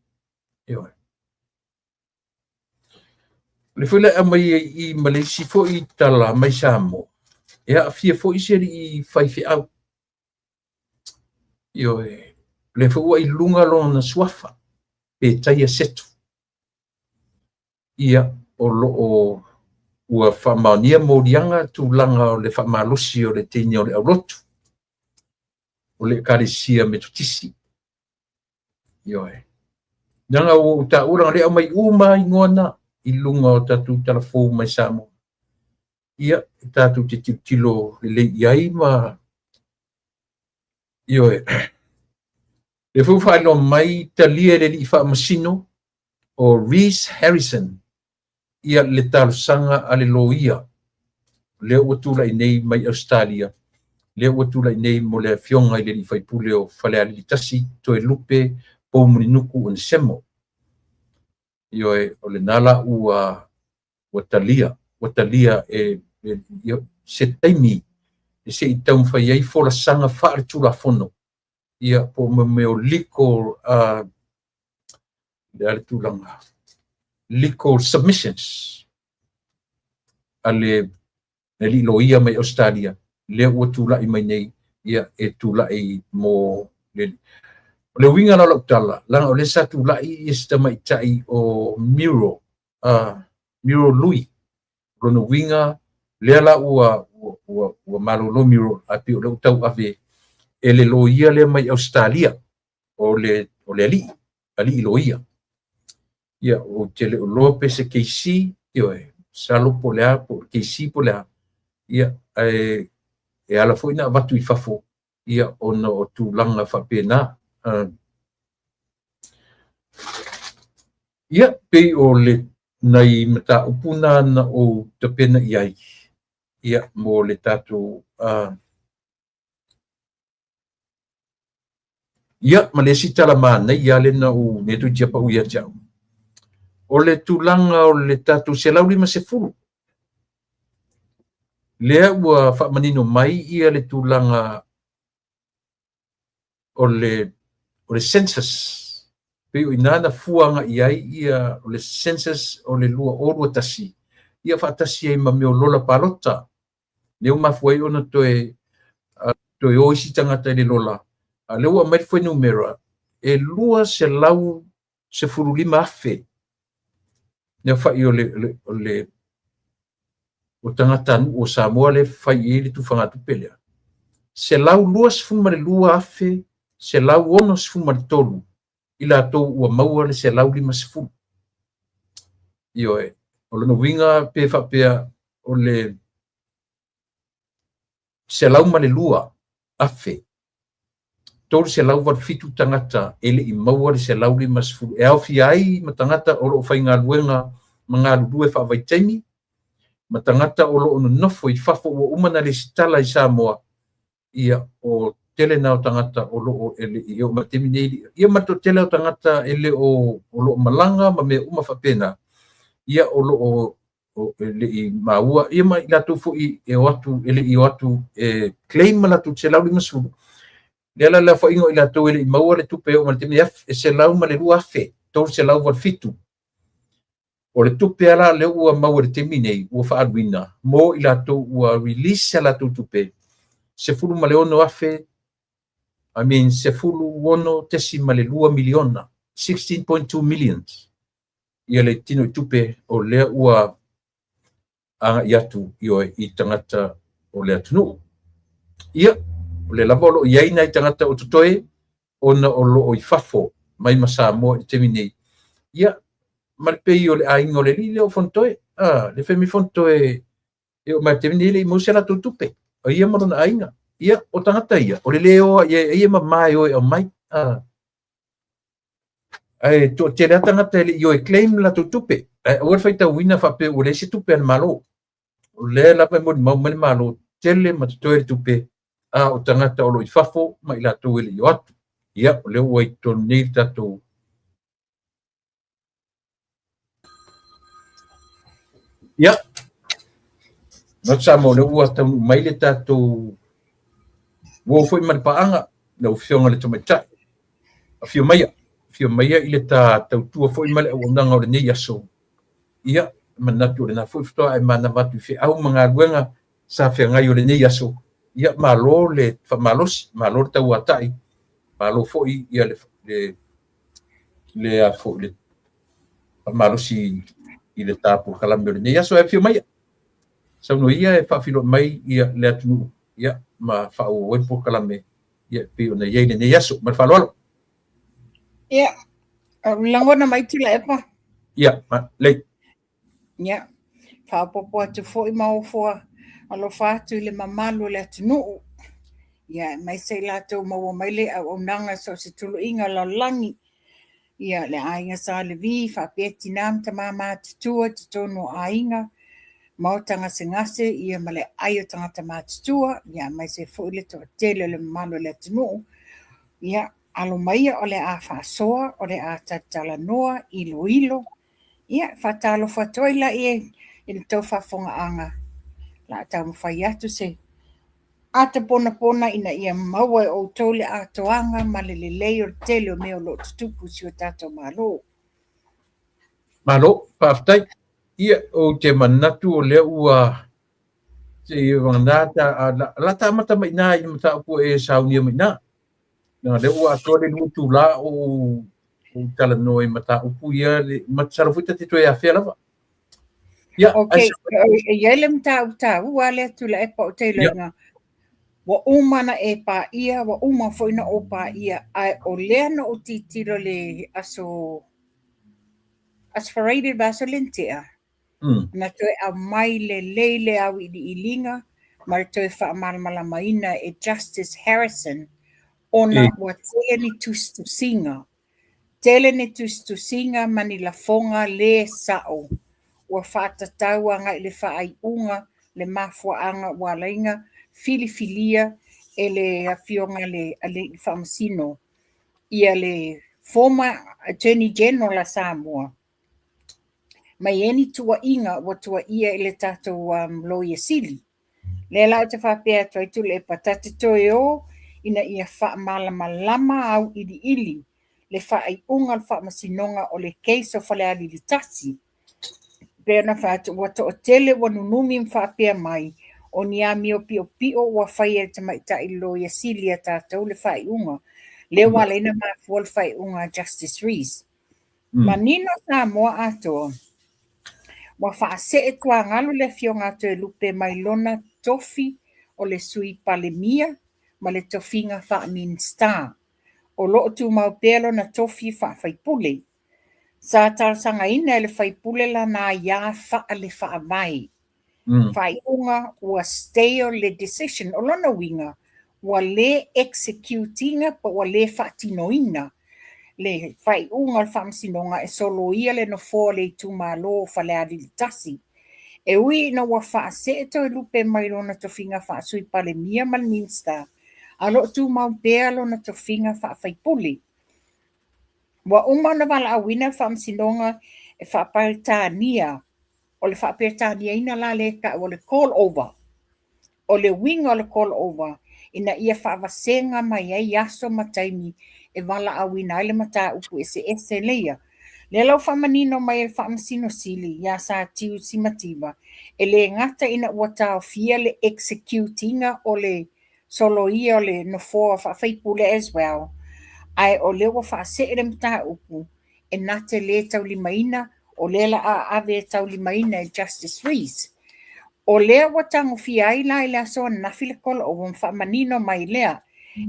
Speaker 1: Ioe. O le foi le aumai ai i ma le isi foi tala mai Samoa, e aafia foi se alii faifeau. Ioe. O lea foi ua i luga lona suafa, Petaia Setu. Ia, o lo o ua faamaonia moliaga tulaga o le faamalosi o le teine o le aulotu o le Ekalesia Metotisi. Ioe. Leaga ua ou taua leaga o lea e aumai uma igoa na i luga o tatou talafou mai Samoa. Ia, tatou te tilotilo lelei i ai ma ioe. Lea foi ua faailoa mai talia e le alii faamasino o Reece Harrison ia le talosaga a le loia lea ua tulai nei mai Ausetalia, lea ua tulai nei mo le afioga i le alii faipule o Falealili 1, Toelupe Poumulinuku Onesemo. Ioe, o lena la ua talia, ua talia e se taimi e se i taumafai ai folasaga faaletulafono, ia po o mea o legal, le a le tulaga, legal submissions a le alii loia mai Ausetalia, lea ua tulai mai nei, ia e tulai mo le o le uiga la o lau tala, leaga o lea sa tulai ia se tamaitai o Miro, Miro Lui. Lona uiga lea la ua malolo Miro, ae pei o lea ua tauave e le loia lea mai Ausetalia, o le alii loia. Ia, ou te le o loa pe se KC, ioe, masalo po o le a, po o le KC po o le a, ia, ae e ala foi na avatu i fafo, ia, ona o tulaga faapena. Ia, pei o le nai mataupu na na ou tapena i ai, ia, mo le tatou ia, ma le isi tala manaia lea na ou nei toeitiiti pau ia te au. O le tulaga o le tatou 150. Lea ua faamanino mai ia le tulaga o le census. Pei o ina na fuaga i ai ia o le census o le 2021, ia faatasi ai ma mea o lola palota. Lea ua mafua ai ona toe o isi tagata i le lola. A lea ua aumai le fuainumera, e 215,000 le aofai o le tagatanuu o Samoa lea e fai i ai le tufagatupe lea. 122,163 i latou ua maua le 150. Ioe, o lona uiga pe faapea o le 102,300 387 tagata e le i maua le 150 e aofia ai ma tagata o lo o faigaluega ma galulue faavaitaimi ma tagata o lo o nonofo i fafo ua uma ona lesitala i Samoa. Ia, o tele na o tagata o lo o e le i oo mai taimi nei, ia ma le toatele o tagata e le o o lo o malaga ma mea uma faapena, ia o lo o e le i maua, ia ma i latou foi e o atu e le i o atu e claim ma latou 150. Lea la le aofaiga o i latou e le i maua le tupe e oo mai le taimi e 102,387. O le tupe ala lea ua maua i le taimi nei ua faaaluina mo i latou ua release a latou tupe, 16 afe, I mean 16.2 miliona, 16.2 millions ia le tino i tupe o lea ua agai atu ioe i tagata o le atunuu. Ia, o le lava o lo o i ai nai tagata o totoe ona o lo o i fafo mai ma Samoa i le taimi nei. Ia, ma le pei o le aiga o le alii lea o Fonotoe, le Femi Fonotoe, e oo mai le taimi nei e le i maua se latou tupe, o ia ma lona aiga. Ia, o tagata ia, o le lē oa i ai e mamā e o e aumai. Ae toatele lava tagata e le i o e claim latou tupe. Ae aua le faitauina faapea ua leai se tupe a le Malo. O lea lava e molimau mai le Malo, tele ma totoe le tupe, a o tagata o lo o i fafo ma i latou e le i o atu. Ia, o lea ua i totonu nei le tatou. Ia, Maota Samoa, o lea ua taunuu mai le tatou uo foi ma le paaga, lau Afioga i le Tamaitai. Afio maia, afio maia i le ta tautua foi ma le auaunaga o lenei aso. Ia, manatu o lena foi faatoa e manava atu i feau ma galuega sa feagai o lenei aso. Ia, malo le faamalosi, malo le tauatai, malo foi ia le a foi le faamalosi i le ta polokalame o lenei aso. E afio maia, saunoa ia e faafeiloai mai ia le atunuu, ia ma faaauau ai le polokalame ia pei ona i ai lenei aso. Ma le faaaloalo.
Speaker 2: Ia, lagona mai Tuilaepa.
Speaker 1: Ia, lei.
Speaker 2: Ia, faaopoopo atu foi ma ofo alofa atu i le mamalu o le atunuu. Ia, aemaise i latou maua mai le auaunaga so o se tuluiga o le lalolagi. Ia, le aiga Sa Levi, faapea tinā ma tamā matutua i totonu o aiga, maota gasegase, ia ma le ai o tagata matutua, ia aemaise foi le toatele o le mamalu o le atunuu. Ia, alo maia o le a faasoa, o le a talatalanoa, iloilo. Ia, faatalofa atu ai laia i le tou faafofogaaga. O le a taumafai atu se ata ponapona ina ia maua e outou le atoaga ma le lelei o le tele o mea o lo o tutupu i si o tatou Malo.
Speaker 1: Malo, faafetai. Ia, ou te manatu o lea ua se i vagana ta la ta amata mai ina i le mataupu e saunia mai ina. Leaga lea ua atoa le 2 itula o ou talanoa i mataupu ia, masalo foi ta te toe afea lava. Ia,
Speaker 2: Ok, e i ai le mataupu taua lea Tuilaepa o te iloa ua uma na e paia, ua uma foi na ou paia, ae o lea na ou tilotilo le aso aso Friday le vaiaso lea na tea, na toe aumai lelei le auiliiliga ma le toe faamalamalamaina e Justice Harrison ona ua tele ni tusitusiga. Tele ni tusitusiga ma ni lafoga lē sa'o ua faatatau agai le faaiuga le mafuaaga ua ala ai ona filifilia e le afioga le alii faamasino ia le former Attorney General a Samoa mai ai ni tuuaiga ua tuuaia i le tatou Loia Sili. Lea la ou te faapea atu ai Tuilaepa, ta te toe o ina ia faamalamalama auiliili le faaiuga o le faamasinoga o le case o Falealili 1. Pei ona fai atu ua toatele ua nunumi ma faapea mai o ni amio piopio ua faia e le tamaitai Loia Sili a tatou le faaiuga. Lea ua ala ai ona mafua le faaiuga a Justice Rees. Manino Samoa atoa, ua faasee tuagalu le afioga a Toelupe mai lona tofi o le Sui Palemia ma le tofiga faa-Minisita. O lo o tumau pea lona tofi faa-faipule. Sa talosagaina e le faipule lana aiā faale-faavae. Faaiuga ua stay le decision. O lona uiga, Ua le execute ina po ua le faatinoina le faaiuga o le Faamasinoga e soloia le nofoa o le itumalo o Falealili 1. E ui ina ua faasee Toelupe mai lona tofiga faa-Sui Palemia ma le Minisita, a o lo o tumau pea lona tofiga faa-faipule. Ua uma ona valaauina le Faamasinoga e faa-Peretania, o le faa-Peretaniaina la lea e tau o le call over. O le uiga o le call over, ina ia faavasega mai ai aso ma taimi e valaauina ai le mataupu eseese leia. Lea la ua faamanino mai e le Faamasino Sili ia Satiu Simativa, e le gata ina ua taofia le execute ina o le soloia o le nofoa faa-faipule as well, ae o lea ua faasee le mataupu e na te le taulimaina, o lea la a ave e taulimaina e Justice Rees. O lea ua tagofia ai la i le aso ananafi le call over ma faamanino mai lea.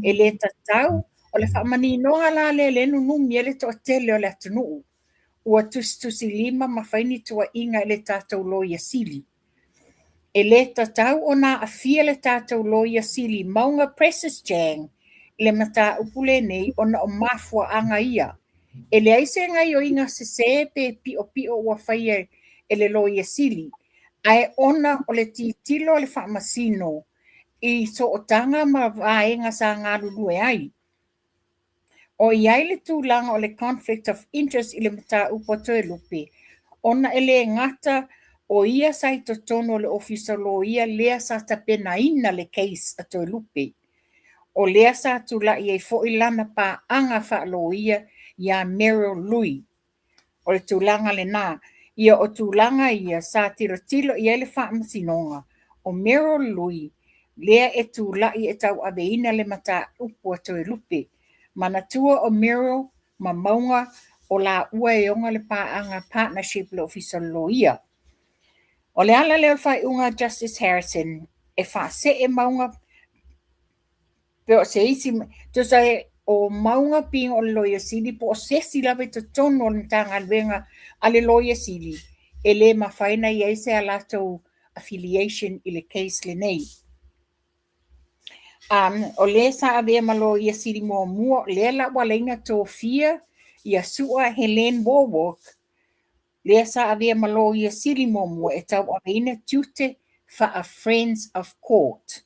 Speaker 2: E le tatau, o le faamaninoga la lea lea e nunumi ai le toatele o le atunuu. Ua tusitusilima ma fai ni tuuaiga i le tatou Loia Sili. E le tatau ona aafia le tatou Loia Sili Mauga Precious Chang i le mataupu lenei ona o mafuaaga ia. E leai se gaioiga sese pe piopio ua faia e le Loia Sili, ae ona o le tilotilo a le Faamasino i sootaga ma vaega sa galulue ai. O i ai le tulaga o le conflict of interest i le mataupu a Toelupe, ona e le gata o ia sa i totonu o le Ofisa o Loia lea sa tapenaina le case a Toelupe. O lea sa tulai ai foi lana paaga faaloia ia Meryl Lui. O le tulaga lena. Ia o tulaga ia sa tilotilo i ai le Faamasinoga, o Meryl Lui lea e tulai e tauaveina le mataupu a Toelupe. Manatua o Meryl ma Mauga o laua e ona le paaga partnership le Ofisa o le Loia. O le ala lea o le faaiuga a Justice Harrison e faasee Mauga pe o se isi, tusa e o Mauga being o le Loia Sili po o se isi lava i totonu o le Matagaluega a le Loia Sili, e le mafai ona i ai se a latou affiliation i le case lenei. O le sa avea ma Loia Sili muamua, o lea la ua ala ai ona tofia ia Su'a Helene Wallwork, lea sa avea ma Loia Sili muamua e tauaveina tiute faa-Friends of Court.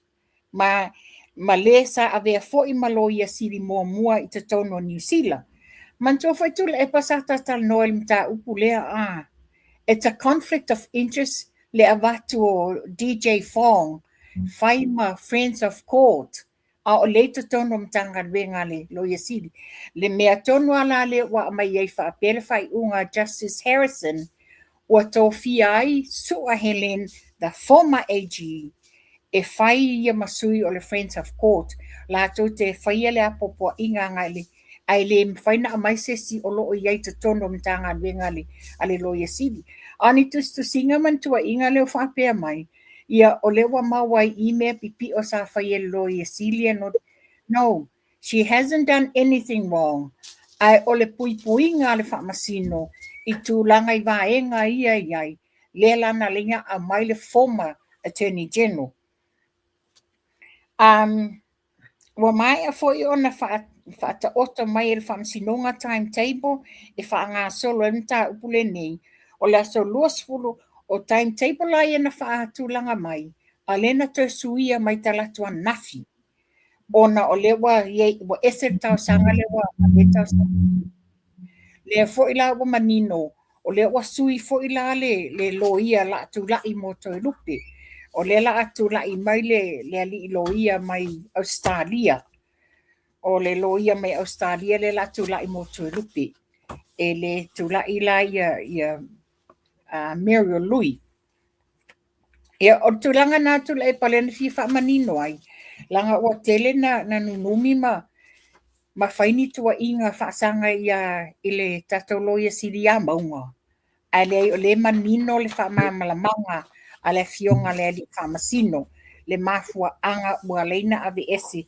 Speaker 2: Ma le sa avea foi ma Loia Sili muamua i totonu o Niu Sila. Manatua foi Tuilaepa sa talatalanoa i le mataupu lea, it's a conflict of interest le avatu o DJ Fong fai ma Friends of Court, a o lea i totonu o Matagaluega a le Loia Sili. Le mea tonu lava la lea ua aumai ai faapea le faaiuga a Justice Harrison, ua tofia ai Su'a Helene, the former AG, e fai ia ma sui o le Friends of Court, latou te faia le apoapoaiga agai le ae le mafai ona aumai se isi o lo o i ai i totonu o Matagaluega a le Loia Sili. A o ni tusitusiga ma ni tuuaiga lea ua faapea mai, ia o lea ua maua ai i mea pipio sa fai e le Loia Sili and no, she hasn't done anything wrong. Ae o le puipuiga a le Faamasino i tulaga i vaega ia e i ai, lea la na ala ai ona aumai le former Attorney General. Ua maea foi ona faataoto mai e le Faamasinoga timetable e faagasolo ai le mataupu lenei. O le aso 20 o timetable la ia na faatulaga mai, a o lea na toe suia mai talaatu ananafi, ona o lea ua ua ese le talosaga lea ua ave ai talosaga. Lea foi la ua manino, o lea ua sui foi la le loia la a tulai mo Toelupe. O lea la a tulai mai le alii loia mai Ausetalia. O le loia mai Ausetalia lea la a tulai mo Toelupe. E le tulai la ia Muriel Lui. Ia, o le tulaga na Tuilaepa lea na fia faamanino ai, leaga ua tele na nunumi ma fai ni tuuaiga faasaga i le tatou Loia Sili ia Mauga. Ae leai, o lea e manino le faamalamalamaga a le afioga a le alii faamasino, le mafuaaga ua ala ai ona aveese,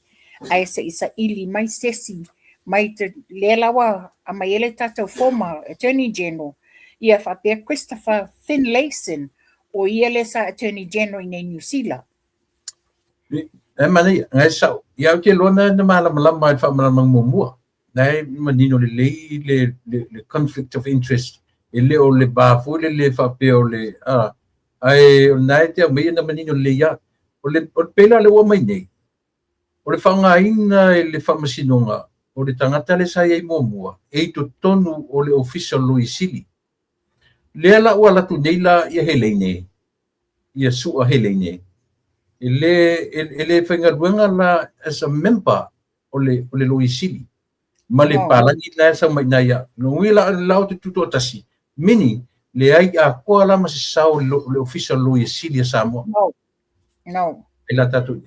Speaker 2: ae se i saili mai se isi mai lea la ua aumai ai le tatou former Attorney General, ia faapea Christopher Finlayson, o ia lea sa Attorney General i nei Niu Sila.
Speaker 1: E manaia, na e sao. Ia ou te iloa na na malamalama i le faamalamalamaga muamua. Na e manino lelei le, le, le conflict of interest. E le o le va foi lele faapea o le, a, ae o lena e te aumaia na manino lelei lava. O le, o le pela lea ua aumai nei, o le faaaogaina e le Faamasinoga o le tagata lea sa i ai muamua e i totonu o le Ofisa o le Loia Sili. Lea la ua alu atu nei la ia Heleine, ia Su'a Heleine, e le, e le faigaluega la as a member o le, o le Loia Sili ma le palagi la e sau mai i ina ia. Lona uiga la, la o te tutoatasi, meaning, leai atoa la ma se sao o le Ofisa o le Loia Sili a Samoa.
Speaker 2: No. No.
Speaker 1: E la tatou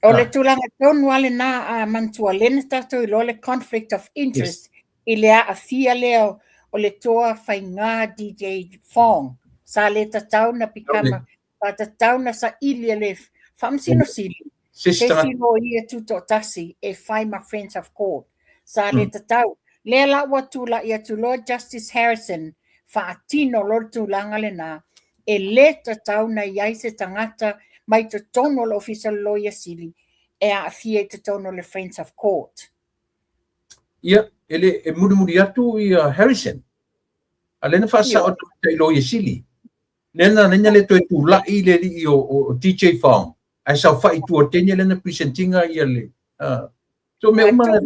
Speaker 2: O le tulaga tonu lava lena a manatua lea na tatou iloa le conflict of interest yes. i le aafia lea o le toa faiga DJ Fong. Sa le tatau na pikama, sa tatau na saili e le Faamasino Sili, se isi loia tutoatasi e fai ma Friends of Court. Sa le tatau. Lea la ua tulai atu loa Justice Harrison faatino loa le tulaga lena, e le tatau na i ai se tagata mai totonu o le Ofisa o le Loia Sili e aafia i totonu o le Friends of Court.
Speaker 1: Ia, e le, e mulimuli atu ia Harrison, a lea na faasao e le Tamaitai Loia Sili, lea na ala ai le toe tulai le alii o, o, o DJ Fong, ae saofai i tua o le taimi lea na present ina ia le, so mea uma na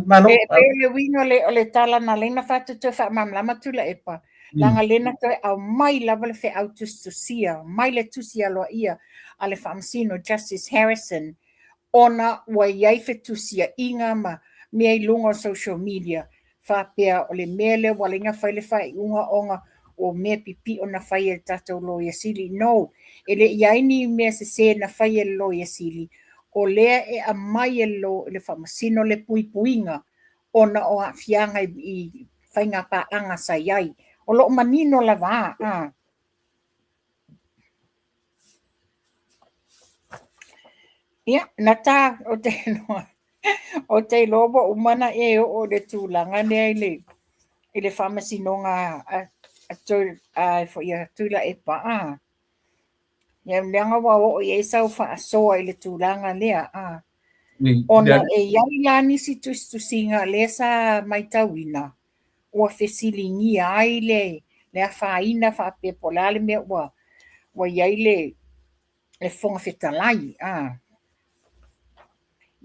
Speaker 2: Malo. E pei o le uiga o le, o le tala na ala ai ona fai atu toe faamalamalama Tuilaepa, leaga lea na toe aumai lava le feau tusitusia, mai le tusi aloaia a le Faamasino Justice Harrison, ona ua i ai fetusiaiga ma mea i luga o social media, faapea o le mea lea ua ala ai ona fai le faaiuga ona o mea pipio na fai e le tatou Loia Sili. No, e le i ai ni mea sese na fai e le Loia Sili, o lea e aumai e le Faamasino le puipuiga ona o aafiaga i faiga paaga sa i ai. O lo o manino lava a. Ia, na ta, o te iloa, o te iloa ua uma ona e oo i le tulaga lea i le, i le faamasinoga a, a, a, a Tuilaepa, a. Ia, leaga ua oo i ai sau faasoa i le tulaga lea, a. Ona e i ai la nisi tusitusiga lea sa matauina, ua fesiligia ai le, le afaina faapea po o le a le mea ua, ua i ai le, le Fofoga Fetalai, a.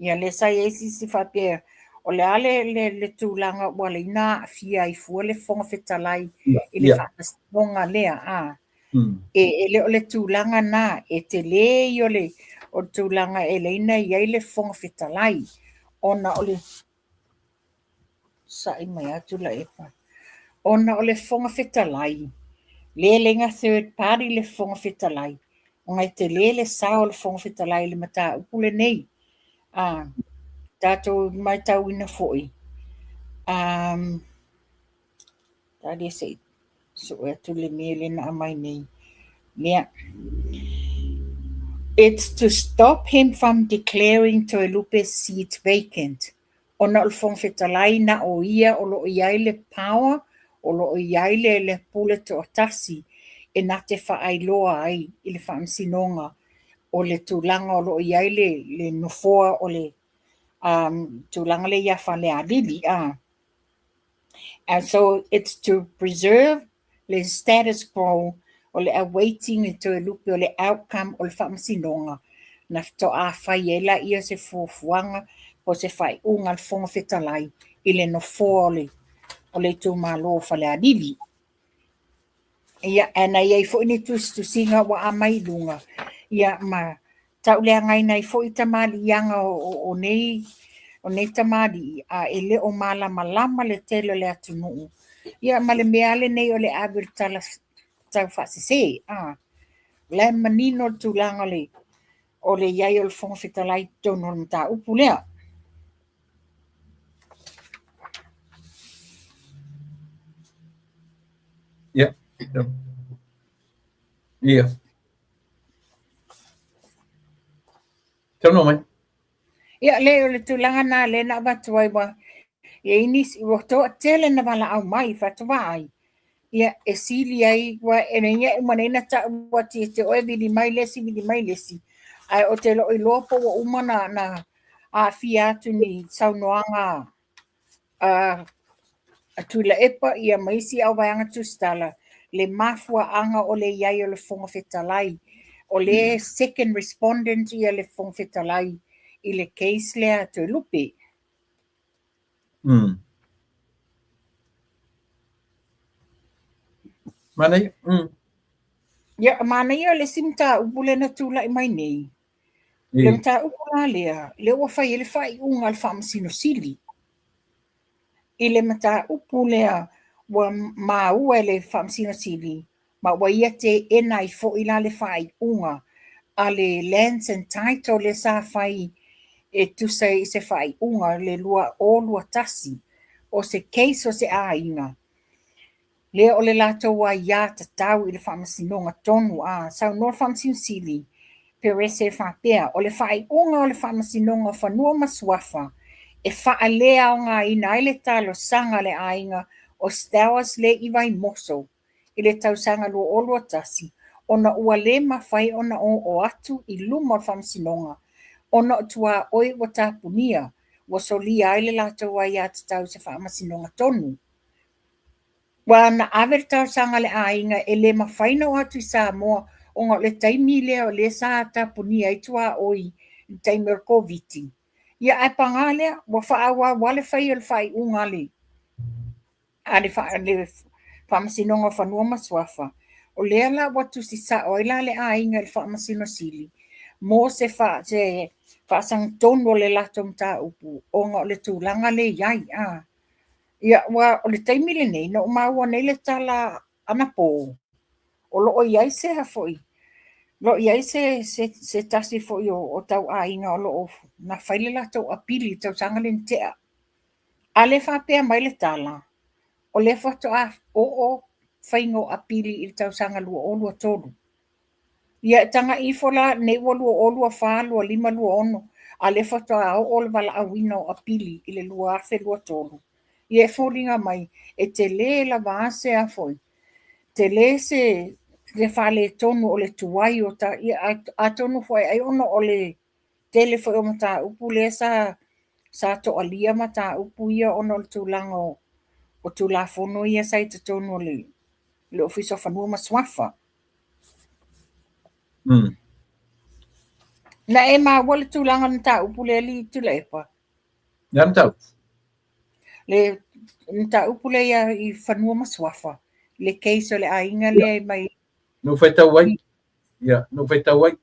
Speaker 2: Ia lea sa i ai sisi faapea, o le a le, le, le tulaga ua ala ai ona aafia ai fua le Fofoga Fetalai i le faamasinoga lea, a. E, e le o le tulaga na, e tele ia o le, o le tulaga e ala ai ona i ai le Fofoga Fetalai, ona o le Sa'i mai lava Tuilaepa. Ona o le Fofoga Fetalai, lea e leai third party le Fofoga Fetalai, ona e tele le sao o le Fofoga Fetalai i le mataupu lenei. A tatou matauina foi, Talia se i sue atu le mea lea na aumai nei. Lea. It's to stop him from declaring Toelupe's seat vacant. Ona o le Fofoga Fetalai na o ia o lo o i ai le power, o lo o i ai le, le pule toatasi e na te faailoa ai i le faamasinoga o le tulaga o lo o i ai le, le nofoa o le tulaga lea ia Falealili. And so it's to preserve le status quo o le awaiting i Toelupe o le outcome o le faamasinoga na faatoa fai ai laia se fuafuaga po o se faaiuga a le Fofoga Fetalai i le nofoa o le, o le itumalo o Falealili. Ia, ae na i ai foi ni tusitusiga ua aumai i luga, ia ma tauleagaina ai foi tamaliiaga o nei o nei tamalii, a e le o malamalama le tele o le atunuu, ia ma le mea lava lenei o le ave o le tala taufaasese. A, o la e manino le tulaga o le o le i ai o le Fofoga Fetalai i totonu o le mataupu lea.
Speaker 1: Ia. Ia. Saunoa mai.
Speaker 2: Ia, le, o le tulaga na lea na avatu ai ua i ai nisi, ua toatele na valaau mai faatoa ai. Ia, e sili ai, ua e nei e uma nei na ta'u atu ia te oe vili mai le isi, vili mai le isi. Ae ou te le o iloa po ua uma ona aafia atu ni saunoaga a Tuilaepa ia ma isi auvaega tusitala le mafuaaga o le i ai o le Fofoga Fetalai. O le second respondent ia le Fofoga Fetalai i le case lea a Toelupe.
Speaker 1: Manaia.
Speaker 2: Ia, manaia le isi mataupu lea na tulai mai nei. Le mataupu la lea, lea ua fai ai le faaiuga a le Faamasino Sili. I le mataupu lea ua maua e le Faamasino Sili, ma ua ia teena ai foi la le faaiuga a le Lands and Title lea sa fai e tusa i se faaiuga le 2021 o se case o se aiga lea o le latou aiā tatau i le faamasinoga tonu a saunoa le Faamasino Sili Perese e faapea, o le faaiuga o le Faamasinoga o Fanua ma Suafa e faaleaogaina ai le talosaga a le aiga o Stowers le i Vaimoso i le tausaga 2021 ona ua le mafai ona oo atu i luma o le Faamasinoga ona o tuaoi ua tapunia, ua solia ai le latou aiatatau i se faamasinoga tonu. Ua na ave le talosaga a le aiga e le mafai ona oo atu i Samoa ona o le taimi lea o lea sa tapunia ai tuaoi i le taimi o le Koviti. Ia ae paga lea, ua faaauau lava le fai o le faaiuga a le Faamasinoga o Fanua ma Suafa. O lea la ua tusi sao ai la le aiga i le Faamasino Sili mo se faasagatonu o le latou mataupu ona o le tulaga lea e i ai. Ia, ua o le taimi lenei, na ou maua nei le tala anapo, o lo o i ai se foi, o lo o i ai se tasi foi o tauaiga o lo o na fai le latou apili i le tausaga lea na tea. A lea faapea mai le tala, o lea faatoa oo faiga o apili i le tausaga 2023. Ia e tagai ifo la, nei ua 2024, 25, 26, a lea faatoa oo le valaauina o apili i le 2023. Ia e foliga mai, e tele lava se a foi, tele se faaletonu o le tuai o ta, ia atonu foi ai ona o le tele foi o mataupu lea sa toalia mataupu ia ona o le tulaga o Tulafono ia sa i totonu o le Ofisa o Fanua ma Suafa. Na e maua le tulaga o le mataupu lea li Tuilaepa?
Speaker 1: Le a mataupu?
Speaker 2: Le mataupu lea i Fanua ma Suafa, le case o le aiga lea e mai.
Speaker 1: Na ou faitau ai. Ia, na ou faitau ai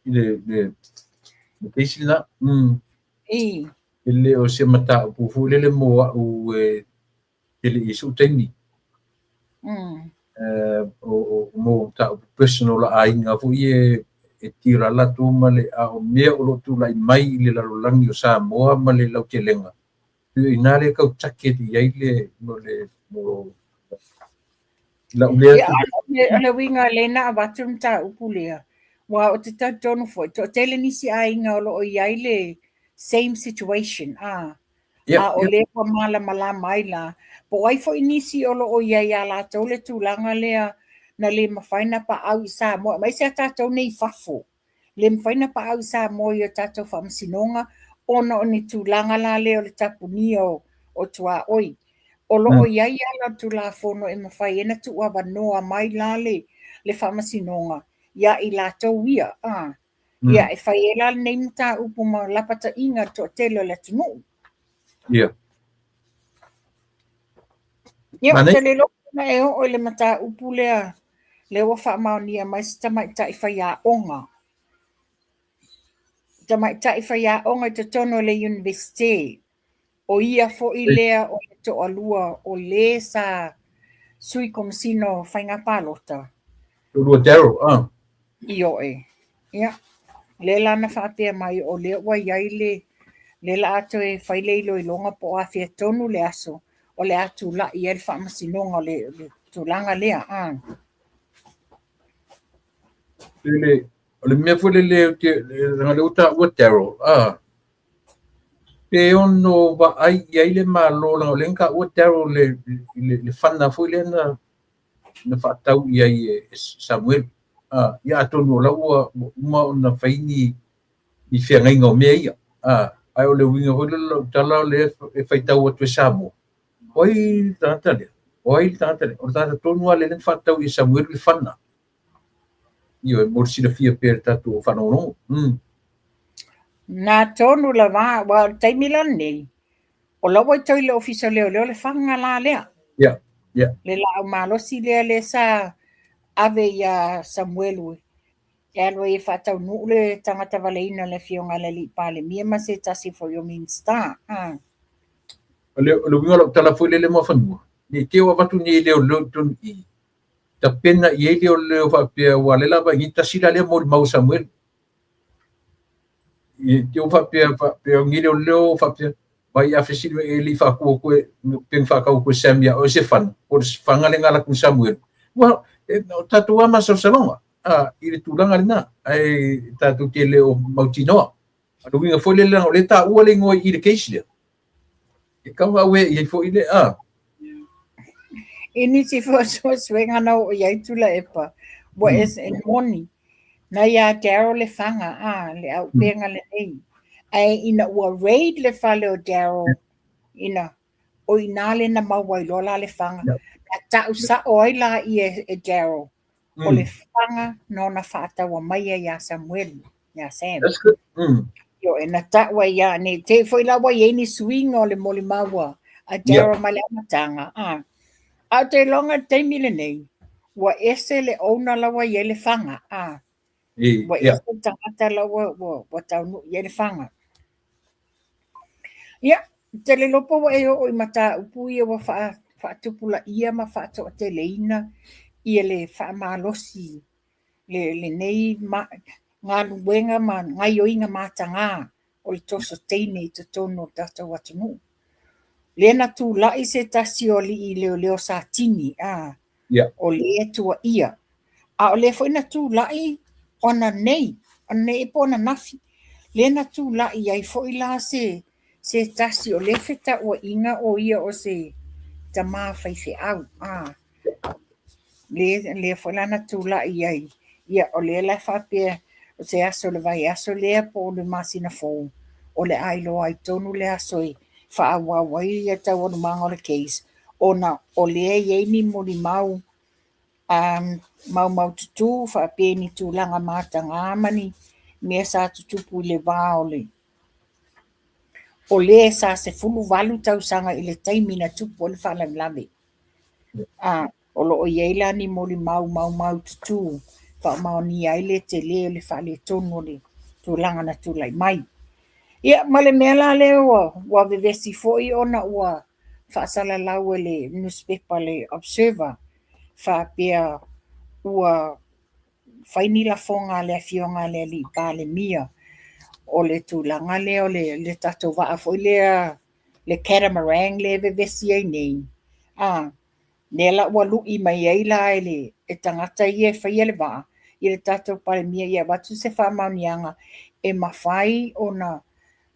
Speaker 1: i le case lena. E le o se mataupu foi lele mo au e tele i so'u taimi. O mo mataupu personal a aiga foi e tira latou ma le a o mea o lo o tulai mai i le lalolagi o Samoa ma le lautelega. I nā le kau take i ai le mo le mo lau lea.
Speaker 2: Ia, o le uiga le na avatu le mataupu lea. Ua o te talitonu foi, toatele nisi aiga o lo o i ai le same situation. A o lea ua malamalama ai la. Po o ai foi nisi o lo o i ai ia latou le tulaga lea na le mafai na paau i Samoa. Aemaise a tatou nei i fafo. Le mafai na paau i Samoa i o tatou faamasinoga ona o ni tulaga la lea o le tapunia o tuaoi. O lo o i ai ala o Tulafono e mafai ai na tuuavanoa mai la le faamasinoga ia i latou ia. Ia, e fai ai la lenei mataupu ma lapataiga le toatele o le atunuu.
Speaker 1: Ia.
Speaker 2: Ia, ou te le iloa na e oo i le mataupu lea, lea ua faamaonia mai se tamaitai faiaoga. Tamaitai faiaoga i totonu o le Universite. O ia foi lea o le toalua o le sa sui komesina o faiga palota.
Speaker 1: Toalua Daryl, ah.
Speaker 2: Ioe. Ia, lea la na faapea mai o lea ua i ai le lea la a toe fai le iloiloga po o afea tonu le aso o le a tulai ai le faamasinoga o le tulaga lea.
Speaker 1: O le mea foi lele, leaga lea ua taua Daryl, pe ono vaai i ai le Malo, leaga o lea na taua Daryl le fana foi lea na faatau i ai e Samuel. Ia atonu o la ua uma ona fai ni ni feagaiga o mea ia. Ae o le uiga foi lea o lau tala o lea e faitau atu e Samoa, o ai le tagata lea? O ai le tagata lea? O le tagata tonu lava lea na faatatau i Samuelu le fana. Ioe, mo le silafia pea e le tatou faalogologo.
Speaker 2: Na tonu lava, aua o le taimi la lenei, o la ua i tai i le Ofisa o Leoleo le faga la lea.
Speaker 1: Ia, ia.
Speaker 2: Le laau malosi lea lea sa ave ia Samuelu e alu ai e faataunuu le tagata valeina o le afioga i le alii Palemia ma se tasi foi o Minisita.
Speaker 1: O le uiga o lau tala foi lele Muafanua, ne i te i ua avatu nei leoleo i totonu i i, tapena i ai leoleo faapea aua o lea o le a vaai nei, tasi la lea molimau a Samuelu. I te i ua faapea, faapea o nei leoleo faapea, vai a fesili mai e le i faatua atu e, pe na faatau atu e Sam ia oe se fana, po o le faga lea na alu atu ma Samuelu. Ua, o tatou lava masalosaloga, i le tulaga lena, ae tatou te le o mautinoa. A o le uiga foi lea, leaga o lea e taua le igoa i le case lea, e tatau ona auē i ai foi le, a.
Speaker 2: I nisi foi o suesuega na oo i ai Tuilaepa, ua ese e moni, na ia Daryl le faga, a, le auupega lenei. Ae ina ua raid le fale o Daryl, ina, o i ina lea na maua ai loa la le faga. Na tau sao ai laia e Daryl, o le faga na ona faataua maia ia Samuelu, ia Sam.
Speaker 1: That's good.
Speaker 2: Ioe, na tau ai ia, ne i te i foi la ua i ai ni suiga o le molimau a Daryl mai le amataga. A ou te iloga i le taimi lenei, ua ese le owner la ua i ai le faga. A, ua ese le tagata la ua taunuu i ai le faga. Ia, ou te le iloa po ua e oo i mataupu ia ua faatupulaia ma faatoateleina ia le faamalosi lenei galuega ma gaioiga mataga o le toso teine i totonu o le tatou atunuu. Lea na tulai se tasi o alii leoleo Satini, a, o lea e tuuaia. A o lea foi na tulai ona nei, ona nei po o ananafi, lea na tulai ai foi la se se tasi o lea fetauaiga o ia o se tama faifeau. A, lea, lea foi la na tulai ai. Ia, o lea la e faapea o se aso o le vaiaso lea po o le masina fou, o le a iloa ai tonu le aso e faaauau ai ia taualumaga o le case, ona o lea e i ai ni molimau maumaututu faapea ni tulaga mataga ma ni mea sa tutupu i le va o le o le sa 18 tausaga i le taimi na tupu ai le faalavelave. O lo o i ai la ni molimau maumaututu faamaonia ai le tele o le faaletonu o le tulaga na tulai mai. Ia, ma le mea la lea ua vevesi foi ona ua faasalalau e le nusipepa le Observer faapea ua fai ni lafoga a le afioga a le alii Palemia o le tulaga lea o le tatou vaa foi lea le catamaran lea e vevesi ai nei, a, lea la ua lui mai ai la e le e tagata ia e faia le vaa i le tatou Palemia ia avatu se faamaoniaga e mafai ona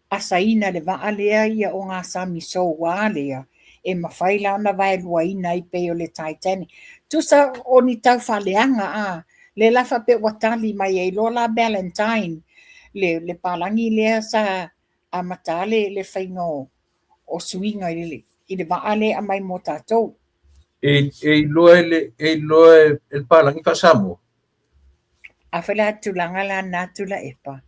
Speaker 2: asaina le vaa lea ia ogasami soua lea e mafai la ona vaeluaina ai pei o le Titanic. Tusa o ni tau faaleaga a, lea la faapea ua tali mai ai loa la Ballantyne le, le palagi lea sa amata le, le faiga o, o suiga i le, i le vaa lea e aumai mo tatou.
Speaker 1: E, e iloa e le, e iloa e le palagi faa-Samoa.
Speaker 2: Afai la tulaga la na Tuilaepa,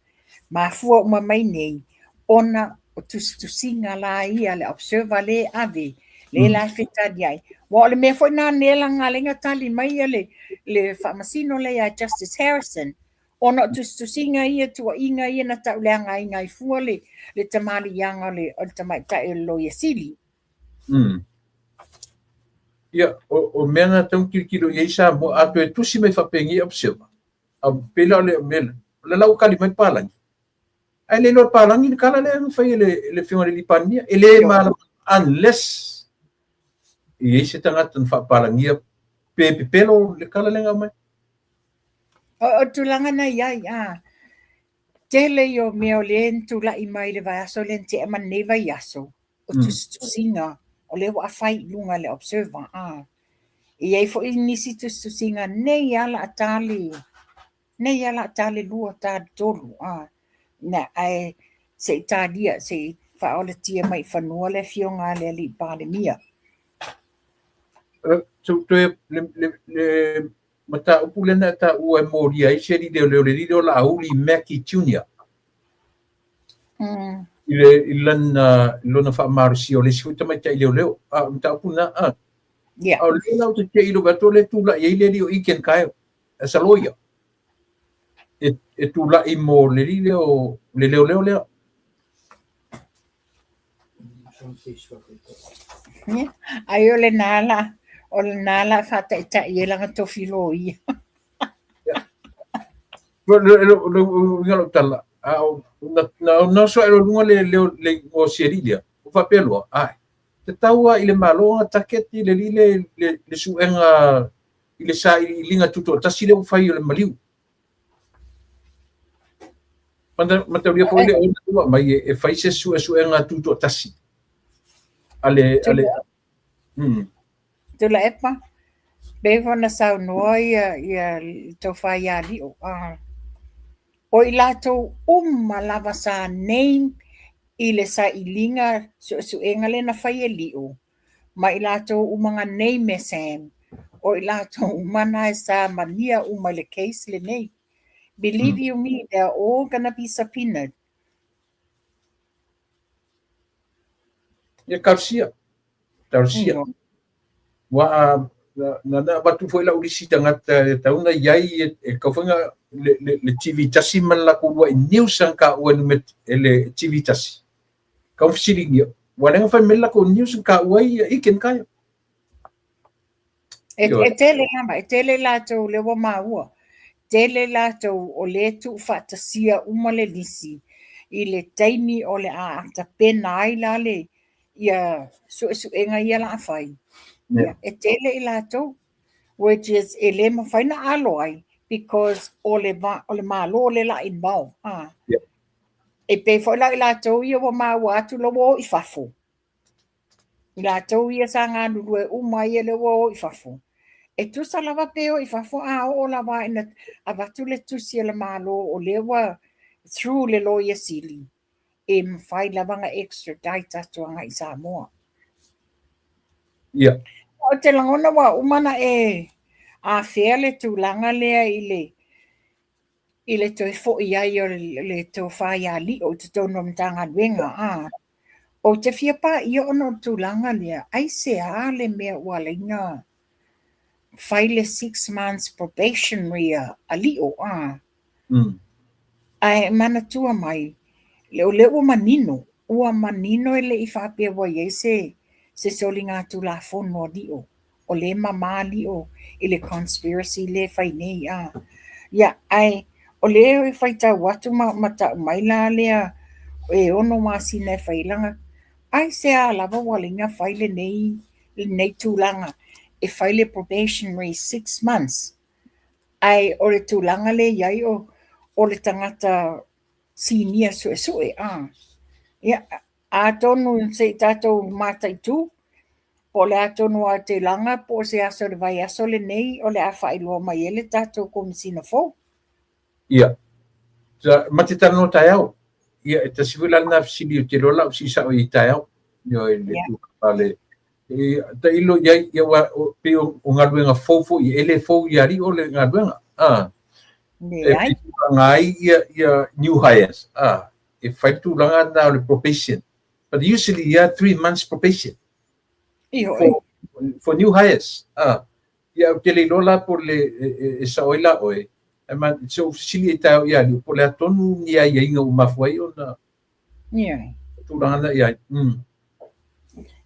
Speaker 2: mafua uma mai nei ona o tusitusiga la ia le Observer lea e ave, lea la e fetaliai. Aua o le mea foi lena lea la na ala ai ona tali mai ia le, le faamasino lea ia Justice Harrison, ona o tusitusiga ia, tuuaiga ia na tauleagaina ai fua le, le tamaliiaga o le, o le tamaitai o le Loia Sili.
Speaker 1: Ia, o mea na tatau ona tilotilo i ai Samoa, a toe tusi mai faapenei Observer, a pei la o le mea lea, o lea la ua tali mai le palagi. Ae le iloa e le palagi le tala lea na fai e le Afioga i le Palemia. E le malamalama unless e i ai se tagata na faapalagia pe pepelo le tala lea na aumai.
Speaker 2: O tulaga na i ai, a, tele ia o mea o lea na tulai mai i le vaiaso lea na tea ma lenei vaiaso, o tusitusiga o lea ua fai i luga e le Observer. A, e i ai foi nisi tusitusiga nei lava o le a ta le, Nei lava o le a ta le 2, ta le 3, a. Na, ae se i talia, se i faaolatia mai i fanua le afioga a le alii Palemia.
Speaker 1: Toe le mataupu lea na e taua e molia ai se alii leoleo, le alii lea o Laauli Mackey Junior. I lona faamalosia o le isi foi tamaitai leoleo. A o le mataupu lena, a.
Speaker 2: Yeah.
Speaker 1: A o lea la ou te te i lou vaai atu o lea e tulai ai le alii o Egan Kyle as a lawyer. E tulai mo le alii lea o le leoleo lea.
Speaker 2: Yeah. Ai o lena la, o lena la faataitai ai lana tofi loia.
Speaker 1: Uiga lou tala, a o na oso ae loa i luga le le igoa o si alii lea, ua faapea loa, ae, tatau lava i le Malo ona target le alii lea le suega i le sailiiliga tutoatasi lea ua fai o le maliu. Mataulia foi le ona ua aumai e fai se suesuega tutoatasi a le a le
Speaker 2: Tuilaepa, pei foi ona saunoa ia ia le tofa ia Lio, o i latou uma lava sa name i le sailiga suesuega lea na fai e Lio, ma i latou uma na name e Sam, o i latou uma na sa malia uma i le case lenei. Believe you me, they are all gonna be subpoenaed.
Speaker 1: Ia talosia, talosia. Ua na avatu foi lau lisi tagata e tatau ona i ai e tatau foi ona le TV tasi ma le latou uluai news sa taua e le TV tasi. Kau fesiligia, ua leaga fai mai le latou news na taua ai ia Egan Kyle.
Speaker 2: E tele lava, e tele latou lea ua maua. Tele latou o lea e tuufaatasia uma le lisi i le taimi o le a tapena ai la le ia suesuega ia la a fai.
Speaker 1: Yeah.
Speaker 2: E tele i latou, which is e le mafai na alo ai because o le o le Malo lea la involve. Ah.
Speaker 1: Yeah.
Speaker 2: E pei foi la i latou ia ua maua atu la ua o i fafo. I latou ia sa galulue uma ia lea ua o i fafo. E tusa lava pe o i fafo a oo lava ina avatu le tusi a le Malo o lea ua through le Loia Sili, e mafai lava ona extradite atu agai i Samoa.
Speaker 1: Yeah.
Speaker 2: Ou te lagona ua uma ona e afea le tulaga lea i le i le toe foi ai o le tofa ia Lio i totonu o le Matagaluega. A. Ou te fia paia ona o le tulaga lea, aisea le mea ua ala ai ona fai le 6 months probationary a Lio, a. Ae manatua mai, o lea ua manino, ua manino e le i faapea ua i ai se soligatulafono a Lio. O lea e mama Lio i le conspiracy lea e fai nei. A. Ia, ae o lea e faitau atu ma tau mai la lea e 6 masina e fai lana. Aisea lava ua ala ai ona fai lenei tulaga e fai le probationary 6 months. Ae o le tulaga lea e i ai o le tagata sinia suesue. A. Ia, atonu se i tatou mataitu, po o le a tonu lava o tulaga po o se aso o le vaiaso lenei o le a faailoa mai ai le tatou Komesina fou.
Speaker 1: Ia, ma te talanoa taeao. Ia, e tasi foi la lena fesili ou te iloa la au sii sao i taeao. Ioe, le tulaga le tailo i ai, ia ua pei o galuega fou foi, e le fou ia Lio le galuega. A.
Speaker 2: Leai.
Speaker 1: E tulaga ai ia new hires. A. E fai le tulaga lena o le probation. But usually, yeah, 3 months probation. For new hires. Ah. Ia, ou te le iloa la po o le e sao ai la oe. Ae ma se ou fesili ai taeao ia Lio, po o le a tonu ni aiaiga ua mafua ai ona tulaga na i ai.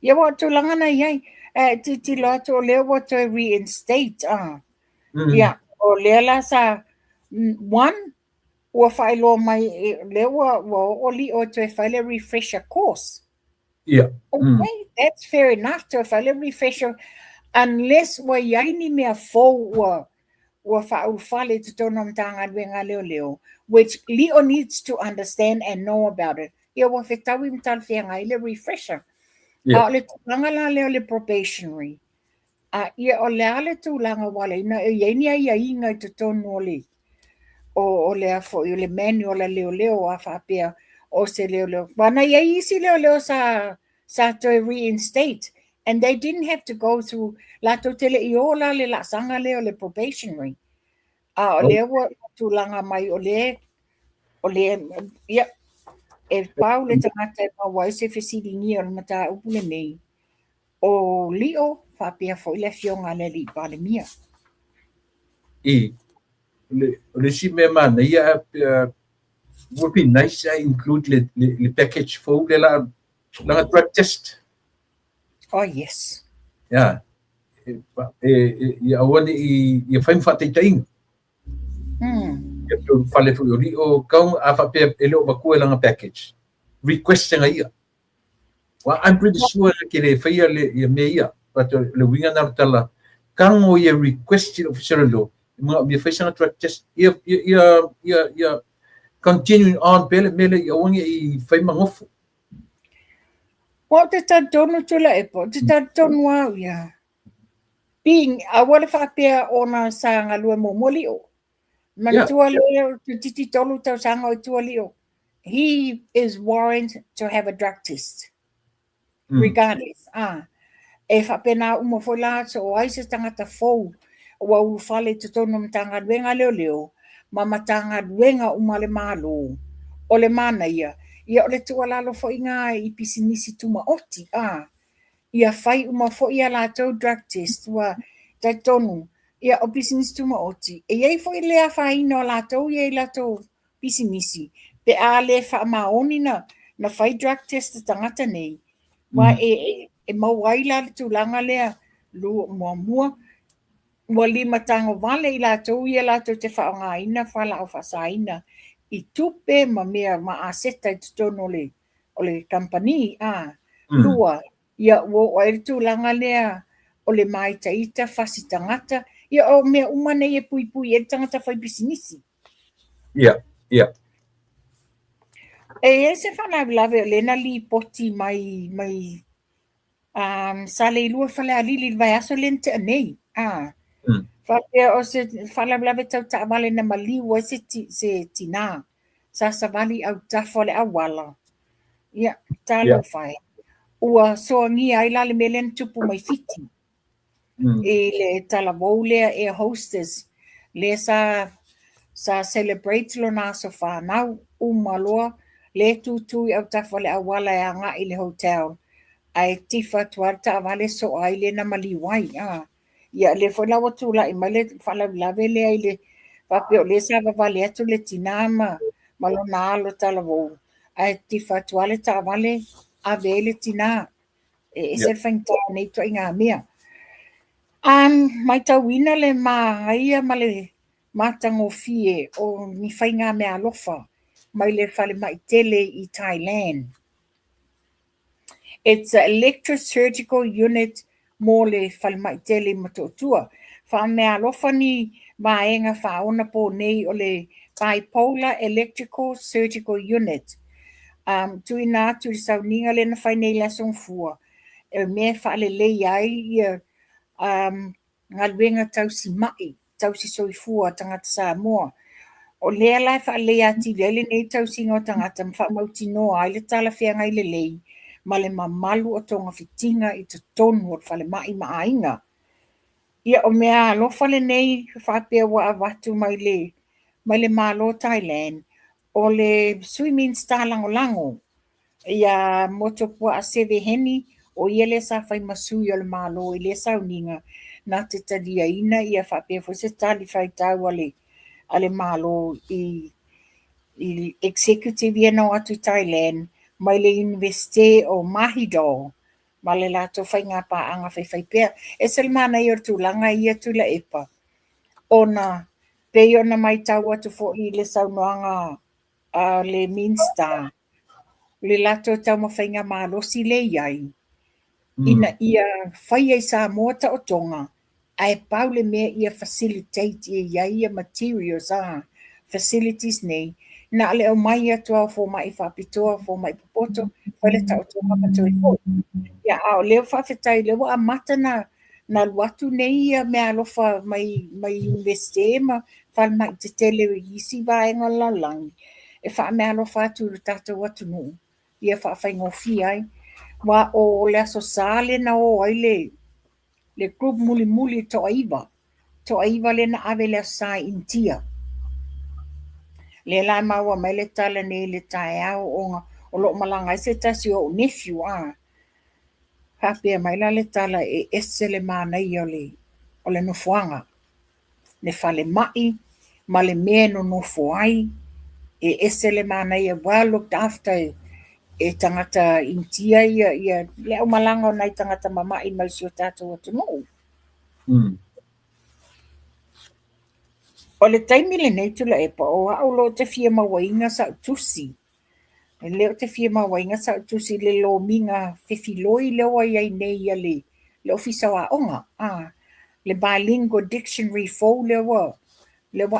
Speaker 2: Ia ua o tulaga na i ai. E tilotilo atu o lea ua toe reinstate. Ah. Ia, o lea la sa one ua faailoa mai lea ua oo Lio e toe fai le refresher course. Okay, that's fair enough toe fai le refresher unless ua i ai ni mea fou ua faaulufale i totonu o Matagaluega a Leoleo, which Lio needs to understand and know about it. Ia ua fetaui ma talafeagai le refresher. A o le tulaga la lea o le probationary, a ia o le a le tulaga ua ala ai ona e i ai ni aiaiga i totonu o le O o le a foi o le manual a leoleo a faapea o se leoleo. Aua na i ai isi leoleo sa toe reinstate and they didn't have to go through, latou te le i o la le laasaga lea o le probationary. A o lea ua tulaga mai o lea, o lea, ia, e pau le tagata e maua ai se fesiligia o le mataupu lenei, o Lio faapea foi le afioga a le alii Palemia.
Speaker 1: I le isi mea manaia, would be nice to include le package fou le la langa drug test.
Speaker 2: Oh yes.
Speaker 1: Yeah. E ia aua ne i ia fai ma faataitaiga. Ia pe fale foi o Lio kau a faapea e le o vatua e langa package. Request nga ia. Well, I'm pretty sure ke le faia le ia mea ia. But le uiga na o le tala, kago ia request i le Ofisa o Leoleo, e manaomia fai sana drug test, ia, ia, ia, ia, ia continuing on pea le mea lea ia aua ne i fai ma gofo.
Speaker 2: Ua ou te talitonu Tuilaepa, ou te talitonu au ia. Being, aua le faapea ona sa galue muamua Lio. Manatua lea o toeitiiti 3 tausaga o i tua Lio. He is warrant to have a drug test. Regardless. Ah. E faapena uma foi la so o ai se tagata fou ua ulufale i totonu o Matagaluega a Leoleo ma Matagaluega uma a le Malo. O le manaia, ia o le tuualalo foi na i pisinisi tumaoti, ah, ia fai uma foi a latou drug test, ua talitonu, ia o pisinisi tumaoti, e i ai foi le afaina o latou ia i latou pisinisi, pe a le faamaoni na fai drug test a tagata nei, aua e maua ai la le tulaga lea, lua, muamua, ua limatagovale i latou ia latou te faaaogaina fualaau faasaina i tupe ma mea ma aseta i totonu o le kamupani, a. Lua, ia ua oo ai le tulaga lea o le māitaita fasi tagata, ia o mea uma nei e puipui ai le tagata faipisinisi.
Speaker 1: Ia, ia.
Speaker 2: E i ai se faalavelave o lea na lipoti mai mai Saleilua Falealili i le vaiaso lea na tea nei. Faapea o se faalavelave tau taavale na maliu ai se tinā sa savali i autafa o le auala. Ia, talofa e. Ua soagia ai la le mea lea na tupu mai Fiti. I le talavou lea air hostess lea sa celebrate lona aso fanau, uma loa lea tūtū i autafa o le auala e agai i le hotel ae tifa atu lava le taavale soa ai lea na maliu ai. Ia lea foi la ua tulai mai le faalavelave lea i le faapea o lea sa vavale atu le tinā ma lona alo talavou ae tifa atu lava le taavale ave ai le tinā. E ese le faigata o nei ituaiga mea. Matauina le manaia ma le matagofie o ni faiga meaalofa mai le falemai tele i Thailand. It's a electrosurgical unit mo le falemai tele i Motootua. Faameaalofa ni vaega faaonaponei o le Bipolar Electrical Surgical Unit. Tuuina atu i le sauniga lea na fai nei i le Aso Gafua, e mea e faaleleia ai ia galuega tausi mai, tausi soifua a tagata Samoa. O lea la e faaleleia atili ai lenei tausiga o tagata ma faamautinoa ai le talafeagai lelei ma le mamalu o togafitiga i totonu o le falemai ma aiga. Ia, o mea alofa lenei faapea ua avatu mai le Malo o Thailand, o le Sui Minisita Lagolago ia Motuopuaa Seve Heni, o ia lea sa fai ma sui o le Malo i lea sauniga na te taliaina ia faapea foi se tali faitau a le Malo i executive ia na o atu i Thailand mai le Iunivesite o Mahidol ma le latou faigapaaga faifaipea. E ese le manaia o le tulaga ia Tuilaepa, ona pei ona matau atu foi i le saunoaga a le Minisita, le latou taumafaiga malosi lea e i ai, ina ia faia i Samoa taotoga, ae pau le mea ia facilitate ia i ai ia materials a facilities nei, na o le aumai atu lava o fomai faapitoa, fomai popoto, fai le taotoga ma toe foi. Ia, a o lea ua faafetai o lea ua amata na alu atu nei ia meaalofa mai Iunivesite ma falemai tetele i isi vaega o le lalolagi e faameaalofa atu i lo tatou atunuu ia faafaigofie ai. Aua o le Aso Sa lea na o ai le group mulimuli e toaiva, toaiva lea na ave i le Aso Sa i Initia. Lea la e maua mai le tala nei i le taeao ona o lo o malaga ai se tasi o ou nephew a, faapea mai la le tala e ese le manaia o le nofoaga, le falemai ma le mea e nonofo ai, e ese le manaia, well looked after e tagata Initia ia le aumalaga o nai tagata mama'i mai si o tatou atunuu. O le taimi lenei Tuilaepa, o au o lo o te fia mauaina sa'u tusi. E le o te fia mauaina sa'u tusi i le lomiga fefiloi lea ua i ai nei a le Ofisa o Aoga, a, le bilingual dictionary fou lea ua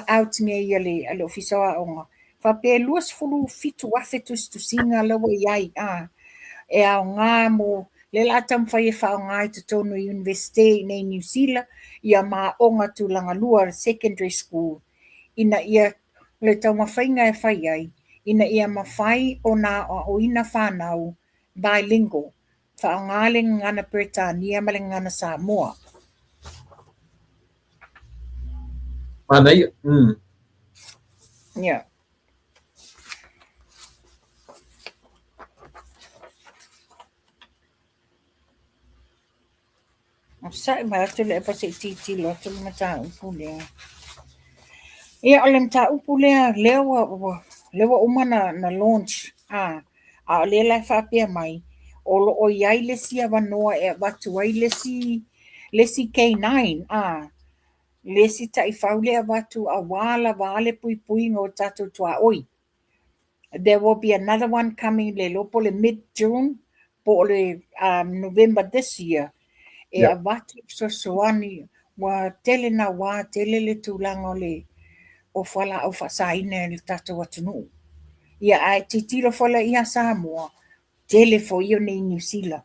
Speaker 2: out nei a le Ofisa o Aoga. Faapea e 27,000 tusitusiga lea ua i ai, a, e aoga mo lea o le a taumafai e faaaoga i totonu o Iunivesite i inei i Niu Sila ia ma aoga tulaga lua, secondary school, ina ia le taumafaiga e fai ai ina ia mafai ona aoaoina fanau bilingual, faaaoga le gagana Peretania ma le gagana Samoa.
Speaker 1: Manaia.
Speaker 2: Yeah. Onosai mai atu Tuilaepa se i tilotilo atu le mataupu lea. Ia o le mataupu lea lea ua uma na launch, a o lea la e faapea mai o lo o i ai le isi avanoa e avatu ai le isi K9, a, le isi taifau lea e avatu aua lava le puipuiga o tatou tuaoi. There will be another one coming le iloa po o le mid June po o le November this year e avatu fesoasoani. Ua tele naua tele le tulaga o fualaau faasaina i le tatou atunuu. Ia ae tilotilo foi la ia Samoa, tele foi ia nei Niu Sila.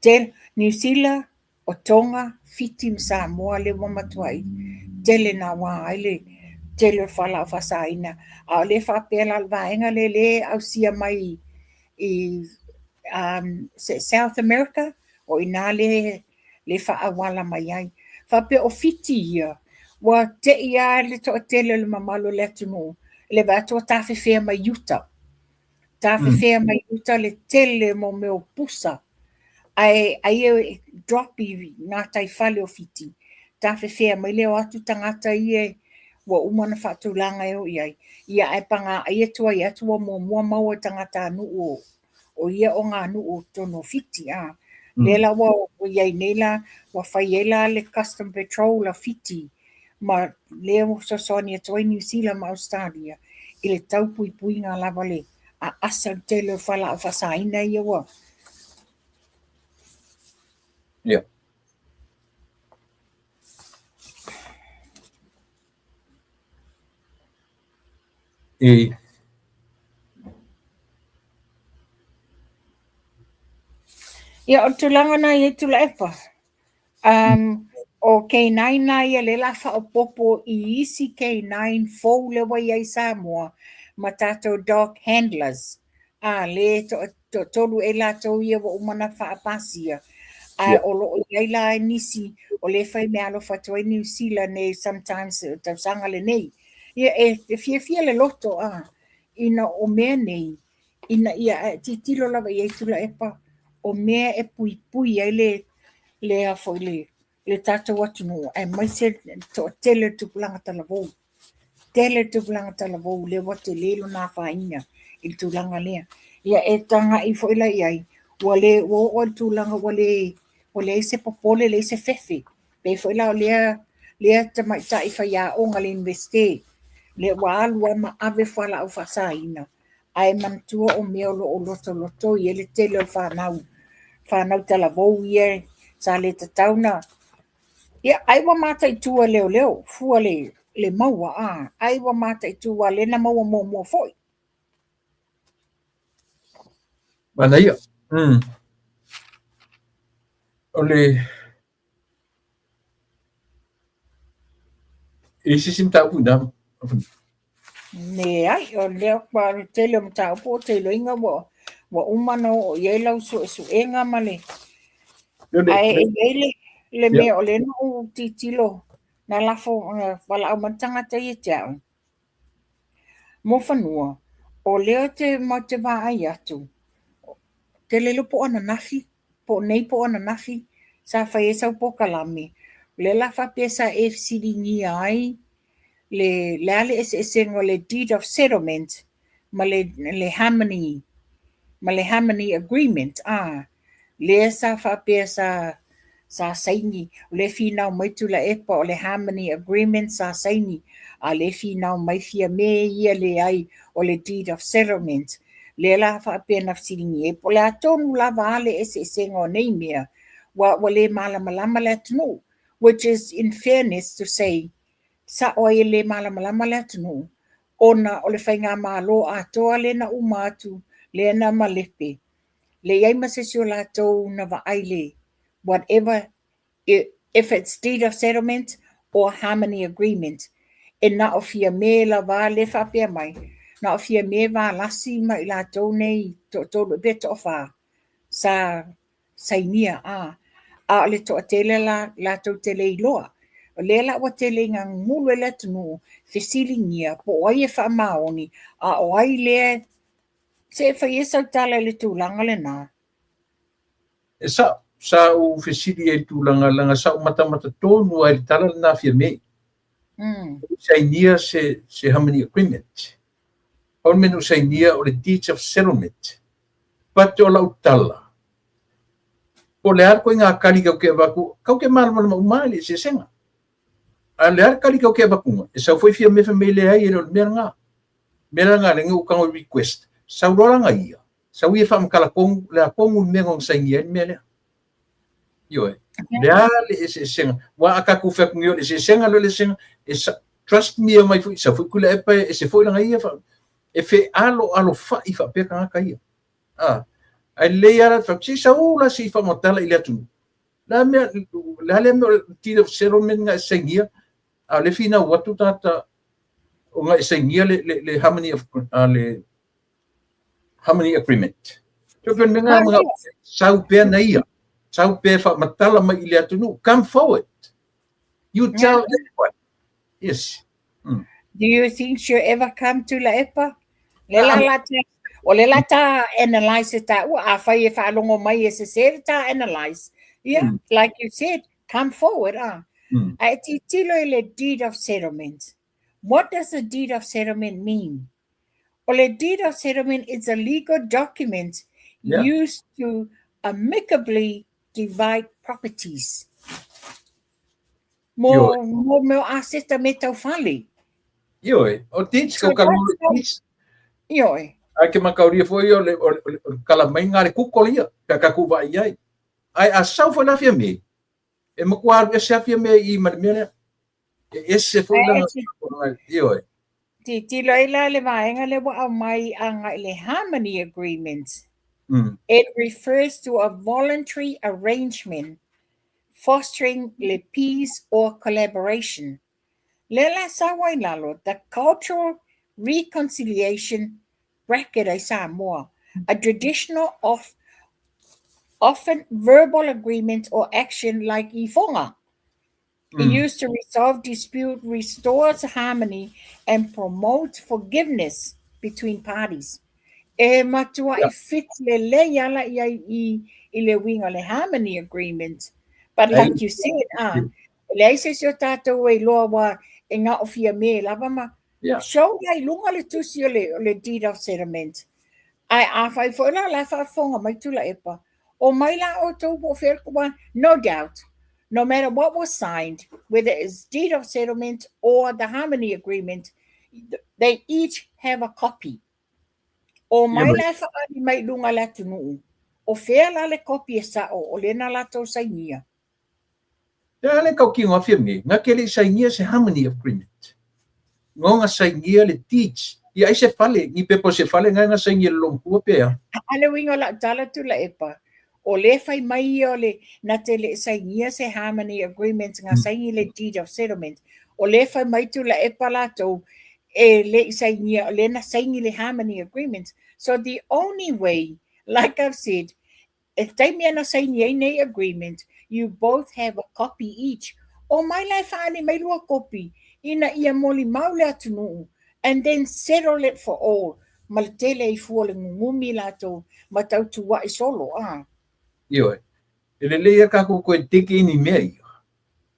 Speaker 2: Tele Niu Sila, o Tonga, Fiti ma Samoa lea ua matuai tele naua ai le tele o fualaau faasaina. A o lea e faapea la o le vaega lea lea e ausia mai i South America, o i ina le faaauala mai ai. Faapea o Fiti ia, ua tei lava le toatele o le mamalu o le atunuu i le vaai atu ua tafefea mai uta. Tafefea mai uta le tele mo mea o pusa, ae ai e drop i gataifale o Fiti, tafefea mai lea o atu tagata ia ua uma ona faatulaga e o i ai. Ia ae paga ai e tuai atu ua muamua maua e tagatanuu o ia oganuu o totonu o Fiti. A. Lea la ua i ai nei la, ua fai ai la le custom patrol a Fiti ma lea ua fesoasoani atu ai Niu Sila ma Ausetalia i le tau puipuiga lava le aasa le tele o fualaau faasaina ia ua.
Speaker 1: Yeah. E
Speaker 2: Ia, o le tulaga na i ai Tuilaepa. O K9 na ia lea o le a faaopoopo i isi K9 fou lea ua i ai i Samoa ma tatou dog handlers. A, lea e toatolu ea i latou ia ua uma ona faapasia. Ae o lo o i ai la nisi o lea e fai meaalofa atu ai Niu Sila nei sometimes i le tausaga lenei. Ia e fiafia le loto a, ina o mea nei, ina ia e tilotilo lava i ai Tuilaepa, o mea e puipui ai le a foi le tatou atunuu aemaise le toatele o le tupulaga talavou. Tele le tupulaga talavou lea ua tele lona afaina i le tulaga lea. Ia e tagai foi la i ai, ua le ua oo i le tulaga ua leai se popole, leai se fefe. Pei foi la o lea tamaitai faiaoga i le Iunivesite, lea ua alu lava ma ave fualaau faasaina, ae manatua o mea o lo o lotolotoi ai le tele o fanau, fanau talavou ia sa le tatau na. Ia, ai ua mataitu e leoleo, fua le maua, a, ai ua mataitu aua o lea na maua muamua foi.
Speaker 1: Manaia. O le e se isi mataupu i na.
Speaker 2: Leai, o lea ua o le tele o mataupu ou te iloaina ua uma ona oo i ai lau suesuega ma le. Ae e i ai le mea o lea na ou tilotilo na lafo na valaau mai le tagata ia te au mo fanua, o lea ou te matou te vaai atu, ou te le iloa po o ananafi, po o nei po o ananafi sa fai ai sau polokalame, o lea la faapea sa e fesiligia ai le a le eseesega o le deed of settlement ma le harmony ma le harmony agreement a lea sa faapea sa saini, o lea e finau mai Tuilaepa o le harmony agreement sa saini, a o lea e finau mai Fiame ia leai o le deed of settlement. Lea la faapea na fesiligia ai po o le a tonu lava a le eseesega o nei mea, ua le malamalama le atunuu, which is in fairness to say, sa'o ai e le malamalama le atunuu, ona o le faigamalo atoa lea na uma atu, lea na malepe, le i ai ma se isi o latou na vaai le whatever, if it's deed of settlement or harmony agreement, e na o Fiame lava lea faapea mai, na o Fiame Valasi ma i latou nei toatolu pe toafa sa sainia a o le toatele la latou te le iloa. O lea la ua tele ina gugulu ai le atunuu fesiligia po o ai e faamaoni a o ai lea se e fai ai sau tala i le tulaga lena.
Speaker 1: E sa'o, sa ou fesili ai i le tulaga leaga sa ou matamata tonu lava i le tala lena a Fiame. Sainia se harmony agreement. Pau le mea na ou sainia o le deeds of settlement. But o lau tala, po o le a le ituaiga kali tatou te avatu, tatou te malamalama uma lava i le eseesega. A o le a le kali tatou te avatuga, e sau foi Fiame fai mai leai e le o le mea lena. Mea la lena lea na ou tago i request, sau loa la ia, sau ia faamatala tonu, le a tonu le mea na ona sainia ai le mea lea. Ioe, le a le eseesega, aua a tatou fai atu nei o le eseesega lea o le eseesega, e trust me e omai foi, sau foi Tuilaepa e ese foi lana ia, e fealoalofa'i faapea tagata ia. Ae lelei lava la fai atu, se i sau la se i faamatala i le atunuu. Le a mea, le a lea mea o le deed of settlement na e sainia, a o lea e finau atu tagata ona e sainia le harmony of le harmony agreement. So pei o le mea lena manao sau pea na ia, sau pea e faamatala mai i le atunuu, come forward. You tell everyone. Yes.
Speaker 2: Do you think she'll ever come to Tuilaepa? Le la la ta, o le la ta analyze e tāua, afai e faalogo mai e sese le ta analyze. Yeah, like you said, come forward. Ah. Ae tilotilo i le deed of settlement. What does the deed of settlement mean? O le deed of settlement is a legal document used to amicably divide properties. Mo mea o aseta me tau fale.
Speaker 1: Ioe, o deeds
Speaker 2: So
Speaker 1: kau kala
Speaker 2: that's
Speaker 1: deeds.
Speaker 2: Ioe.
Speaker 1: Ai ke makauria foi o le kala mai ngā le kuko ia, pe ka ku vai ai. Ai a sau foi la Fiame, e matua alu ese a Fiame i ma le mea lea. E ese foi lana ioe.
Speaker 2: Tilotilo ai la le vaega lea ua aumai agai i le Harmony Agreement. It refers to a voluntary arrangement fostering le peace or collaboration. Lea la sau ai lalo, the cultural reconciliation bracket ai Samoa, a traditional of often verbal agreement or action like ifoga. Used to resolve dispute, restores harmony, and promotes forgiveness between parties. E matua i fit lelei ala ia i le uiga o le Harmony Agreement. But like you said, ah, e leai se isi o tātou e iloa ua e gao Fiame lava ma show la i luga le tusi o le deed of settlement. Ae afai foi la la e faafofoga mai Tuilaepa, o mai la outou po o fea le no doubt, no matter what was signed, whether it's deed of settlement or the Harmony Agreement, they each have a copy. O mai la e faaali mai i luga le atunuu, o fea la le kopi e sa'o o lea na latou sainia.
Speaker 1: Te a le tautino a Fiame, na te le i sainia se Harmony Agreement. Nga sainia le deeds. Ia ai se fale, ni pepa o se fale nga nga sainia le loomatua pe a.
Speaker 2: A le uiga o lau tala Tuilaepa, o lea fai mai ia o le na te le i sainia se Harmony Agreement nga saini le deed of settlement. O lea fai mai Tuilaepa latou e le i sainia, o lea na saini le Harmony Agreement. So the only way, like I've said, e taimi ana saini ai nei agreement, you both have a copy each. O mai la e faaali mai lua kopi ina ia molimau le atunuu and then settle it for all ma le tele ai fua o le gugumi latou ma tautua'i solo a.
Speaker 1: Ioe. E lelei a kākou toe teke i ni mea ia.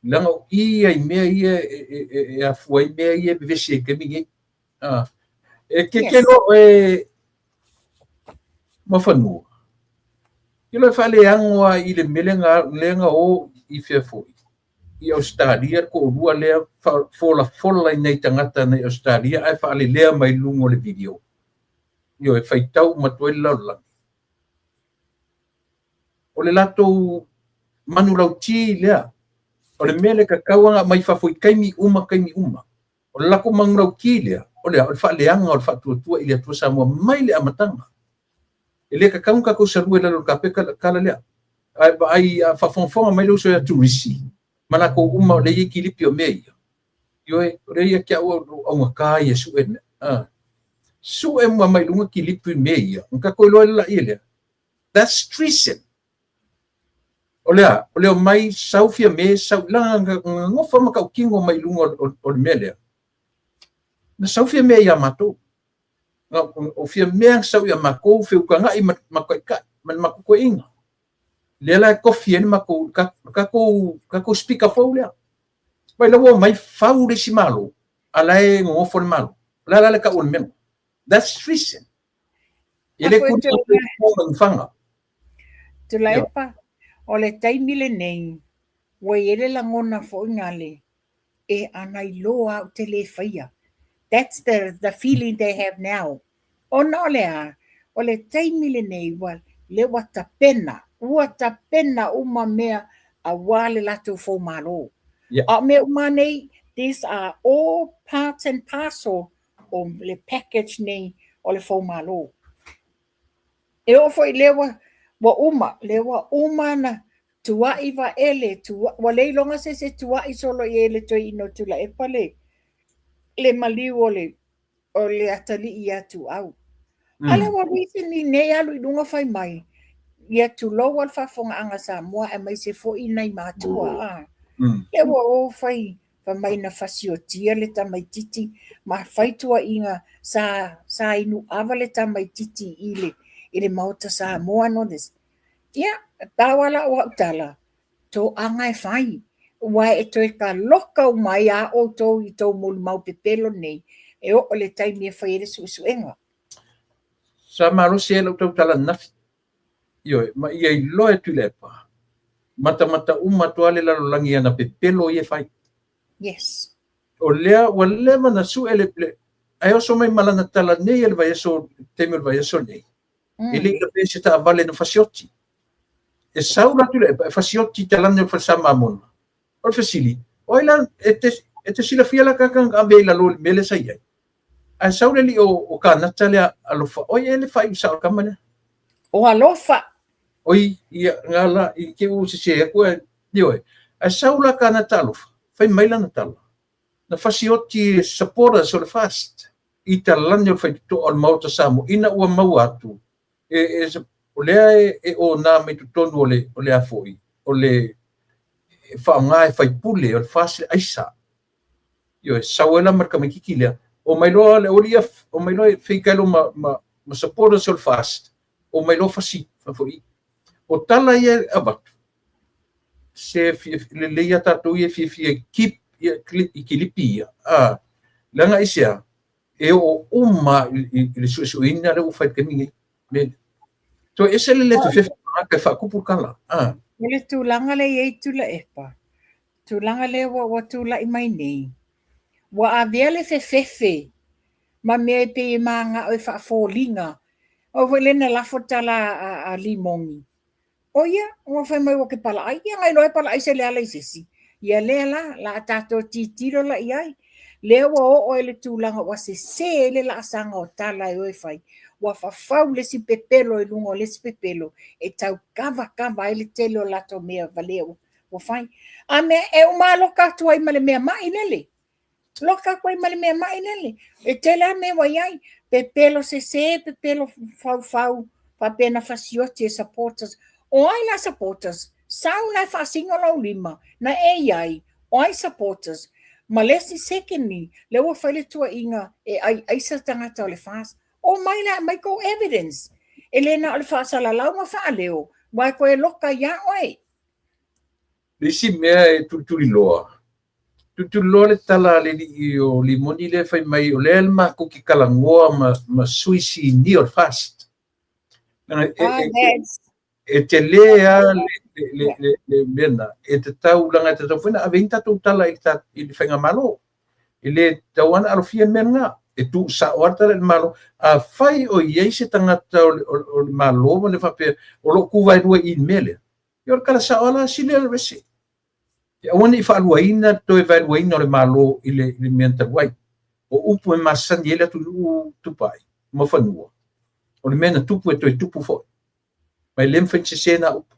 Speaker 1: Leaga o i ia i mea ia e afua ai mea ia e vevesi ai i le taimi nei. E keke loa oe Muafanua. I loa e faaleago lava i le mea lea na o i fea foi, i Ausetalia le toalua lea folafola i nai tagata nei Ausetalia ae faalelea mai luga o le video. Ioe, faitau uma atu ai le lalolagi. O le latou manulauti lea, o le mea lea e tatau ona aumai i fafo i taimi uma taimi uma. O le latou manulauti lea, o le a? O le faaleaga o le faatuatua i le Atua Samoa mai le amataga. E le tatau ona tatou salua i lalo o le kapeta le tala lea. Ae vaai, a faafogafoga mai le uso ia Turisi ma latou uma o lea e i ai kilipi o mea ia, ioe, o lea ia te au o augata ia e sue le mea. A, sue uma mai luga kilipi mea ia, ona tatou iloa ai laia lea. That's treason. O le a? O le omai sau Fiame, sau, leaga na nofo matautino mai luga o le mea lea. Na sau Fiame ia matou. O Fiame na sau ia matou, feutaga'i ma matou taitai, ma le matou toeaina. Lea la e tofi ai le matou, tatou, tatou speaker fou lea. Vai la ua omai fau le isi Malo, a la e nonofo le Malo. O le a la le tau o le mea lena? That's treason. E le kuni o faga.
Speaker 2: Tuilaepa, o le taimi lenei, ua i ai le lagona foi gale, e ana iloa au te le faia. That's the feeling they have now. Ona o le a? O le taimi lenei, ua lea ua tapena, ua tapena uma mea aua le latou foumalo. A o mea uma nei, these are all parts and parcel o le package nei o le foumalo. E oo foi lea ua, ua uma, lea ua uma na tua'i Vaele, tua, ua le iloga se isi e tua'i solo i ai le toeaina o Tuilaepa le, le maliu o le, o le atalii ia Tuuau. A lea ua recently nei alu i luga fai mai, ia tulou a le faafofogaaga a Samoa aemaise foi nai matua a. Lea ua o fai Fai mai na fasiotia le tamaititi ma fai tuaiga sa sa inu ava le tamaititi i le i le Maota Samoa and all this. Ia, pau lava la o au tala, toaga e fai, aua e toe taloka uma ai a outou i tou molimau pepelo nei e oo i le taimi e fai ai le suesuega.
Speaker 1: Sa malosi ai lau tautala ananafi. Ioe, ma ia iloa e Tuilaepa, matamata uma atu lava le lalolagi i ana pepelo ia e fai.
Speaker 2: Yes.
Speaker 1: O lea ua leva na sue le, le ae oso mai ma lana tala nei e le vaiaso, taimi o le vaiaso nei. E le i lavea se taavale na fasioti. E sau la Tuilaepa e fasioti i talane o le falesa Mamona. O le fesili, o ai la e te, e te silafia la tagata na ave i lalo i le mea lea sa i ai? Ae sau le alii o Kanata lea alofa, oi e le faaiu sao le tama lea.
Speaker 2: O alofa.
Speaker 1: Oi, ia, nga la, i te u sese atu e, ioe. Ae sau la Kanata alofa, fai mai lana tala. Na fasioti e supporters o le FAST i talane o le faitotoa o le Maota Samoa ina ua maua atu e, e, o lea e, e ona mai totonu o le, o le a foi, o le e faaaoga e faipule o le FAST le aisa. Ioe, sau ai la ma le tamaititi lea, omai loa le aualii ia, omai loa e feitai loa ma, ma, ma supporters o le FAST, omai loa fasi, foi. O tala ia e avatu, se lelei a tatou ia e fiafia e keep ia, i kilipi ia, a, leaga aisea, e oo uma i, i le suesueina lea ua fai i le taimi nei. Me, toe ese le le fefefe tagata e faakupu le tala.
Speaker 2: A. O le tulaga lea e i ai Tuilaepa, tulaga lea ua, ua tulai mai nei, ua avea le fefefe ma mea e pei e manao e faafoliga. O foi lea na lafo tala a, a Limogi. O ia, ua fai mai ua ke palaai, ia na iloa e palaai se leala i se isi. Ia lea la, la a tatou titilo la i ai. Lea ua oo ai le tulaga ua sese ai le laasaga o tala e o e fai. Ua fafau le isi pepelo i luga o le isi pepelo e tau kava kava ai le tele o latou mea valea ua fai. A mea e uma aloka atu ai ma le mea ma'i lele. Loka atu ai ma le mea ma'i lele. E tele lava mea ua i ai, pepelo sese, pepelo faufau, faapea na fasioti e supporters. O ai la supporters? Sau la e faasino lou lima, na e i ai, o ai supporters? Ma le isi secondly, lea ua fai le tuuaiga e ai aisa tagata o le FAST. Omai la e aumai tou evidence. E le na o le faasalalau ma faaleo, aua e toe loka ia oe.
Speaker 1: Le isi mea e tulituliloa, tulituliloa le tala a le alii o Limoni lea e fai mai o lea matou te talanoa ma sui sinia o le FAST. E tele lava le mea lena, e tatau, leaga e tatau foi ona ave ai ni tatou tala i le faigamalo. E le tatau lava ona alofia le mea lena. E tuusao lava le tala i le Malo. Afai o i ai se tagata o le Malo ma le faapea o lo o tu vaelua i i le mea lea, Ia o le tala sao lava la sili alu ese. Ia aua ne i faaluaina le toe vaeluaina o le Malo i le, i le mea talu ai. O upu e masani ai le atunuu tupai ma fanua. O le mea na tupu e toe tupu foi. Ma e le mafai ona sese na upu.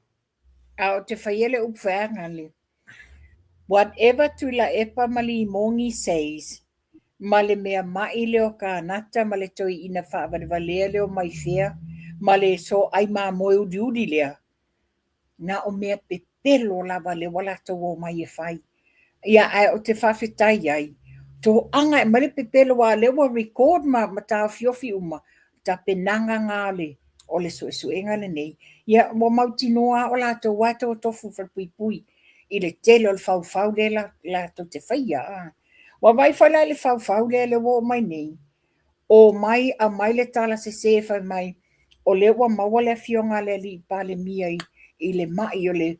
Speaker 2: A ou te faia le upu feaga le. Whatever Tuilaepa ma Limoni says, ma le mea ma'i lea o kānata ma le toeaina faavalevalea lea o mai fea, ma le soai mamoe uliuli lea, na o mea pepelo lava lea ua latou omai e fai. Ia, ae ou te faafetai ai, toaga e aumai le pepelo aua o lea ua record ma taofiofi uma tapenaga na o le suesuega lenei. Ia, ua mautinoa lava o latou lava e totofu i le falepuipui i le tele o le faufau lea latou te faia. Ua vaai foi la i le faufau lea lea ua oo mai nei, omai aumai le tala sese fai mai o lea ua maua le afioga a le alii Palemia i le ma'i o le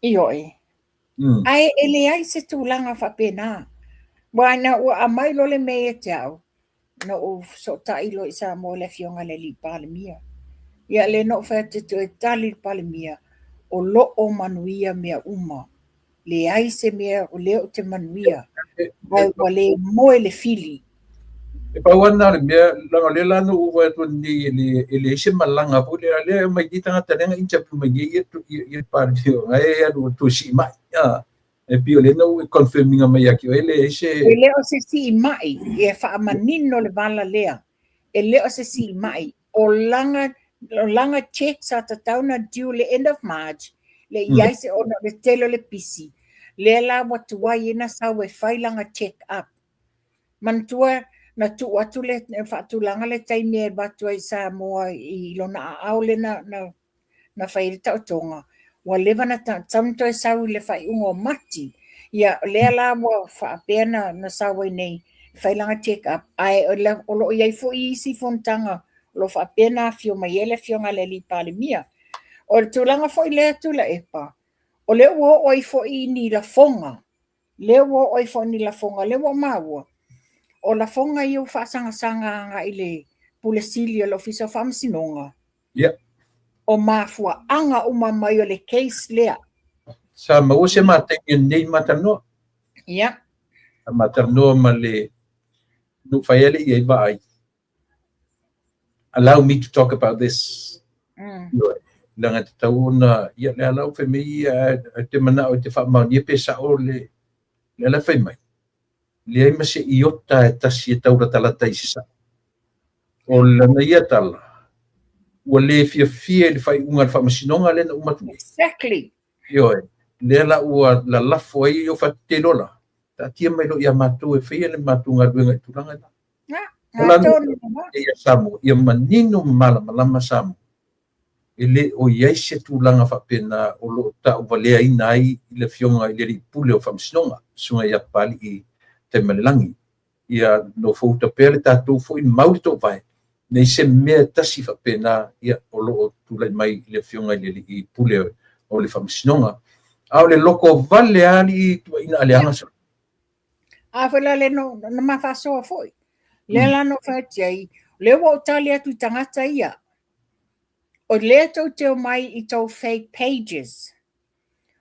Speaker 2: ioe. Ae e leai se tulaga faapena. Aua ina ua aumai loa le mea ia te au, na ou fesootai loa i Samoa i le afioga i le alii Palemia. Ia lea na ou fai atu e toe tali i le Palemia, o lo o manuia mea uma. Leai se mea o lea ou te manuia, ae ua le moe le fili.
Speaker 1: E pau lava lena o le mea, leaga o lea la na ou vaai atu nei e leai se malaga foi lea, lea e omai nei tagata lea na interview mai nei ia le Palemia, o la e alu e toe sii mai. E pei o lea na ou confirm ina mai ia te oe e leai se...
Speaker 2: E le o se sii mai, e faamanino le vala lea. E le o se sii mai. O lana check sa tatau na due le end of March, le i ai se ona o le tele o le pisi, lea la ua tuai ai na sau e fai lana check up. Manatua na tuu atu le faatulaga le taimi e alu atu ai i Samoa i lona aao lea na fai ai le taotoga, ua leva na tatau ona toe sau i le faaiuga o Mati. Ia, lea la ua faapea na sau ai nei e fai lana check up, ae o lo o i ai foi isi fonotaga o lo o faapea na afio mai ai le afioga i le alii Palemia. O le tulaga foi lea Tuilaepa, o lea ua oo ai foi ni lafoga, lea ua oo ai foi ni lafoga, lea ua maua, o lafoga ia ua faasagasaga agai i le Pule Sili o le Ofisa o Faamasinoga.
Speaker 1: Yeah.
Speaker 2: O mafuaaga uma mai o le case lea.
Speaker 1: Sa maua se ma taimi nei ma talanoa.
Speaker 2: Yeah.
Speaker 1: Sa ma talanoa ma le nu fai ale i ai vaai. Allow me to talk about this. Leaga e tatau ona, ia lea la ua fai mai ia te manao i te faamaonia pe sao le lea la fai mai. Leai ma se iota e tasi e taulatalata i se sao. O lana ia tala, ua le fiafia i le faaiuga a le faamasinoga lea na uma atu nei.
Speaker 2: Exactly.
Speaker 1: Ioe, lea la ua lalafo ai o fatu lola. Taatia mai loa ia matou e faia le matou galuega i tulaga na. Ia Samoa, ia manino ma malamalama Samoa. E le o i ai se tulaga faapena o lo o tauvaleaina ai i le afioga i le alii pule o Faamasinoga, Susuga ia Papalii Taimalelagi. Ia nofouta pea le tatou foi mau le toovae, nei se mea e tasi faapena ia o lo o tulai mai i le afioga i le alii pule o le Faamasinoga. A o le loko vale lava alii tuuaiina aleaga sa.
Speaker 2: A foi la le no, na ma faasoa foi. Lea la na ou fai atu ai, lea ua ou tali atu i tagata ia. O lea tou te omai i tou fake pages.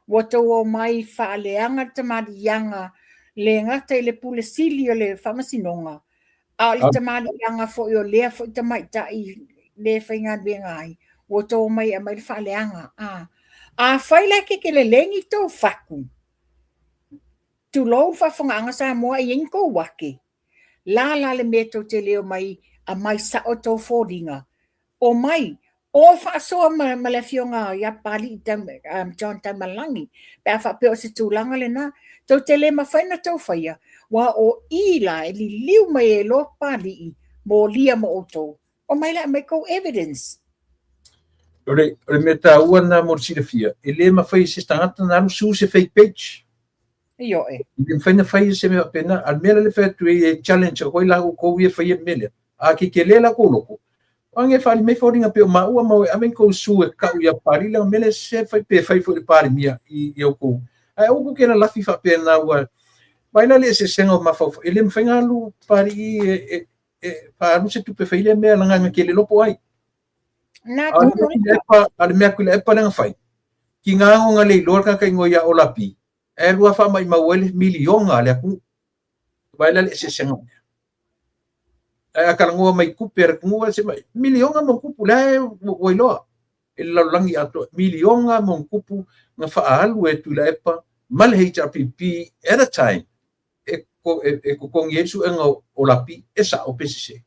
Speaker 2: Ua tou omai faaleaga le tamaliiaga le gata i le Pule Sili o le Faamasinoga, a o le tamaliiaga foi o lea foi tamaitai le faigaluega ai, ua tou omai e aumai le faaleaga. Afai la e kekelelegi tou fatu, Tulou le faafofogaaga Samoa e i ai ni tou ake. La la le mea tou te le omai aumai sao tou foliga. Omai, o faasoa ma, ma le afioga ia Papalii John Taimalagi pe a faapea o se tulaga lena. Tou te le mafai ona tou faia, aua o i la e liliu mai ai loa Papalii molia mo outou. Omai la e aumai tou evidence.
Speaker 1: O le mea taua lena mo le silafia, e le mafai e se tagata ona alu sue se fake page.
Speaker 2: Ioe.
Speaker 1: E le mafai ona fai se mea faapena. A o le mea la lea e fai atu ai e challenge atu ai la outou ia e faia le mea lea, a tetele la tou loto, age e faaali mai foliga pei o maua ma e ave ni tou sue e tau ia Papalii leaga mea lea e sese fai pe fai foi i le Palemia i outou. Ae aua tou te lalafi faapena ua vaai la le eseesega o mafaufau. E le mafai ona alu Papalii e faaalu se tupe fai lea mea leaga na te le iloa po o ai.
Speaker 2: Na tonu
Speaker 1: A le mea Tuilaepa lea na fai, tiga ona le iloa le tagata igoa ia Olapi, ae alu lava faamaimau ai le miliona a le atunuu. Vaai la le eseesega o mea. Ae a talanoa mai i tupe a le atunuu, se miliona ma ona tupu, lea ua iloa e le lalolagi atoa, miliona ma ona tupu na faaalu e Tuilaepa ma le HRPP at a time e totogi ai le suega o Olapi, e sao pe sese?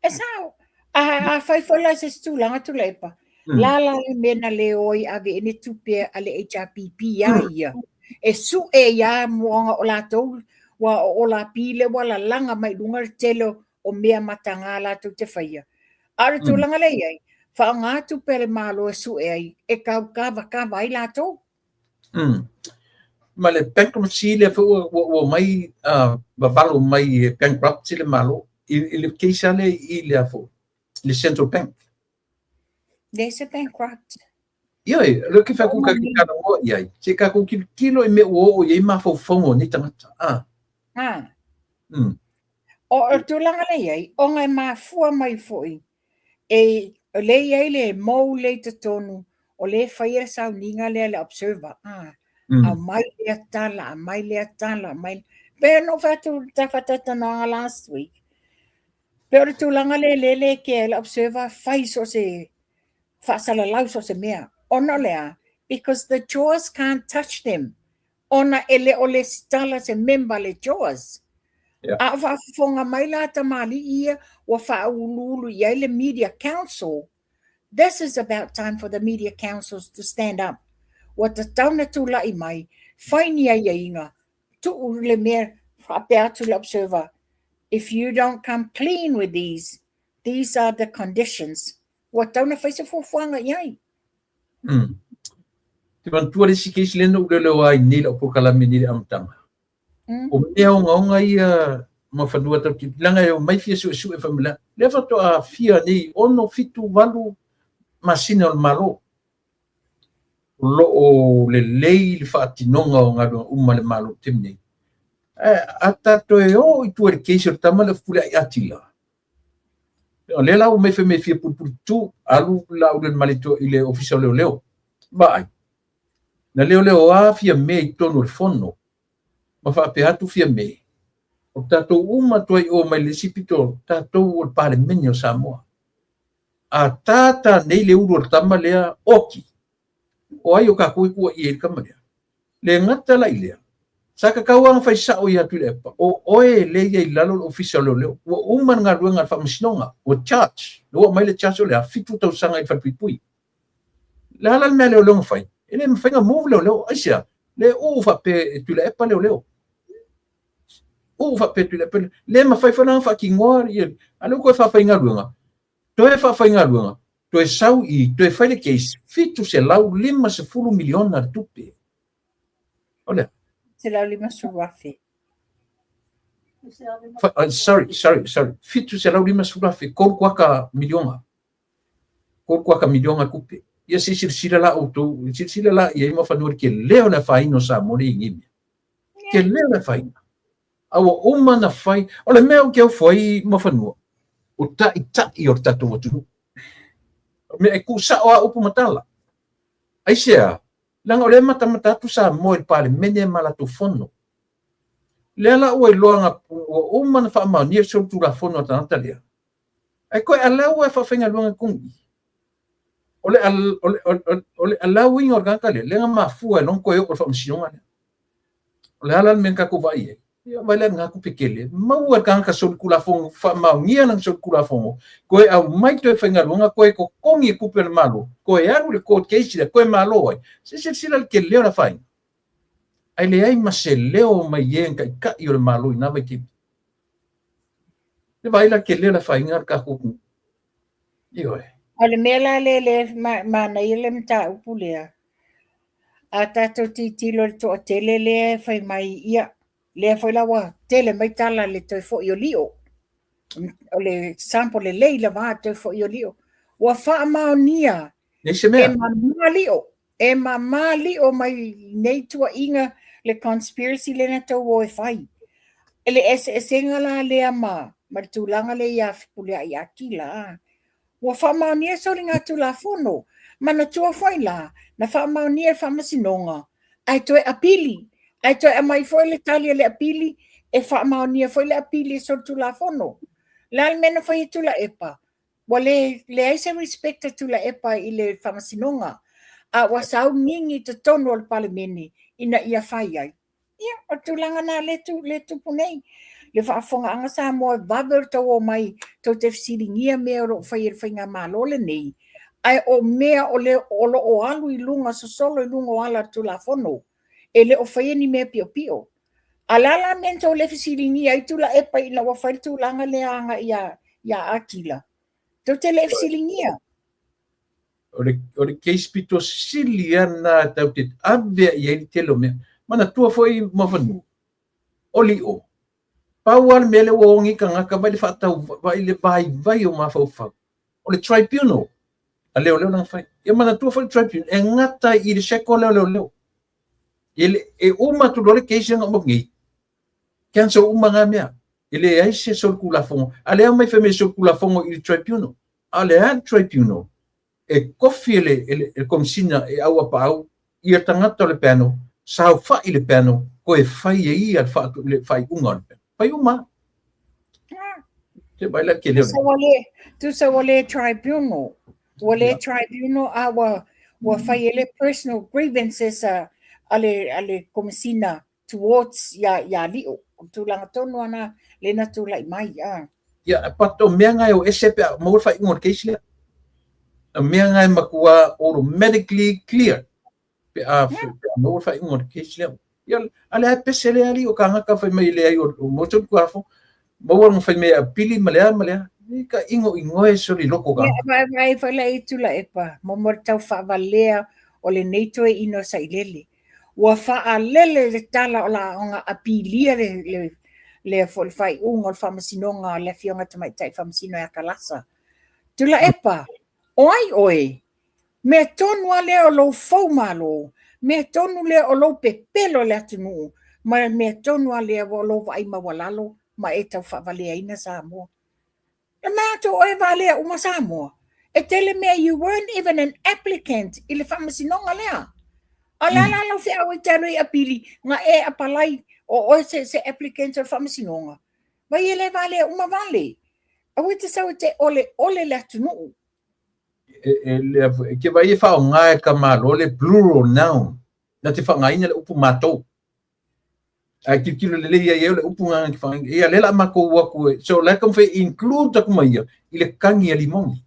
Speaker 2: E sao. A fai foi la se tulaga Tuilaepa, la la le mea na le o ai ave i ai ni tupe a le HRPP iā ia, e sue ia muaga o latou, ua o Olapi lea ua lalaga mai i luga le tele o mea mataga latou te faia. A o le tulaga lea e i ai, faaaoga tupe a le Malo e sue ai, e tau kavakava ai latou.
Speaker 1: Ma le bankruptcy lea foi ua omai vavalo mai e bankrupt le Malo i le case lava lea i le foi le Central Bank.
Speaker 2: Leai se bankrupt.
Speaker 1: Ioe, o lea ou te fai atu tatou te talanoa i ai, se i tatou tilotilo i mea ua oo i ai mafaufauga o nei tagata.
Speaker 2: O le tulaga lea e i ai, ona e mafua mai foi E, o lea e i ai le mou lea i totonu, o lea e faia le sauniga lea le observer, aumai lea tala, aumai lea tala, aumai. Pei ona ou fai atu i le faatalatalanoaga last week, pei o le tulaga lea lea e le kea ai le observer fai so o se faasalalau so o se mea. Ona o le a? Because the jaws can't touch them. Ona e le o lesitala se member le JAWS.
Speaker 1: Yeah.
Speaker 2: A o faafofoga mai la tamalii ia ua faauluulu i ai le Media Council, this is about time for the Media Councils to stand up. Ua tatau na tulai mai, fai ni aiaiga, tuu le mea faapea atu le observer, if you don't come clean with these, these are the conditions. Ua tatau na fai se fuafuaga i ai.
Speaker 1: Te manatua le isi case lea na ou leoleo ai nei lau polokalame nei i le amataga. O mea ogaoga ia ma fanua tau te leaga e omai fia suesue fai mai lea faatoa fia nei 6, 7, 8 masina o le Malo. O lo o lelei le faatinoga o galuega uma a le Malo i le taimi nei. Ae a tatou e o i tua i le case o le tama lea o Fepuleai Atila, O lea la ua omai fai mai e fia pulupulu tu, alu Laaulialemalietoa i le Ofisa o Leoleo. Vaai, na leoleo lava Fiame i totonu o le fono, ma faapea atu Fiame, o tatou uma atu ai i o mai le isi pito, tatou o le Palemene o Samoa. A tata nei le ulu o le tama lea, oki, O ai o tatou e tuuaia ai le tama lea? Le gata la i lea, sa tatau lava ona fai sao ia Tuilaepa, o oe lea e i ai i lalo o le Ofisa o Leoleo, ua uma le galuega a le Faamasinoga, ua charge, ua aumai le charge o le a? 7 tausaga i le falepuipui. O le a la le mea a leoleo na fai? E le mafai ona move leoleo. Aisea? Le uu faapea e Tuilaepa leoleo. Uu faapea e Tuilaepa leoleo. Le mafai foi la ona faatinoa, a lea ua toe faafaigaluega, toe faafaigaluega, toe sau i, toe fai le case, $750 miliona le tupe. O le a?
Speaker 2: $750,000.
Speaker 1: Sorry, sorry, sorry. $750,000, tolu kuata miliona. Tolu kuata miliona tupe. Ia se i silasila la outou, silasila la i ai Muafanua i le tele o le afaina o Samoa lea e i ai nei mea. Tele o le afaina. A ua uma ona fai, o le mea ou te ofo ai Muafanua, o taitai o le tatou atunuu. O mea e tuusao lava upu ma tala. Aisea? Leaga o lea e matamata atu Samoa i le Palemene ma latou fono. Lea la ua iloa na, ua uma ona faamaonia le solitulafono a le tagata lea. Ae toe allow e faafaigaluega i totonu i i. O le, o le, o le, o le allowing o le tagata lea, lea na mafua ai loa ona toe oo i le faamasinoga lea. O le a la le mea na tatou vaai ai? Ia vaai la i lena tupe tele, maua e le tagata solitulafono, faamaonia lana solitulafono, toe aumai toe faigaluega, toe totogi e tupe a le Malo, toe alu i le court case lea, toe malo ai. Se i silasila i le tele o le afaina. Ae leai ma se leo mai e na taitai o le Malo i na vaitaimi. Le vaai la i le tele o le afaina o le tatou atunuu. Ioe.
Speaker 2: O le mea la lea lea manaia le mataupu lea, a tatou tilotilo i le toatele lea e fai mai, ia, lea foi la ua tele mai tala i le toe foi o Lio. O le example lelei lava le toe foi o Lio. Ua faamaonia
Speaker 1: e
Speaker 2: mama Lio, e mama Lio mai nei tuuaiga le conspiracy lea na tou o e fai. E le eseesega la lea ma le tulaga lea ia Fepuleai Akila. Ua faamaonia soligatulafono. Manatua foi la, na faamaonia e le Faamasinoga, ae toe apili, ae toe aumai foi le tali a le apili e faamaonia foi le apili e solitulafono. O le a le mea na fai e Tuilaepa? Ua le leai se respect a Tuilaepa i le Faamasinoga, a ua saugigi i totonu o le Palemene ina ia fai ai. Ia, o le tulaga lena lea tu, lea tupu nei. Le faafofogaaga Samoa e vave o le tou omai tou te fesiligia mea o lo o fai e le faigamalo lenei, ae o mea o le o lo o alu i luga sosolo i luga o ala o le Tulafono. E le o faia ni mea piopio. A o le a la le mea na tou le fesiligia ai Tuilaepa ina ua fai le tulaga lea agai ia ia Akila? Tou te le fesiligia.
Speaker 1: O le case pito sili lava lena tatou te ave i ai le tele o mea. Manatua foi Muafanua, o Lio, pau lava le mea lea ua o nei tagata vaai le faatau, vaai le vaivai o mafaufau, o le tribunal a leoleo lana fai. Ia manatua foi le tribunal, e gata i le circle lea o leoleo. E uma atu loa le case lea na uma atu nei, cancel uma na mea. E leai se solitulafono. A lea aumai fai mai solitulafono i le tribunal. A o le a le tribunal? E kofi e le, e le, e le Komesina e auapaau ia tagata o le panel, saofai le panel, toe fai e ia le, fa, le faaiuga o le panel. Fai uma. Te vai la ke leo.
Speaker 2: Tusa ua le tribunal. Ua le tribunal a ua, ua fai e le personal grievances a, a le, a le Komesina towards ia, ia Lio. O le tulaga tonu lava na lea na tulai mai. A.
Speaker 1: Ia, but o mea na e o ese pe a maua le faaiuga o le case lea. O mea na e matua automatically clear pe a, pe a maua le faaiuga o le case lea. Ia, a lea e pese lea alii o kāngata fai mai leai o, o maua tonu tuafo, maua lona fai mai e apili ma le a ma le a. I ka ingo ingoe soli loko ka.
Speaker 2: Ia, vaevae foi la i Tuilaepa, mo mo le tau faavalea o lenei toeaina o Sailele. Ua faalele le tala o la apilia le, le, le, foi le faaiuga o le faamasinoga a le Afioga Tamaitai Faamasino ia Kalasa. Tuilaepa, o ai oe? Mea tonu lava lea o lou fou malo, mea tonu lea o lou pepelo i le atunuu, ma mea tonu lava lea o lou vaai maualalo ma e tau faavaleaina Samoa. E manatu o oe valea uma Samoa. E tele mea you weren't even an applicant i le faamasinoga lea. A o le a la lau feau e te alu ai apili na e apalai o oe se, se applicant o le faamasinoga. Vai e le valea uma vale. Aua e te sau e te oleole le atunuu.
Speaker 1: E, e, le, e ke vai e faaaoga e ka Malo le plural noun na te faaaogaina le upu matou. Ae tilotilo lelei ai o le upu na te faaaogaina. Ia lea la matou o atu e, so la e taumafai e include atu ma ia i le kagi a Limoni.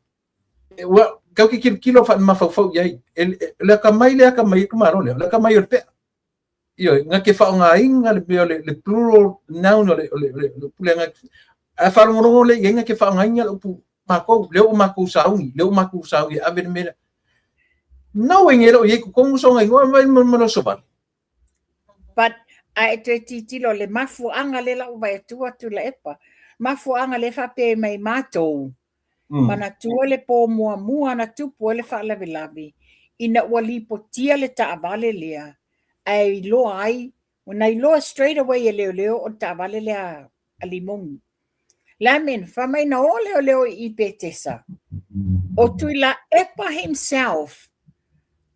Speaker 1: Ua tatou te tilotilo faamafaufau i ai. E, e, le akamai le akamai e itumalo lea, o le akamai o le pea. Ioe, na te faaaogaina le mea o le, le plural noun o le, o le, o le, o le upu lea na a faalogologo lea i ai na te faaaogaina le upu matou, lea ua matou sauni, lea ua matou sauni e ave le mea lea. No way e le o i ai i totonu sona igoa mai ma le sovale.
Speaker 2: But a e toe tilotilo le mafuaaga lea la ua vaai atu a Tuilaepa, mafuaaga lea faapea mai matou, manatua le po muamua na tupu ai le faalavelave ina ua lipotia le taavale lea ae iloa ai, na iloa straight away e leoleo o le taavale lea a Limoni. Lamin, fai mai na o leoleo i Petesa, o Tuilaepa himself,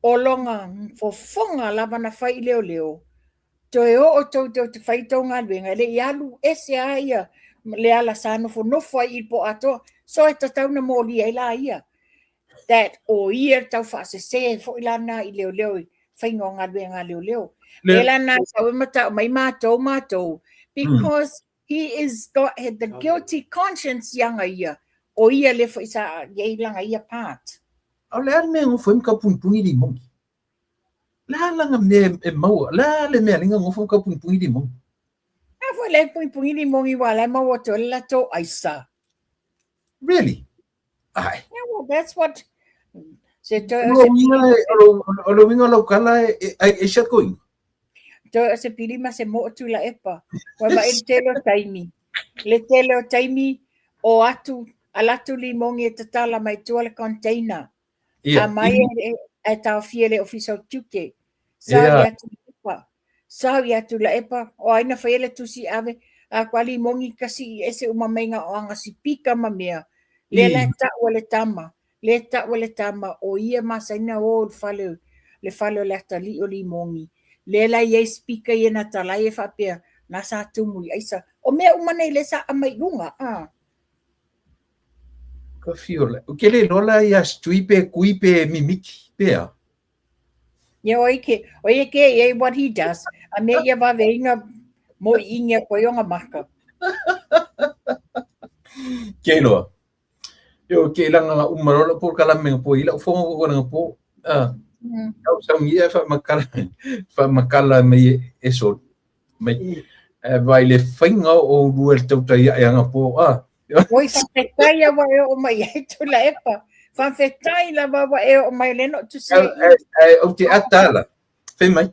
Speaker 2: o lona fofoga lava na fai i leoleo, toe oo tou tou te fai tou galuega, e le i alu ese lava ia le ala sa nofonofo ai i le po atoa, so e tatau na molia ai la ia. That o ia le tau faasese foi la na i leoleo i faiga o galuega a leoleo. Le la na sau e matau mai matou matou because he is got the guilty conscience ianga ia o ia le foi sa iai langa ia part.
Speaker 1: O le a le mea e gofo ai ma taupunipuni limogi? Le a langa mea e maua? Le a le mea e gofo ma taupunipuni limogi?
Speaker 2: A foi le punipuni limogi wa la maua atu ai le latou aisa.
Speaker 1: Really? Ai.
Speaker 2: Yeah, well, that's what se
Speaker 1: toe o se O le uiga o lau tala e e se koina.
Speaker 2: Toe o se pili ma se moo Tuilaepa. Ua vaai le tele o taimi. Le tele o taimi o atu, ala atu limogi e tatala mai tua le container.
Speaker 1: Ia.
Speaker 2: A mai e, e taofia e le Ofisa o Tiute. Sau
Speaker 1: Ia.
Speaker 2: ia Tuilaepa. Sau ia Tuilaepa, o ai na faia le tusi ave, a kua limogi kasi i ese uma mai nga o anga sipika ma mea. Lea la e tau e le tama, lea e tau e le tama, o ia masaina o le fale, le fale o le atalii o limogi. Lea la e i ai speaker ia na talai e faapea, na sa tumu i aisa. O mea uma nei lea sa aumai i luga, a.
Speaker 1: Ka fio la. Ou te le iloa la ia Stui pe Kui pe Mimiki pe a.
Speaker 2: Ia oi ke, oi e ke e what he does. A me ia vave inga mo i inga koe onga maka.
Speaker 1: Ke iloa. Yo ke ilanga nga uma lola po kala menga po ila ufonga ko nga po. Ah. Au sau ngia fa makala fa makala me e so mai e vai le fainga o lua le tautai ai anga po ah.
Speaker 2: Oi whawhetai awa e o mai ai Tuilaepa. Whawhetai lava awa e o mai le no tusi e
Speaker 1: i. E o te atala. Fai mai.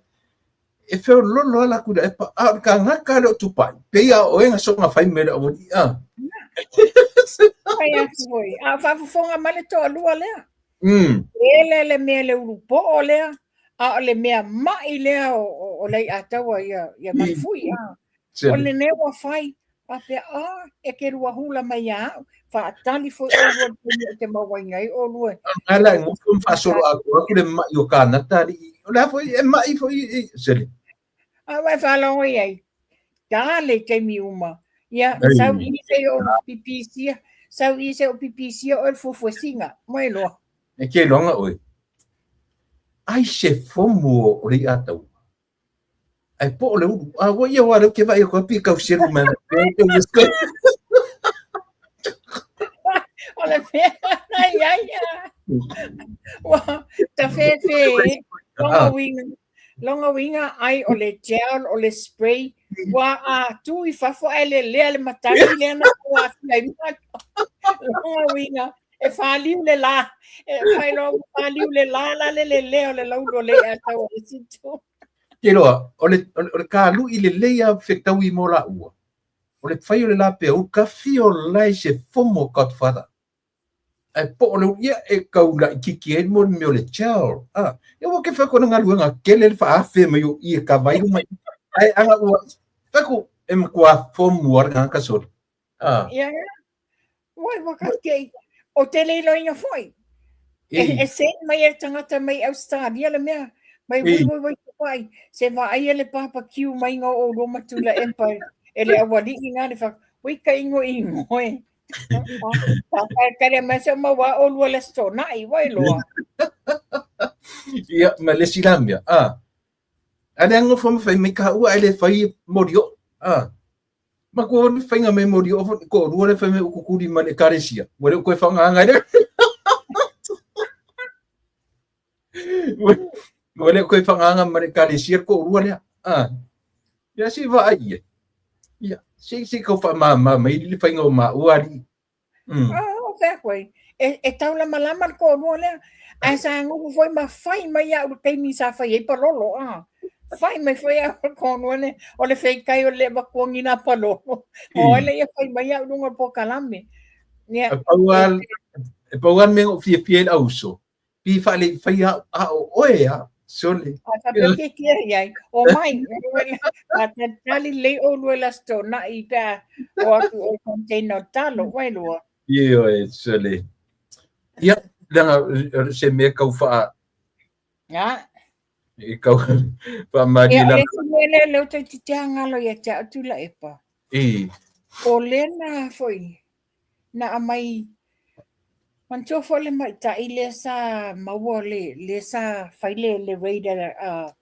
Speaker 1: E feo lolo ala ku le epa a o ka ngaka le o tupai. Pe ia o enga songa fai me le o ni a.
Speaker 2: Fai atu foi. A whafofonga mai le toalua lea. Ele le mea le ulu po'o lea, a o le mea ma'i lea o, o, o Lei'ataua ia, ia Manufui. A. O lenei ua fai, faapea, a, e ke lua hula mai ia a'u, faatali foi ʻolua i le taimi ou te mauaina ai ʻolua.
Speaker 1: A la e gofo ma faasolo atoa atu le ma'i o Kanata alii. O le a foi e ma'i foi i sele.
Speaker 2: A ua e faalogo i ai, tale i taimi uma. Ia, sau i se o pipisia, sau i se o pipisia oe le fuafuasiga, moe loa.
Speaker 1: E ke iloaga oe. Ai se fomu o Lei'ataua. Ai po o le ulu. A ua ia wa le ke vai ko pi kau selu mai.
Speaker 2: O le mea na ia ia. Ua ta fefe longa uiga. Longa uiga ai o le gel o le spray. Ua a tu i fafo ae lelea le matagi lea na ua afia ai ma. Longa uiga e faliu le la. E whailoa ua faliu le la la le lelea o le laulu o Lei'ataua i isi itu.
Speaker 1: Te iloa, o le, o le, o le kalu'i lelei a fetaui mo la'ua, o le fai o le lapea ulu, ka fia o lae se fomo Godfather. Ae po o le ia e kau laʻitiiti ai mo le mea o le gel. Ah, ia ua ke fai atu ona galuega tele le faaafe mai o i e kava ai luma i. Ae aga ua fai atu e matua fomu a le tagata sole.
Speaker 2: Ah. Ia, ia. Wai, waka ke, o te leiloina foi. E, e send mai e tangata mai Australia le mea. Mai wai wai wai wai. Se vaai e le barbecue mai ngā o Roma tula e pai. E le awali'i ngā le whak. Wai ka ingo ingo e. Kare mai se maua o lua le stona'i, wai loa.
Speaker 1: Ia, ma le isi la mea. Ah. A le nofo ma fai mai ka ua ai le fai mori o. Ah. Ma ko ni whainga me mori o ko rua le whai me ukukuri ma le karesia. Ua le koe whanganga le. Ua le koe whanganga ma le karesia ko rua lea. Ah. Ia si wa ai ia. Ia, si si ko wha ma ma mai le whainga o ma ua ali.
Speaker 2: Ah, o fea koe. E, e taulamalama le toalua lea. Ae sa nofo foi ma fai mai au le taimi sa fai ai palolo. Ah. Fai mai foi au le toalua lea. O le feikai o le avatua ni nā palolo. O ai lea ia fai mai au luga o le polokalame.
Speaker 1: Ia. E pau lava e pau lava le mea na ou fiafia ai le auso, pi faale fai a a o oe a sole.
Speaker 2: A faapea ke kia i ai. O mai, faatalitali lelei ʻolua i le Aso Toonai pe a o atu o container o talo, wailua.
Speaker 1: Ioe, sole. Ia, leaga se mea kau whaa.
Speaker 2: Ia.
Speaker 1: E kau whaamārie
Speaker 2: Ia, o le isi mea lea lea ou toeitiiti lava galo ia te au Tuilaepa.
Speaker 1: I.
Speaker 2: O lena foi, na aumai. Manatua foi le maita'i lea sa maua le lea sa fai le le raid a a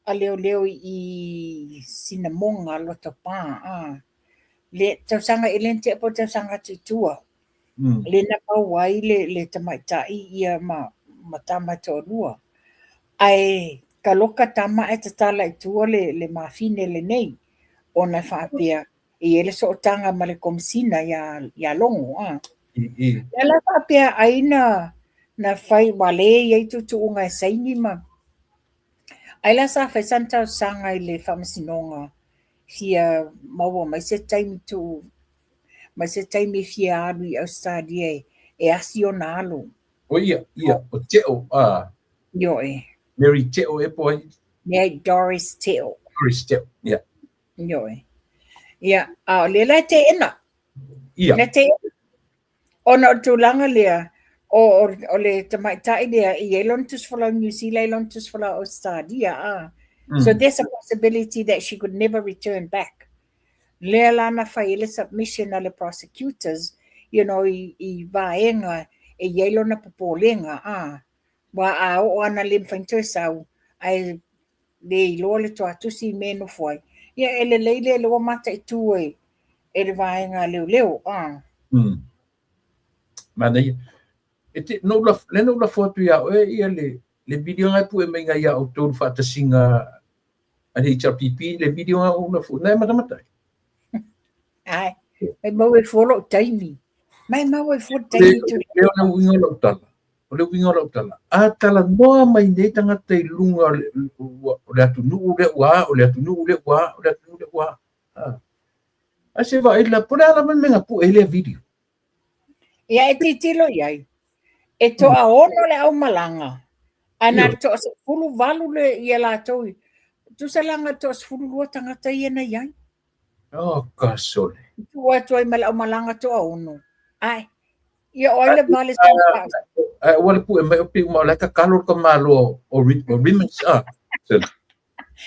Speaker 2: a leoleo i Sinamoga Lotopa a le tausaga e le na tea po o le tausaga atu i tua. Lea na maua ai le le tamaitai ia ma ma tama e toalua. Ae taloka tama ae tatala i tua le le mafine lenei ona e faapea e i ai le sootaga ma le Komesina ia ia Logo a. Lea la faapea ai na na fai aua lea e i ai tuutuuga e saini ma ai la sa fai sana talosaga i le Faamasinoga fia maua mai se taimi tuu mai se taimi e fia alu i Ausetalia e asi ona alo.
Speaker 1: O ia, ia, o Teo, a.
Speaker 2: Ioe.
Speaker 1: Mary Teo e po ai.
Speaker 2: Leai, Doris Teo.
Speaker 1: Doris Teo, ia.
Speaker 2: Ioe. Ia, a o lea la e teena.
Speaker 1: Ia.
Speaker 2: Lea teena. Ona o le tulaga lea, o, o, o le tamaitai lea, e i ai lona tusi folau New Zealand, e i ai lona tusi folau Australia. Ah. So there's a possibility that she could never return back. Lea la na fai ai le submission a le prosecutors, you know, i, i vaega e i ai lona popolega, ah. Aua a oo ana le mafai ona toe sau, ae le iloa le toatusi i mea e nofo ai, ia e lelei lea lea ua mataitu e, e le vaega a leoleo. Ah.
Speaker 1: Manaia. E te, no laf, le no lafo atu ia oe ia le, le video ngai pu e mai ngai ia outou le faatasiga a le HRPP, le video ngai ou lafo, nai matamata ai.
Speaker 2: Ai, mai mau e fua lou taimi. Mai mau e fua le taimi tu.
Speaker 1: Le o le uiga o lau tala. O le uiga o lau tala. A talanoa mai nei tagata i luga o le, o le atunuu lea ua a, o le atunuu lea ua a, o le atunuu lea ua a. Ae se vaai la, po o le a lava le mea na pue ai lea video.
Speaker 2: Ia e tilotilo i ai. E toaono le aumalaga, ae na o le toasefuluvalu le ia latou. Tusa la na o le toasefululua tagata ia na i ai.
Speaker 1: Oh, kasole.
Speaker 2: Tuu atu ai ma le aumalaga toaono. Ae, ia o ai le vale sa pau.
Speaker 1: Ae ua le pue mai o pei uma o la e tatalo le tamaloa o Rimmons. Ah,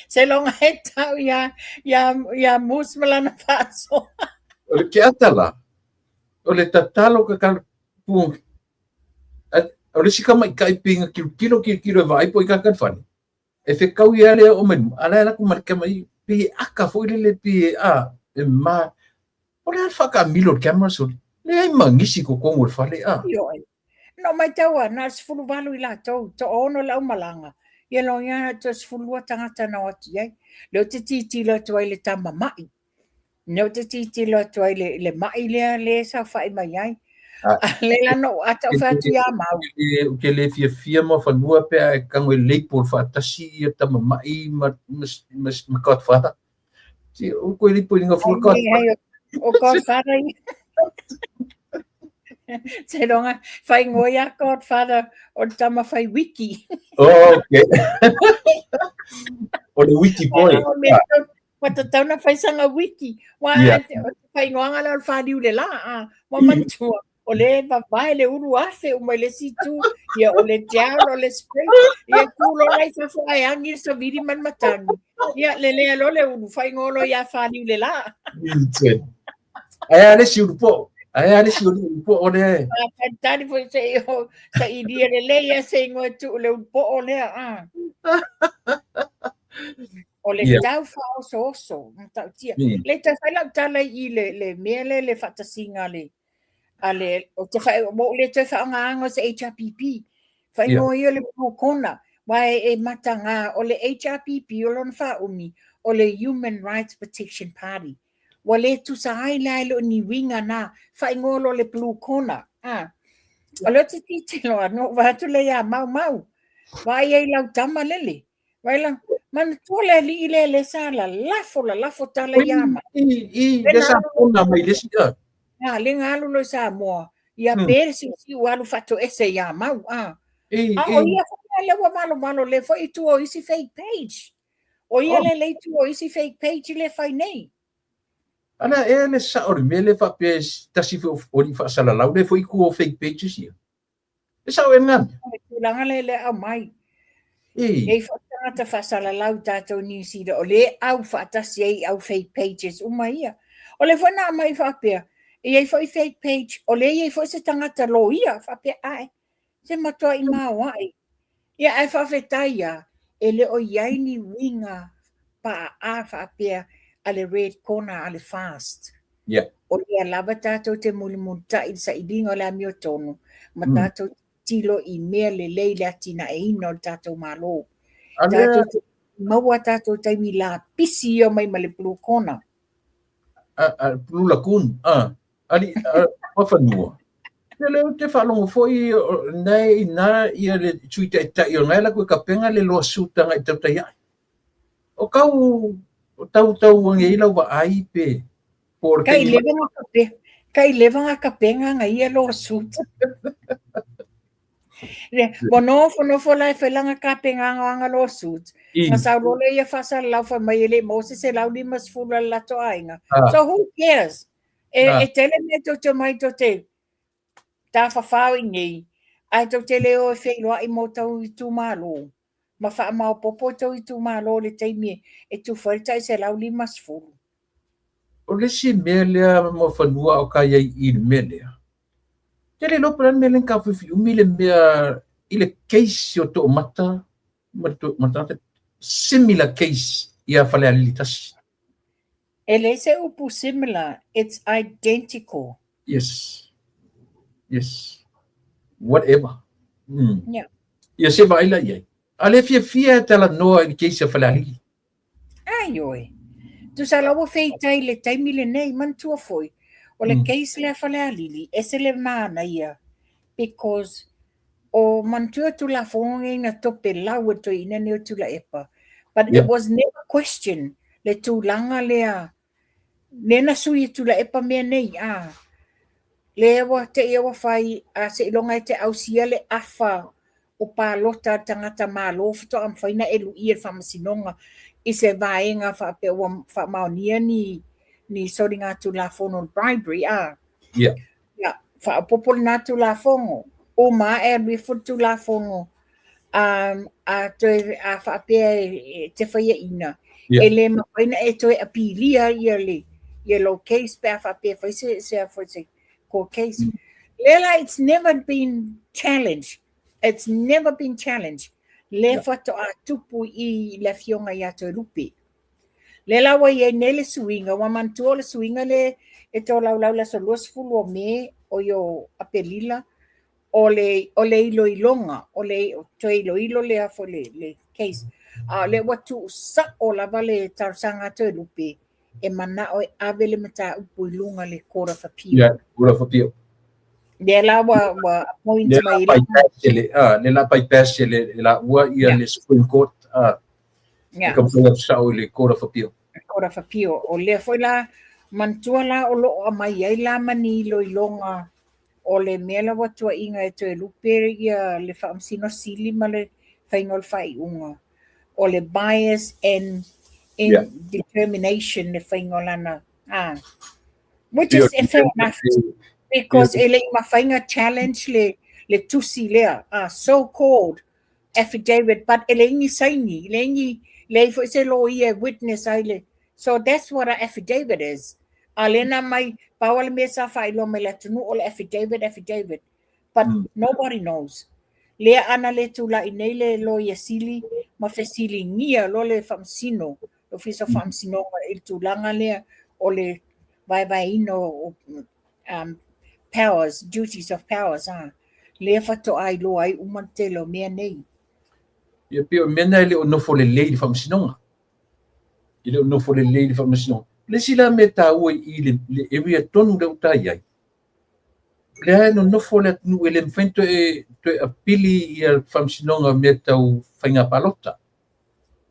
Speaker 2: Seiloga e tau ia, ia, ia Moose ma lana faasoa.
Speaker 1: O le keata la, o le tatalo tatalo pu, o le isi tamaitai pei na tilotilo tilotilo e vaai po o i tagata i le fale, e fetau ia le oo mai luma, a o la e alu atu ma le tama i, pei e aka foi lele pei e, a, e ma, o le a le faataamilo o le camera sole, leai ma nisi i totonu o le fale, a.
Speaker 2: Ioe. Na ou matau lava, na o le 18 i latou, toaono le aumalaga, ia loa ia na o le toa-12 tagata na o atu i ai. Lea ou te tilotilo atu ai i le tama ma'i, lea ou te tilotilo atu ai i le ma'i lea lea e saofai mai ai. A lea la na ou ata ou fai atu ia Mau.
Speaker 1: Ou te le fiafia Muafanua pe a e tago e label faatasi ia tama ma'i ma ma Godfather. Si o koe lipo i nga fua
Speaker 2: Godfather. O Godfather ia. Seiloga faaigoa ia Godfather o le tama fai wiki.
Speaker 1: Oh, okay. O le wiki boy.
Speaker 2: Ua tatau na fai sana wiki. Ua yeah. faaigoaga lea o le faliu le la. Ah, ua manatua. O le vavae le ulu afe uma i le isi itu. Ia o le gel o le spray. Ia tu loa la i fafo ae agi le savili ma le matagi. Ia lelea loa le ulu faaigoa loa ia faliu le la.
Speaker 1: Ae a le isi ulu po'o. Ae a le isi ulu po'o lea e.
Speaker 2: Talitali foi se i o sailia lelei lava se igoa e tuu i le ulu po'o lea. Ah. O le tau faaosooso, matautia. Le toe fai lau tala i le, le mea lea le faatasiga a le, a le, o te wha, ua ou le toe faaaogaina o se HRPP. Faaigoa ia o le Blue Corner, aua e, e mataga, o le HRPP o lona faaumi, o le Human Rights Protection Party. Ua le tusa ai la e le o ni uiga na, faaigoa loa le Blue Corner. Ah. O lea ou te tilotilo atu, na ou vaai atu lea ia Mau Mau, vaai ai i lau tama lele. Vaai la, manatua le alii lea lea sa lalafo lalafo tala ia mai.
Speaker 1: I, i, lea sa pona mai le isi a.
Speaker 2: A, le na alu loa i Samoa, ia pe le siusiu alu faatoese ia Mau. A, a o ia foi lea ua valomalo lea foi i tua o isi fake page. O ia lea le i tua o isi fake page lea fai nei.
Speaker 1: Ana ea le sao o le mea lea faapea tasi foi o alii faasalalau lea foi i tua o fake pages ia. E sao e ngana.
Speaker 2: O le tulaga lea le aumai.
Speaker 1: E.
Speaker 2: E i foi tagata faasalalau i tatou New Zealand, o lea e au faatasi ai i au fake pages uma ia. O lea foi na aumai faapea, E i ai foi fake page, o lea e i ai foi se tagata loia, faapea, ae, se matuai maoae. Ia, ae faafetai lava, e le o i ai ni uiga paaa faapea a le red corner a le fast. O lea lava tatou te mulimulitai i le sailiga o le amiotonu ma tatou tilo i mea lelei i le atinaeina o le tatou Malo. Tatou te maua tatou taimi lapisi ia mai ma le blue corner.
Speaker 1: Blue Lagoon, ali Muafanua. Ia lea ou te faalogo foi nae ina ia le Sui Taitai o nae laku e kapenga le lawsuit agai tautai ai. O kau o tau tau ange i lau vaai pe po o le
Speaker 2: Kai leva nga kape, kai leva nga kapenga nga ia lawsuit. Le, ua nofonofo la e fai lana kapenga anga lawsuit. Na sau loa lea ia faasalalau fai mai e le i maua se 150 a le latou aiga. So who cares? E tele mea tou te omai tou te tafafao i inei, ae tou te le o e feiloai mo tou itumalo ma faamaopoopo tou itumalo i le taimi e tufa ai le tai 150.
Speaker 1: O le isi mea lea Muafanua o ka i ai i le mea lea, te le iloa po o le a le mea lea na taofiofi umi le mea i le case o Toomata ma le tagata, similar case ia Falealili 1.
Speaker 2: E leai se upu similar, it's identical.
Speaker 1: Yes. Yes. Whatever. Yeah. Ia se vaai la i ai. A le fiafia e talanoa i le case a Falealili.
Speaker 2: Ai oi. Tusa la ua feitai le taimi lenei, manatua foi, o le case lea Falealili, ese le manaia, because o manatua Tulafono nei na topelau e le toeaina nei o Tuilaepa, but it was never questioned le tulaga lea, lea na sui e Tuilaepa mea nei, a. Lea ua te i ua fai, a seiloga e te ausia le afa o palota a le tagata Malo faatoa mafai ona e luia le faamasinoga i se vaega faapea ua faamaonia ni soligatulafono o le bribery, a. Ia, faaopoopo lena Tulafono, uma ae alu ifo le Tulafono a toe a faapea e te faiaina, e le mafai ona e toe apilia ia le ia lou case pe a faapea e fai se se a foi se court case. Lea la it's never been challenged. It's never been challenged. Lea faatoa tupu i le afioga ia Toelupe. Lea la ua i ai nei le suiga, ua manatua o le suiga lea e tolaulau i le aso 20 o Me, o i o Aperila, o le, o le iloiloga, o le toe iloilo lea foi le, le case. A o lea ua tuusao lava le talosaga a Toelupe e manao e ave le mataupu i luga le Court of Appeal.
Speaker 1: Yeah, Court of Appeal.
Speaker 2: Lea la ua appoint
Speaker 1: mai le le la bypass le la ua ia le Supreme Court ka mafai atu sao i le Court of Appeal.
Speaker 2: Court of Appeal. O lea foi la manatua la o lo o aumai ai la ma ni iloiloga o le mea la ua tuuaiina e Toelupe ia le Faamasino Sili ma le faiga o le faaiuga. O le bias and indetermination le faiga o lana which is fair enough because e le i mafai ona challenge le tusi lea, so called affidavit, but e leai ni saini, leai ni, leai foi se loia e witness ai le, so that's what an affidavit is. A lea na mai, pau le mea sa faailoa mai le atunuu o le affidavit, affidavit, but nobody knows. Lea ana le tulai nei le loia sili ma fesiligia loa le faamasino, le ofisa o faamasinoga i le tulaga lea o le vaevaeina o powers, duties of powers, lea faatoa iloa ai uma le tele o mea nei.
Speaker 1: Ia pei o mea na e le o nofo lelei i le faamasinoga. E le o nofo lelei i le faamasinoga. Le isi la mea taua i le area tonu lea ua ta i ai, lea e nonofo le atunuu e le mafai toe apili ia faamasinoga o mea tau faiga palota.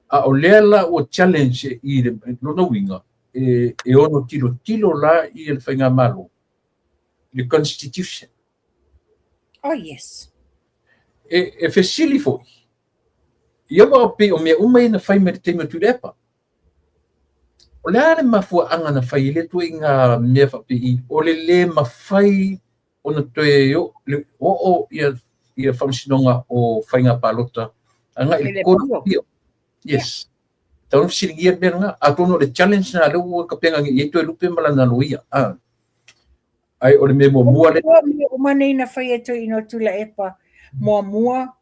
Speaker 1: A o lea la ua challenge i le lona uiga, e ono tilotilo la i le faigamalo i le constitution.
Speaker 2: Oh yes.
Speaker 1: E fesili foi, ia ua pei o mea uma ia na fai mai le taimi o Tuilaepa. O le a le mafuaaga na fai ai lea ituaiga mea faapei, o le le mafai ona toe oo ia faamasinoga o faiga palota agai i le Court of Appeal. Yes. Tau na fesiligia le mea lena. Atonu o le challenge na lea ua kapenga nei i ai Toelupe ma lana loia. Ae o le mea muamua lea.
Speaker 2: Ua mea uma nei na fai e Toeaina o Tuilaepa, muamua,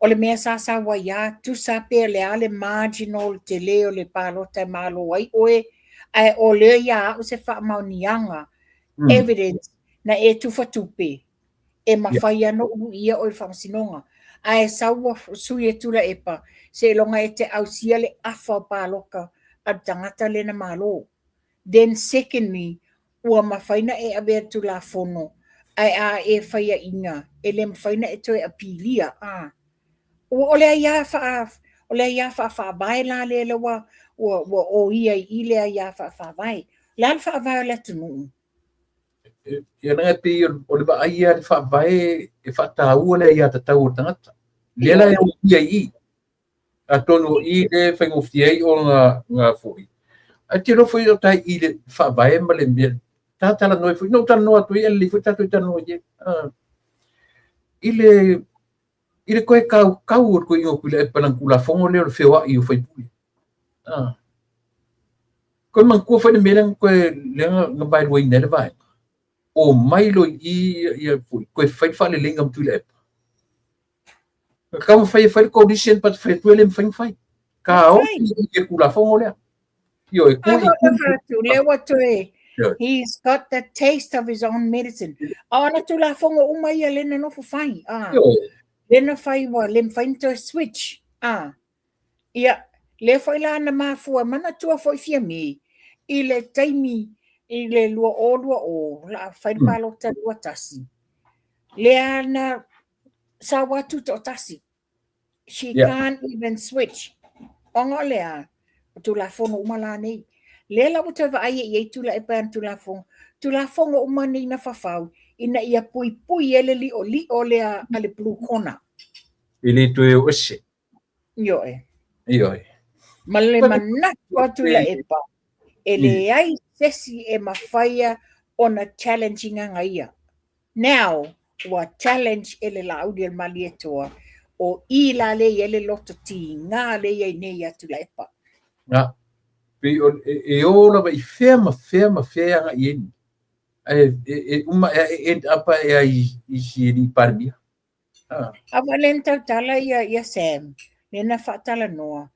Speaker 2: o le mea sa sau ai lava, tusa pe le a le marginal le tele o le palota e malo ai oe, ae o lea ia au se faamaoniaga, evidence, na e tufatupe, e mafai lava ona uluia oe i le faamasinoga. Ae sau ua sui e Tuilaepa, seiloga e te ausia le afa o palota a le tagata lea na malo. Then secondly, ua mafai na e avea le Tulafono, ae a e faiaina, e le mafai na e toe apilia, a. Ua, o le aia faa, o le aia faafaavae la lea lea ua, ua, ua oia i i le aia faafaavae. O le a le faavae o le atunuu?
Speaker 1: Ia leaga e pei o le vaai ia a le faavae e faataua le aiatatau o le tagata. Lea la e oia i i. Atonu o i lea e faigofie ai ona na foi. Ae te iloa foi o tai i le faavae ma le mea ta talanoa ai foi. Na ou talanoa atu ai, e lelei foi tatou e talanoa i ai. I le toe kaukau o le toeaina o Tuilaepa i lana Tulafono lea o le feoai o faipule. Toe manatua foi le mea lea na toe lea na vaeluaina ai le vaega. O mai loa i i ia foi, toe fai le faaleleiga ma Tuilaepa. Na taumafai e fai le coalition but fai atu e le mafai ona fai. Taofi i le Tulafono lea. Ioe,
Speaker 2: tu i lea ua toe he's got the taste of his own medicine. A ona Tulafono uma ia lea na nofo fai. Ah. Lea na fai ua le mafai ona toe switch. Ah. Ia, lea foi la na mafua, manatua foi Fiame, i le taimi i le 2020, la fai le palota 21, lea na sau atu toatasi. She can't even switch. Ona o le a, o Tulafono uma la nei. Lea la ua toe vaai ai i ai Tuilaepa i ana Tulafono. Tulafono uma nei na fafau, ina ia puipui ai le li'oli'o lea a le blue corner.
Speaker 1: E le toe o ese.
Speaker 2: Ioe.
Speaker 1: Ioe.
Speaker 2: Ma le manatu a Tuilaepa, e leai se isi e mafaia ona challenge ina ia. Now, ua challenge e le Laauli o le Malietoa, o i la lea e i ai le loto tiga lea e i ai nei ia Tuilaepa.
Speaker 1: Na, pei o, e, e o lava i fea ma fea ma fea e agai i ai. Ae e, e uma e, e end up e ai i si alii Palemia.
Speaker 2: Ah. A lea na tautala ia, ia Sam, lea na faatalanoa.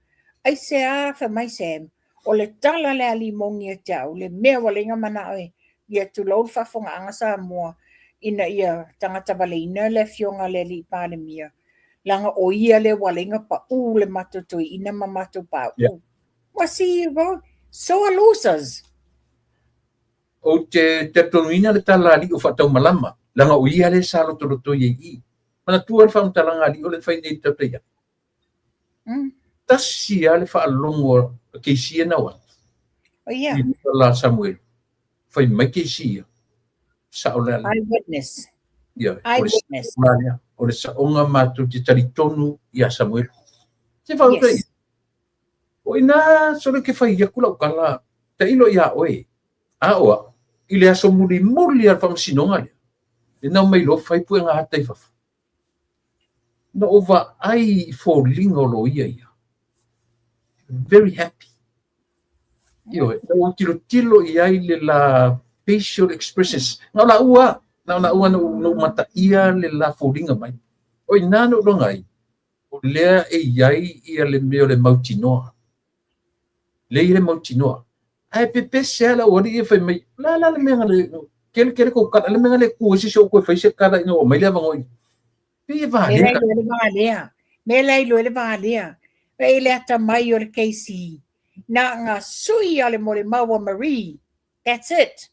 Speaker 2: Aisea fai mai Sam, o le tala le alii moni ia te au, le mea ua leai manao e ia tulou le faafofogaaga Samoa ina ia tagata valeina le afioga a le alii Palemia, leaga o ia lea ua ala ai ona pau le matou toeaina ma matou pauu. Yeah. Ua si, so are losers.
Speaker 1: Ou te talitonuina le tala a Lio faataumalama, leaga o ia lea sa lotolotoi ai i i. Manatua le faamatalaga a Lio lea na fai nei i le tautai Tasi lava le faalogo a Keisia na o atu.
Speaker 2: Oh, yeah.
Speaker 1: I le tala a Samuelu. Fai mai Keisia. Sao le
Speaker 2: ala. Eyewitness.
Speaker 1: Ia,
Speaker 2: Eyewitness.
Speaker 1: O le saoga matou te talitonu ia Samuelu. Te whautai. Yes. O ina sole ke fai aku lau tala, tailo ia oe. A oa, i le aso mulimuli a le faamasinoga lea, le na omai loa fai puega ata i fafo. Na ou vaai i foliga o loia ia. Very happy. Ioe, na ou tilotilo i ai le la facial expressions. Na o laua, na o laua na ou mataia le la foliga mai. O ina na ou iloga ai, o lea e i ai ia le mea o le mautinoa. Lea e i ai le mautinoa. Ae pepese lava le aualii ia fai mai, o le a la le mea na le, kele kele kou tala, le mea na le tu ai se isi o outou e fai se tala ina ua aumai le avanoa i Pei e valea.
Speaker 2: Me la iloa le valea. Me la iloa le valea. E le atamai o le KC. Na nga sui a le molimau a Marie. That's it.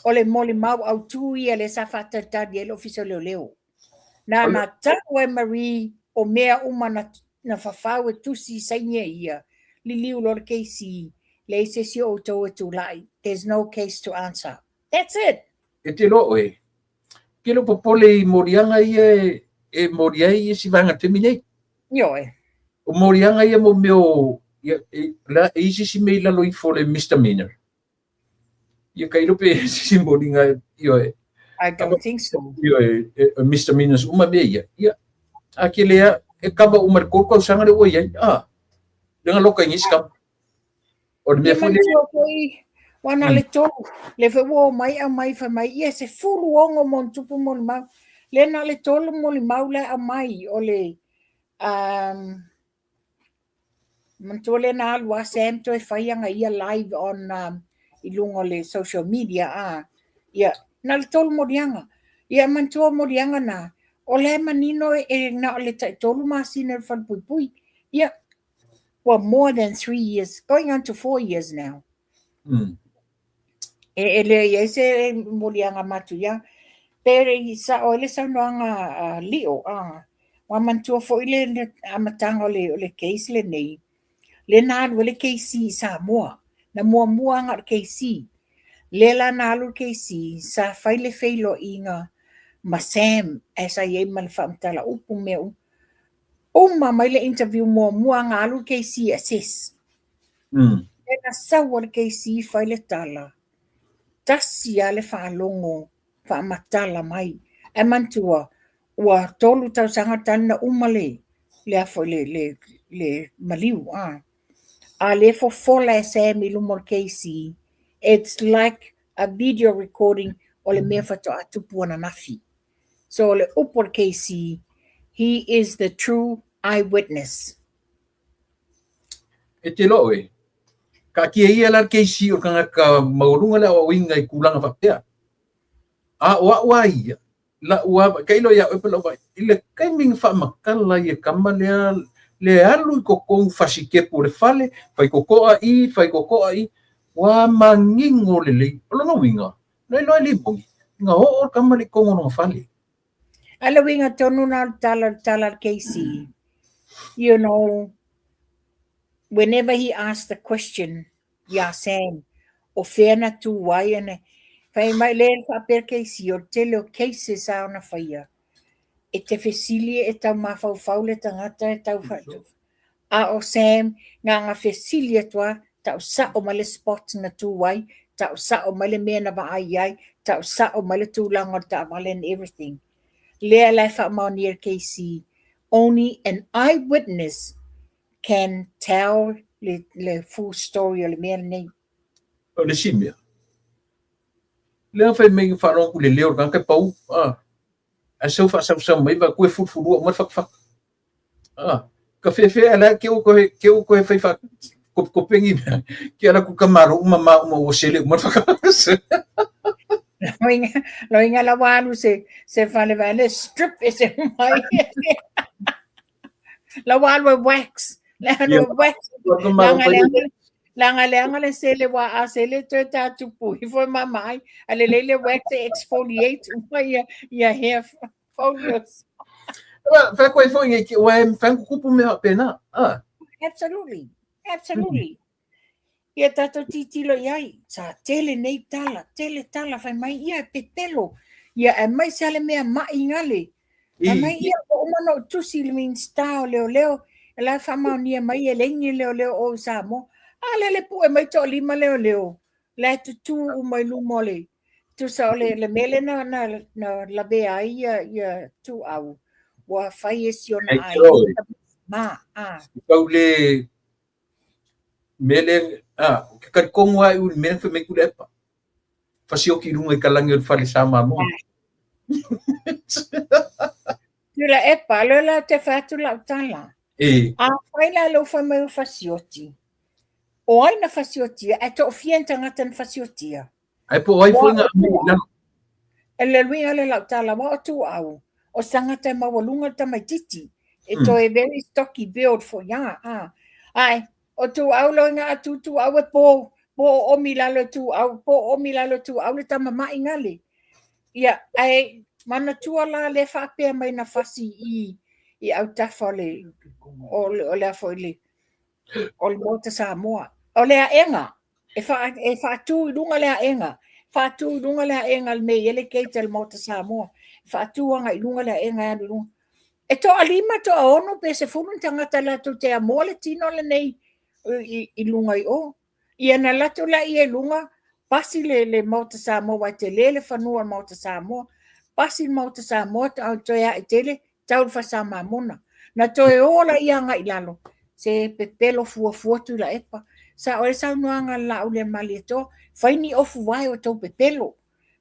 Speaker 2: O le molimau autū ia lea sa faatalitali ai le Ofisa o Leoleo. Na na tau e Marie o mea uma na, na fafau e tusi saini e ia, liliu loa le KC, leai se isi o outou e tulai, there's no case to answer. That's it.
Speaker 1: E te iloa oe, ke le o popole i moliaga ia e moli ai isi vaega i le taimi nei.
Speaker 2: Ioe.
Speaker 1: O moliaga ia mo mea o, ia, e, la, e isi isi mea i lalo ifo o le misdemeanor. Ia tailo pe se moliga ioe.
Speaker 2: I don't think so.
Speaker 1: Ioe, e misdemeanors uma mea ia. Ia, a ke lea, e kava uma le 3 tausaga le ua i ai. Ah, le nga loka i ngisi kava. O le mea foi
Speaker 2: le... Ua na o le tolu, lea foi ua omai aumai fai mai, ia 16 ma ona tupu molimau. Lea na o le tolu molimau la e aumai o le manatua lea na alu a Sam toe fai ana ia live on i luga o le social media a. Ia, na o le tolu moliaga. Ia manatua moliaga na, o la e manino e na o le taitolu masina i le falepuipui. Ia, well, more than 3 years, going on to 4 years now. E le i ai se moliaga matuia. Pe i sao ai le saunoaga a Lio, a. Ua manatua foi le amataga o le case lenei, lea na alu ai le KC i Samoa. Na muamua aga o le KC. Lea la na alu le KC, sa fai le feiloaiga ma Sam, ae sa i ai ma le faamatala upu mea uma. Uma mai le interview muamua aga alu le KC e assess. E na sau a le KC fai le tala, tasi lava le faalogo faamatala mai. Ae manatua, ua 3 tausaga talu na uma le a foi le maliu. A. A le fofola e Sam i luma o le KC, it's like a video recording o le mea faatoa tupu ananafi. So le upu o le KC, he is the true eyewitness.
Speaker 1: E te loa oe, ka tia ia la le KC o le tagata maualuga le aoaoina i tulaga faapea. A o au a ia, la ua ka ilo ia oe pa lau vaai, i le taimi na faamatala ai e tama lea le alu i totonu fasitepu o le fale, fai totoa i, fai totoa i, ua manino lelei. O lona uiga, na iloa e le moni, na oo le tama lea i totonu o lona fale.
Speaker 2: A le uiga tonu na o le tala a le KC. Whenever he asked the question ia Sam, o fea na tū ai ane, fai mai le faapea KC, o le tele o cases a ona faia, e te fesili e tau mafaufau le tagata e tau wha. A o Sam, ngā ngā fesili atua, tau sao mai le spot na tū ai, tau sao mai le mea na vaai ai, tau sao mai le tūlanga o le taavale and everything. Lea la e faamaonia le KC, only an eyewitness can tell le full story o le mea lenei.
Speaker 1: O le isi mea, lea fai mai faalogo atu le leo o le tagata e pau, ae sau faasausau mai va ku e fulufulua uma le fatafata. Ah, ka fefe ala ke o koe ke o koe fai fa kopengi mea, ke ala ku ka malo uma ma uma ua sele uma le whakawhasa.
Speaker 2: Loinga la walu se fale vale strip e se mai. La walu e wax. La alu e wax. Langa leanga le sele wa a sele toe tātu pui foi mamai. A le leile wax e exfoliate uma ia hair follicles.
Speaker 1: Fa koe foi ngai ki wa e fa kupu mea pena. Ah.
Speaker 2: Absolutely. Absolutely. Ia tātou titilo i ai, sa tele nei tala, tele tala fai mai ia e pepelo. Ia e mai se ale mea mai ngale. Fai mai ia o uma no tusi le Minista o leo leo, e la whamaonia mai e lengi leo leo o Samoa. A le le pue mai to lima leo leo. La tutu u mai luma o le. Tusa o le mele na lawe ai ia tu au. Ua fai e si ona ai. Ma, a.
Speaker 1: Pau le mele, ke karikongo ai u mele fai mai ku le epa. Fasioki i lunga i ka langi o le fale sa mamo.
Speaker 2: Tula epa, lo la te whatu lau tala.
Speaker 1: E.
Speaker 2: A whai la lo whai mai o fasioti. O ai na fasiotia, e to fia tangata na fasiotia.
Speaker 1: Ai po ai foi nga mai lalo.
Speaker 2: E le luinga le lau tala, wa o tu au. O sangata e maualunga le tamaititi. E toe very stocky build fo ia. Ah. Ai, o tu au lo nga atu tu au e po o mi lalo tu au, po o mi lalo tu au le tama mai ngale. Ia, ai, manatua la le whaapea mai na fasi i autafa o le afo i le, o le Maota Samoa. O le aenga, e whaatu i lunga le aenga. Whaatu i lunga le aenga le mea i le keita le Maota Samoa. E whaatu anga i lunga le aenga e alu i lunga. E toa 5, toa 6, pe 10 ni tangata latou te amoa le tino lenei i lunga i o. Ia na latou la i e lunga, pasi le Maota Samoa, wai te le fanua le Maota Samoa. Pasi le Maota Samoa, au toe a i tele, tau le whasa mamona. Na toe o la ia ngai lalo, se pepelo fua fua tu la epa. Sa'o ai le saunoaga a le Laaulialemalietoa, fai ni ofu vae o tou pepelo.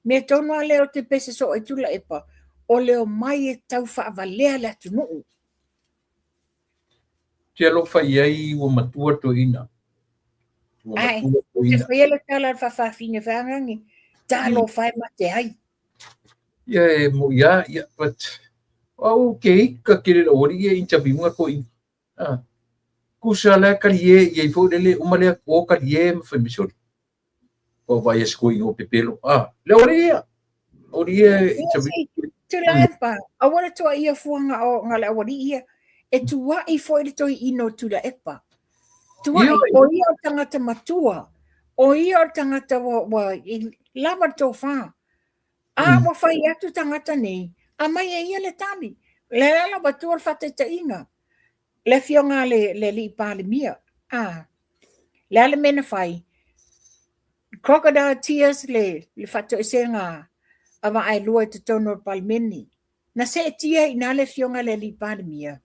Speaker 2: Mea tonu lava lea ou te pese soo ai Tuilaepa, o le omai e tau faavalea le atunuu.
Speaker 1: Te alofa i ai ua matua toeaina.
Speaker 2: Ua matua toeaina. Te faia le tala a le faafafine feagagi, talofa e mate ai.
Speaker 1: Ia e mo ia, ia, but au ke ika ke le ori ia interview nga toeaina. Ah. Kusa la kali e ia i fo lele uma lea o kali e ma fai misori. O vai e sku o pepelo. Ah, le ori ia. Ori ia interview.
Speaker 2: Tuilaepa, aua le tuuaia fuaga o nga le aualii ia, e tuuai foi le toeaina o Tuilaepa. Tuuai, o ia o le tagata matua, o ia o le tagata ua, ua i, lava le tofa. A ua fai atu tagata nei, aumai e ia le tali. O le a lava tua le faataitaiga, le afioga a le, le alii Palemia, a, le a le mea na fai? Crocodile tears le, le faatoesega a Vaaelua i totonu o le Palemene. Na seetia ai i ina le afioga i le alii Palemia?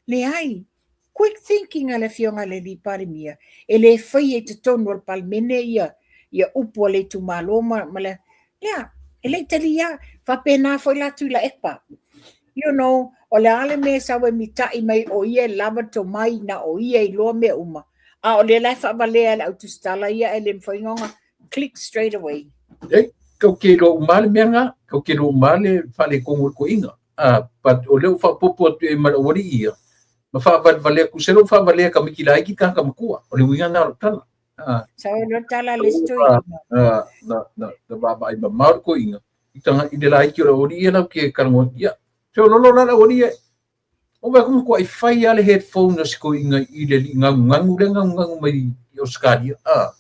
Speaker 2: Leai. Quick thinking a le afioga i le alii Palemia, e le faia i totonu o le Palemene ia, ia upu a le itumalo ma, ma le, ia, e le i talia. Faapena foi la Tuilaepa. You know, o le a le mea e sau e mita'i mai o ia e lava le tomai, na o ia e iloa mea uma, a o lea la e faavalea e le au tusitala ia ae le mafai ona click straight away.
Speaker 1: Ei, kau ke iloa uma le mea nga, kau ke iloa uma le faaletonu o le toeaina. Ah, but o lea ua faaopoopo atu i ai ma le aualii ia, ma faavalevalea, tusa lea ua faavalea e tamaiti laiti tagata matua. O le uiga lena o lau tala.
Speaker 2: Ah. Sao lau tala a le isi toeaina.
Speaker 1: Ah, na, na, na vaavaai mamao le toeaina, i tanga, i le laiti o le aualii ia lau ke talanoa, ia, feoloolo la le aualii e. O wai kuma kua i whai a le headphone a se toeaina i le ganuganu le ganuganu mai i Australia. Ah.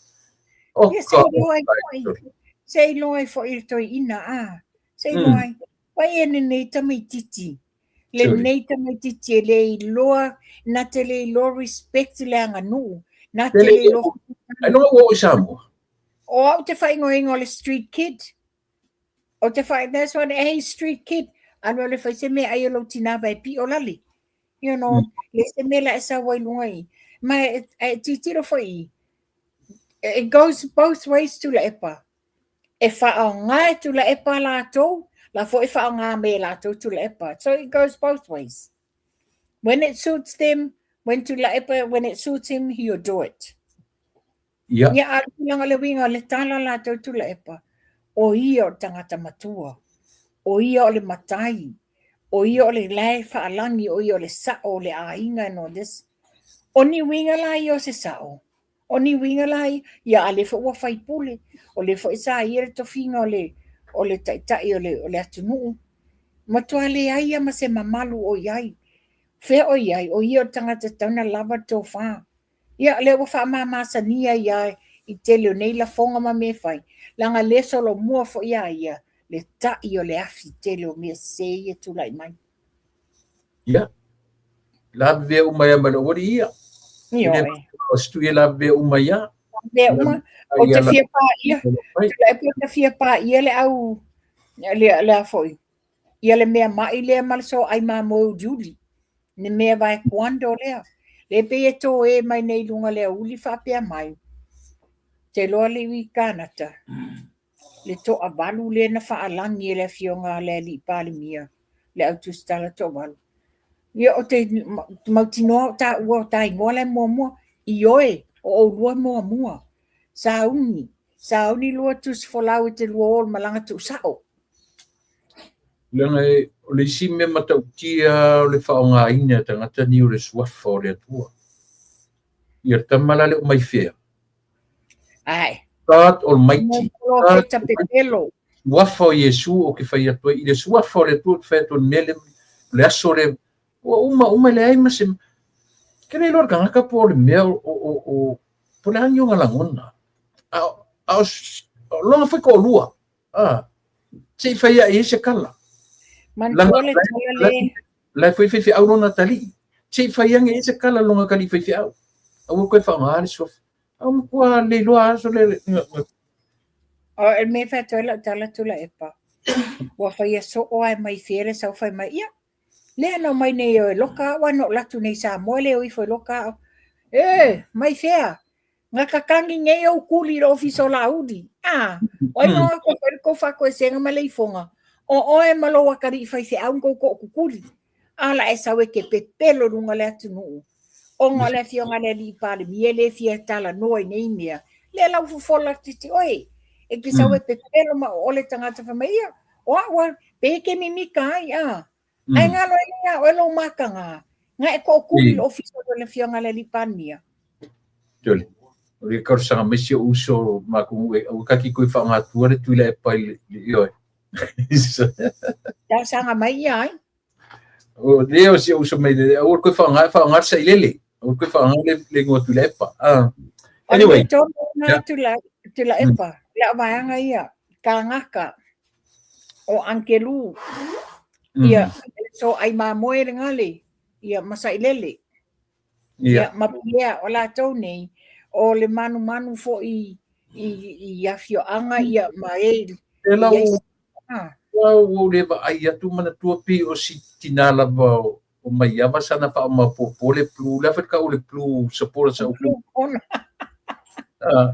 Speaker 2: Oh, Ia, se iloa ai foi. Se iloa ai foi le toeaina, ah. Se iloa ai. Vai e lenei tamaititi. Lenei tamaititi e le iloa, na te le iloa respect le aganuu. Na te le iloa.
Speaker 1: Ai loa ua o i Samoa.
Speaker 2: O au te whaingoinga o le street kid. O te whai, that's what, hey, street kid. Alu alu e whai se mea ai o lou tina vai pi o lali. You know, le se mea la e sau ai lunga i. Ma e, e titiro foi i. It goes both ways Tuilaepa. E whaonga e Tuilaepa latou, la foi e whaonga me latou Tuilaepa. So it goes both ways. When it suits them, when Tuilaepa, when it suits him, he'll do it.
Speaker 1: Ia.
Speaker 2: Ia, a le tulaga le uiga o le tala latou Tuilaepa, o ia o le tagata matua, o ia o le matai, o ia o le lae faalagi, o ia o le sa'o o le aiga and all this. O ni uiga la ia o se sa'o? O ni uiga la ia? Ia, a lea foi ua faipule, o lea foi sa ia le tofiga o le, o le taitai o le, o le atunuu. Matua leai lava ma se mamalu o i ai. Fea o i ai? O ia o le tagata e tatau ona lava le tofa. Ia, lea ua faamamasania ia i tele o nei lafoga ma mea e fai, leaga lea solomua foi ia ia le ta'i o le afi tele o mea sese ia e tulai mai.
Speaker 1: Ia, lavevea uma ia ma le aualii ia.
Speaker 2: Ioe.
Speaker 1: O se tui e lavevea uma ia.
Speaker 2: Lavevea uma. Ou te fia pāia, tulai pe te fia pāia le au, le, le a foi, Ia le mea maʻi lea ma le soaai mamoe uliuli, le mea vae kuando lea. Le pei e toe mai nei i luga le aoauli faapea mai, te iloa le iwi Kanata, le toavalu lea na faalagi e le afioga a le alii Palemia, le au tusitala toavalu. Ia o te mautinoa o taua o ta igoa la e muamua, ioe, o oulua muamua. Sauni, sauni lua tusi folau e te lua o le malaga tuusao.
Speaker 1: Leaga e, o le isi mea matautia o le faaaogaina e tagata nei o le suafa o le Atua. Ia le tama la le o mai fea.
Speaker 2: Ae.
Speaker 1: God Almighty.
Speaker 2: God pepelo.
Speaker 1: Suafa o Iesu o ke fai atu ai. I le suafa o le Atua o ke fai atu ai le mea le, le aso le, ua uma uma e leai ma se, ke le iloa le tagata po o le mea o, o, o, o po o le a ni ona lagona. A, a o, o lona foi toalua. Ah, se i fai aʻe ai se tala.
Speaker 2: Manatua le tala le.
Speaker 1: La e foi faifeau lona atalii. Se i fai ane ai se tala lona atalii faifeau. Aua koe faaaoga le suafa. Au matua le iloa aso le.
Speaker 2: O e me fai atu ai lau tala Tuilaepa. Ua faia soo ae mai fea le sau fai mai. Ia, lea na omai nei o e loka au, ae na ou alu atu nei i Samoa e le o ifo e loka au. E, mai fea? Nga kakangi nei ou kuli i le ofisa o Laauli. A, o ai nga ko fai ko fakoesega ma le ifoga. O oe ma lou atalii faifeau na tou tookukuli. A la e sau e te pepelo i luga o le atunuu. Ona o le afioga a le alii Palemia e le fia talanoa i nei mea. Lea la ua fofola atu oe. E te sau e pepelo ma o le tagata fai mai ia. O au a, pe e te mimika ai a. Ae galo ai le ia oe lou mataga. Nga e tookuli i le ofisa o le afioga a le alii Palemia.
Speaker 1: Tole. O le talosaga mai si ou uso ma ku e au kaki koe whaangatua le tuila e pai le ioe.
Speaker 2: Talosaga mai ia ai.
Speaker 1: O le o si ou uso mai le au koe whaanga whaanga sa ilele. Au koe whaanga le le ngoa tuila e pa. Ah. Anyway.
Speaker 2: Na tula tula epa. Le vaega ia kāngaka o Ankelu. Ia so ai mamoe le ngale ia masailele. Ia ma pea o latou nei o le manumanu foi i i afioaga ia ma e
Speaker 1: E lau ua le vaai atu manatua pei o si tina lava o Maiava sana faamaopoopo le Blue, le afa tau le Blue supporter sa upu. Ah,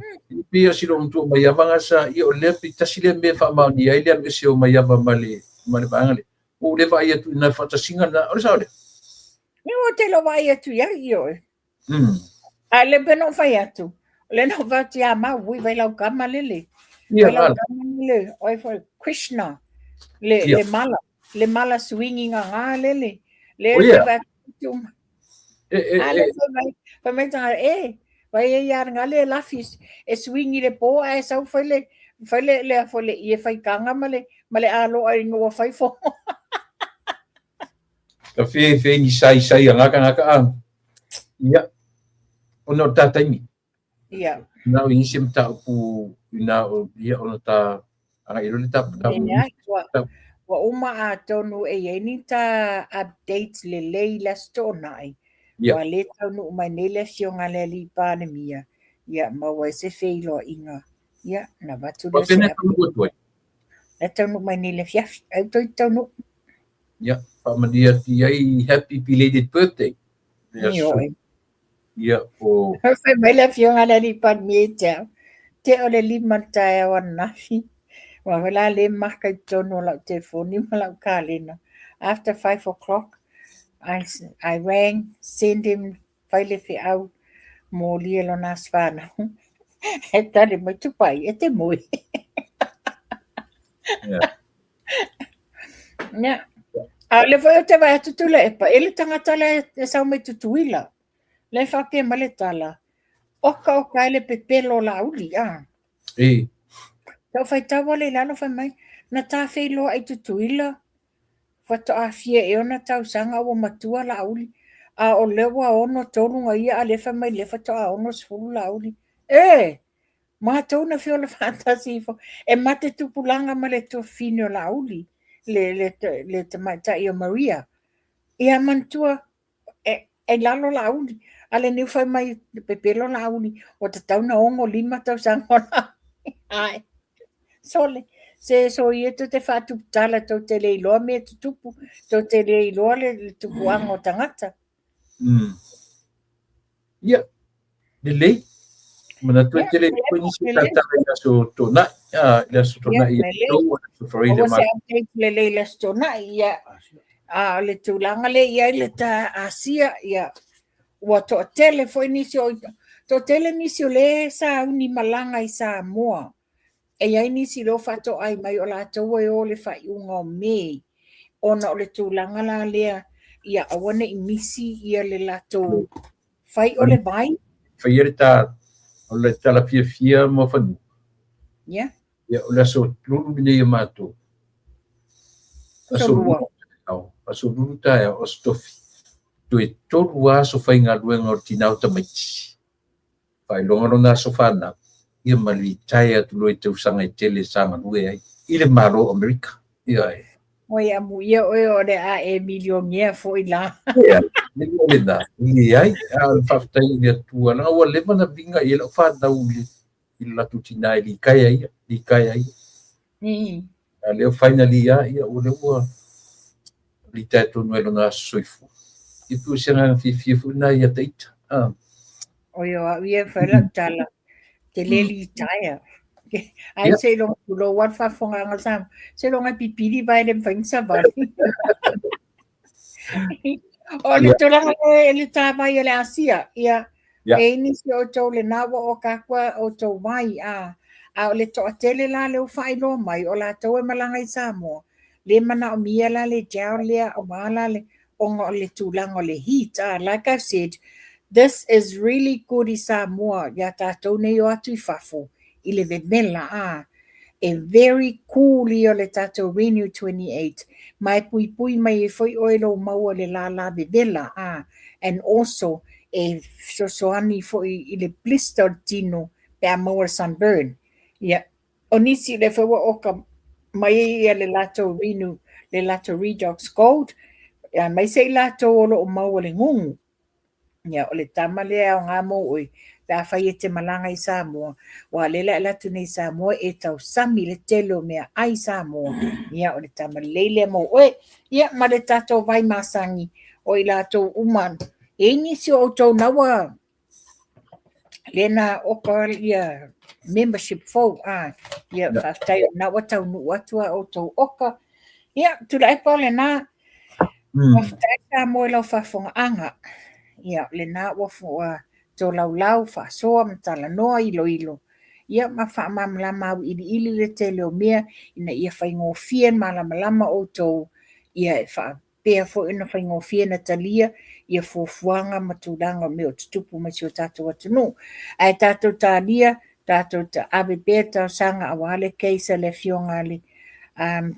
Speaker 1: pei o si matua o Maiava nga sa ia o lea pei tasi lea mea e faamaonia ai le alu ese o Maiava ma le ma le vaega lea. Ua ou le vaai atu i nai faatasiga na, o le sao lea?
Speaker 2: Ia ua te iloa vaai atu i ai i oe. A le pe no fai atu. Le no fai atu ia mau, ui vai lau kama lele.
Speaker 1: Ia,
Speaker 2: Vai lau kama lele, oi foi Krishna. Le,
Speaker 1: Ia.
Speaker 2: le mala, le mala swingi nga nga lele. Le
Speaker 1: Oh, yeah.
Speaker 2: le vai atu.
Speaker 1: E, e,
Speaker 2: A le
Speaker 1: e,
Speaker 2: fai mai, fai mai tanga, e, vai e ia nga le lafi e swingi le po a e sau fai le fai le le afo le ie fai kanga ma le ma le aloa i ngua fai fo.
Speaker 1: Ka fe fe ni sai sai a ngaka ngaka a. Ia. Ona o tā taimi.
Speaker 2: Ia.
Speaker 1: Na o isi mataupu ina o ia ona tā anga i le tā tā.
Speaker 2: Ia, ua, ua uma atonu e iai ni tā update lelei le Aso Toonai.
Speaker 1: Ia.
Speaker 2: Ua le taunuu mai nei le afioga a le alii Palemia, ia maua ai se feiloaiga. Ia, na avatu lea
Speaker 1: Ua pena
Speaker 2: se
Speaker 1: taunuu atu ai.
Speaker 2: Le taunuu mai nei le afiafi, ai ua toe taunuu.
Speaker 1: Ia, faamanuia atu i ai happy belated birthday. Le
Speaker 2: Ni
Speaker 1: aso.
Speaker 2: oe.
Speaker 1: Ia, o...
Speaker 2: Fai mai le afioga a le alii Palemia ia te au, te o le 5 i le taeao ananafi. Aua foi la le maka i totonu o lau telefoni ma lau kalena. After 5 o'clock, I rang, send him, fai le feau, molia lona aso fanau. E tali mai, Tupai, e te moe.
Speaker 1: Yeah.
Speaker 2: Ia. A o lea foi ou te vaai atu Tuilaepa, e le tagata lea e sau mai Tutuila. Lea e faapea mai le tala, oka oka e le pepelo o Laauli, a.
Speaker 1: E.
Speaker 2: Sa ou faitau ale i lalo fai mai, na ta feiloai i Tutuila, faatoa fia ea ona tausaga ua matua Laauli, a o lea ua 63 na ia a lea fai mai lea faatoa 60 Laauli. E! Matou na feola faatasi ifo, e mate tupulaga ma le tuafafine o Laauli, le, le, le tamaitai o Maria. Ia manatua, e, e lalo Laauli, a le niu fai mai, pepelo Laauli, ua tatau na 65 tausaga o Laauli. Ai, sole, se soia tou te faatuputala, tou te le iloa mea tutupu, tou te le iloa le, le tupuaga o tagata.
Speaker 1: Ia, lelei. Manatu e tele koe nisi o tātara i le Aso Toonai, i le Aso Toonai i tou, Aso Faraile
Speaker 2: ma. Se update lelei i le Aso Toonai, ia. A o le tulaga lea i ai le ta Asia, ia, ua toatele foi nisi o, toatele nisi o le sauni malaga i Samoa. E i ai nisi lea ua faatoai mai o latou e o i le faaiuga o Me, ona o le tulaga la lea, ia aua ne i misi ia le latou fai o le vai.
Speaker 1: Faia le ta, o le tala fiafia mo fanua.
Speaker 2: Ia.
Speaker 1: Ia, o le aso lulu lenei a matou.
Speaker 2: Aso lua.
Speaker 1: Aso lulu taeao, aso tofi. Toe 3 aso faigaluega o le tina o tamaiti. Faailoga lona aso fanau, ia ma litaea atu loa i tausaga e tele sa galue ai i le Malo o Amerika. Ia e.
Speaker 2: Oi amuia oe o le a e milionea foi la.
Speaker 1: Ia, le o lena, leai, a o le faafetai i le Atua, leaga ua leva ona viga i ai lau fanau i le latou tina e litaea ia, litaea ia. A lea ua finally lava, ia o lea ua litaea tonu ai lona aso soifua. Ia pei o se agaga fiafia foi lena ia te ita.
Speaker 2: Oi o au ia e fai lau tala, te le litaea. Ai seiloga tulou lava le faafofogaaga a Samoa, seiloga e pipili vae le mafai ona savali. O le tulaga lea i le ta vai o le Asia, ia, e i ai nisi o outou lena ua oka atu a outou vai, a, a o le toatele la lea ua faailoa mai, o latou e malaga i Samoa, le manaomia la le gel lea aua la le, ona o le tulaga o le heat, a, like I've said, this is really good i Samoa iā tatou nei o atu i fafo i le vevela, a, e very cool ia o le tatou Renew 28, ma e puipui mai ai foi oe i lou maua i le lala vevela, a, and also e fesoasoani foi i le blister o le tino pe a maua le sunburn. Ia, o nisi lea foi ua oka mai ia le latou Renew, le latou Redox Gold, aemaise i latou o lo o maua le gugu. Ia, o le tama lea e aoga mo oe, pe afai e te malaga i Samoa, aua o lea o le a alu atu nei i Samoa e tausami le tele o mea ai Samoa. Ia, o le tama lelei lea mo oe. Ia, ma le tatou vai masani, o i latou uma, e i ai nisi o outou na ua lea na oka ia membership fou, a, ia, faafetai o lena ua taunuu atu a outou oka. Ia, Tuilaepa o lena, faafetai Samoa i lau faafofogaaga. Ia, o lena ua ua tolaulau, faasoa ma talanoa, iloilo, ia ma faamalamalama auiliili le tele o mea ina ia faigofie malamalama outou, ia e faapea foi ona faigofie ona talia ia fuafuaga ma tulaga o mea o tutupu mai si o tatou atunuu. Ae tatou talia, tatou ave pea talosaga aua le case a le afioga a le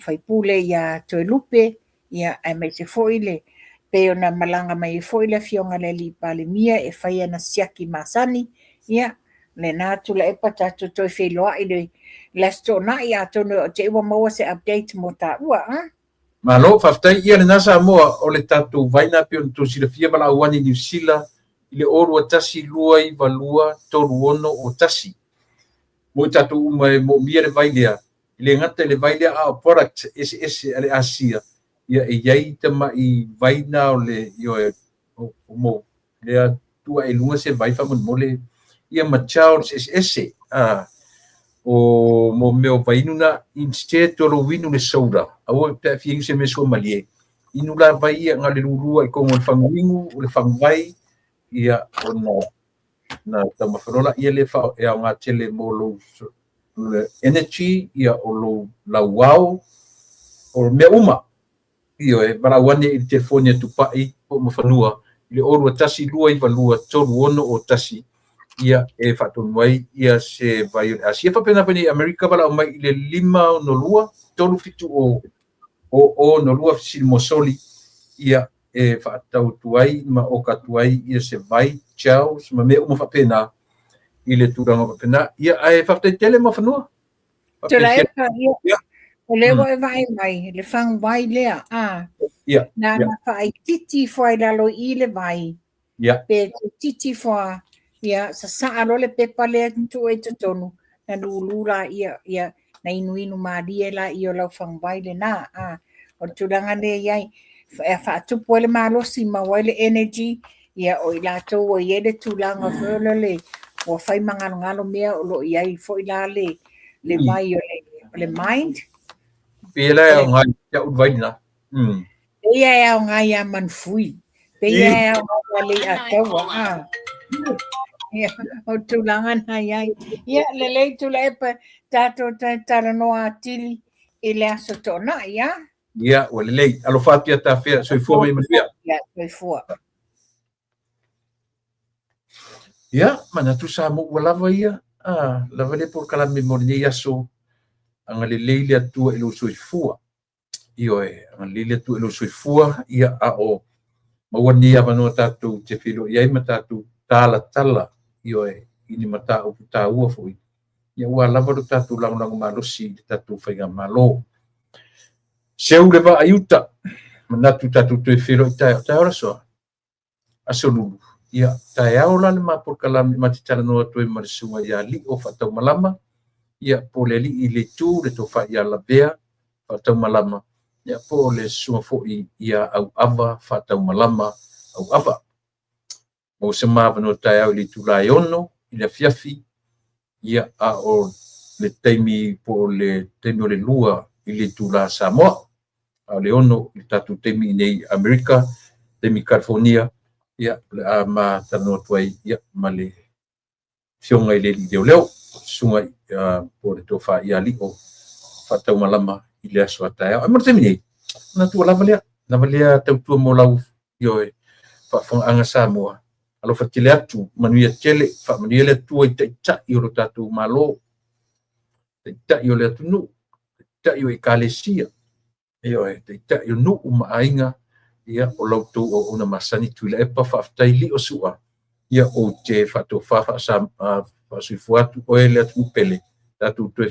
Speaker 2: sui usufono ia Toelupe, ia aemaise foi le pei ona malaga mai ai foi le afioga i le alii Palemia e fai ana siaki masani, ia lena Tuilaepa tatou toe feiloai i le Aso Toonai atonu te i ua maua se update mo taua. A?
Speaker 1: Malo, faafetai. Ia lena Samoa, o le tatou vai lena pei ona outou silafia valaau ane i Niu Sila i le 0 2 1 2 9 2 3 6 0 1. Mo i tatou uma e moomia le vai lea, e le gata i le vai lea a o product eseese a le Asia, ia e i ai tamai vai na o le ioe o mo lea tuu ae i luga se vai faamolemole ia ma gels eseese a o mo mea o vainu na instead o lou inu le soda aua pe a fia inu se mea suamalie inu la vai ia na o le lulua i totonu o le faguinu o le faguvai ia ona na taumafa loa laia lea e aoga tele mo lou energy ia o lou lauao o mea uma. Ioe, valaau ane i le telefoni a Tupai po o Mafanua i le 0 2 1 2 9 2 3 6 0 1 ia e faatonu ai ia se vai o le Asia. Faapena foi nei Amerika valaau mai i le 5 6 2 3 7 0 0 0 6 2 fesili mo soli ia e faatau atu ai ma oka atu ai ia se vai, gels ma mea uma faapena i le tulaga faapena. Ia ae faafetai tele Mafanua.
Speaker 2: Tuilaepa, ia. O lea ua e vaai mai, le faguvai lea, a. Na na faaitiiti ifo ai i lalo i i le vai. Pe itiiti ifo lava, ia, sasaa loa le pepa lea tuu ai i totonu, na lulu laia, ia, na inuinu malie laia o lau faguvai lena, a. O le tulaga lea e i ai, e faatupu ai le malosi, maua ai le energy, ia o i latou ua i ai le tulaga foi o le ua fai magalogalo mea o lo o i ai foi la le le vai o le, o le mind.
Speaker 1: Pei la e aoga ia au le vai lena.
Speaker 2: Pei e aoga ia Manufui. Pei e aoga ia Leiataua. Ah. Ia, o tulaga na i ai. Ia, lelei Tuilaepa, tatou talanoa atili i le Aso Toonai, a?
Speaker 1: Ia, ua lelei. Alofa atu ia Tafea, soifua ma ia manuia.
Speaker 2: Ia, soifua.
Speaker 1: Ia, manatu Samoa ua lava ia, a, lava lea polokalame mo lenei aso. Agalelei le Atua i lou soifua. Ioe, agalelei le Atua i lou soifua, ia, a o maua lenei avanoa tatou te feiloai ai ma tatou talatala, ioe, i ni mataupu taua foi, ia ua lava lo tatou lagolago malosi i le tatou faigamalo. Seu le vaa i uta, manatu tatou toe feiloai taeao, taeao le aso a? Aso Lulu. Ia, taeao la le ma polokalame ma te talanoa atu ai ma le susuga ia Lio Faataumalama, ia, po o le alii i le itu, le tofa ia Lavea Faataumalama, ia, po o le susuga foi ia Auava Faataumalama Auava. Maua se ma avanoa taeao i le itula e 6 i le afiafi, ia, a o le taimi po o le taimi o le 2 i le itula Samoa, a o le 6 i le tatou taimi i nei Amerika, taimi California, ia, o le a ma talanoa atu ai, ia, ma le Afioga i le Alii Leoleo, Susuga po o le Tofa ia Lio Faataumalama i le aso a taeao. Ae mo le taimi nei, manatu ua lava lea, lava lea tautua mo lau, ioe, faafofogaaga Samoa. Alofa tele atu, manuia tele, faamanuia le Atua i taitai o lo tatou Malo, taitai o le atunuu, taitai o ekalesia, ioe, taitai o nuu ma aiga, ia, o la outou auauna masani Tuilaepa, faafetai Lio Sua, ia, ou te faatofa faasoifua atu oe le atunuu pele, tatou toe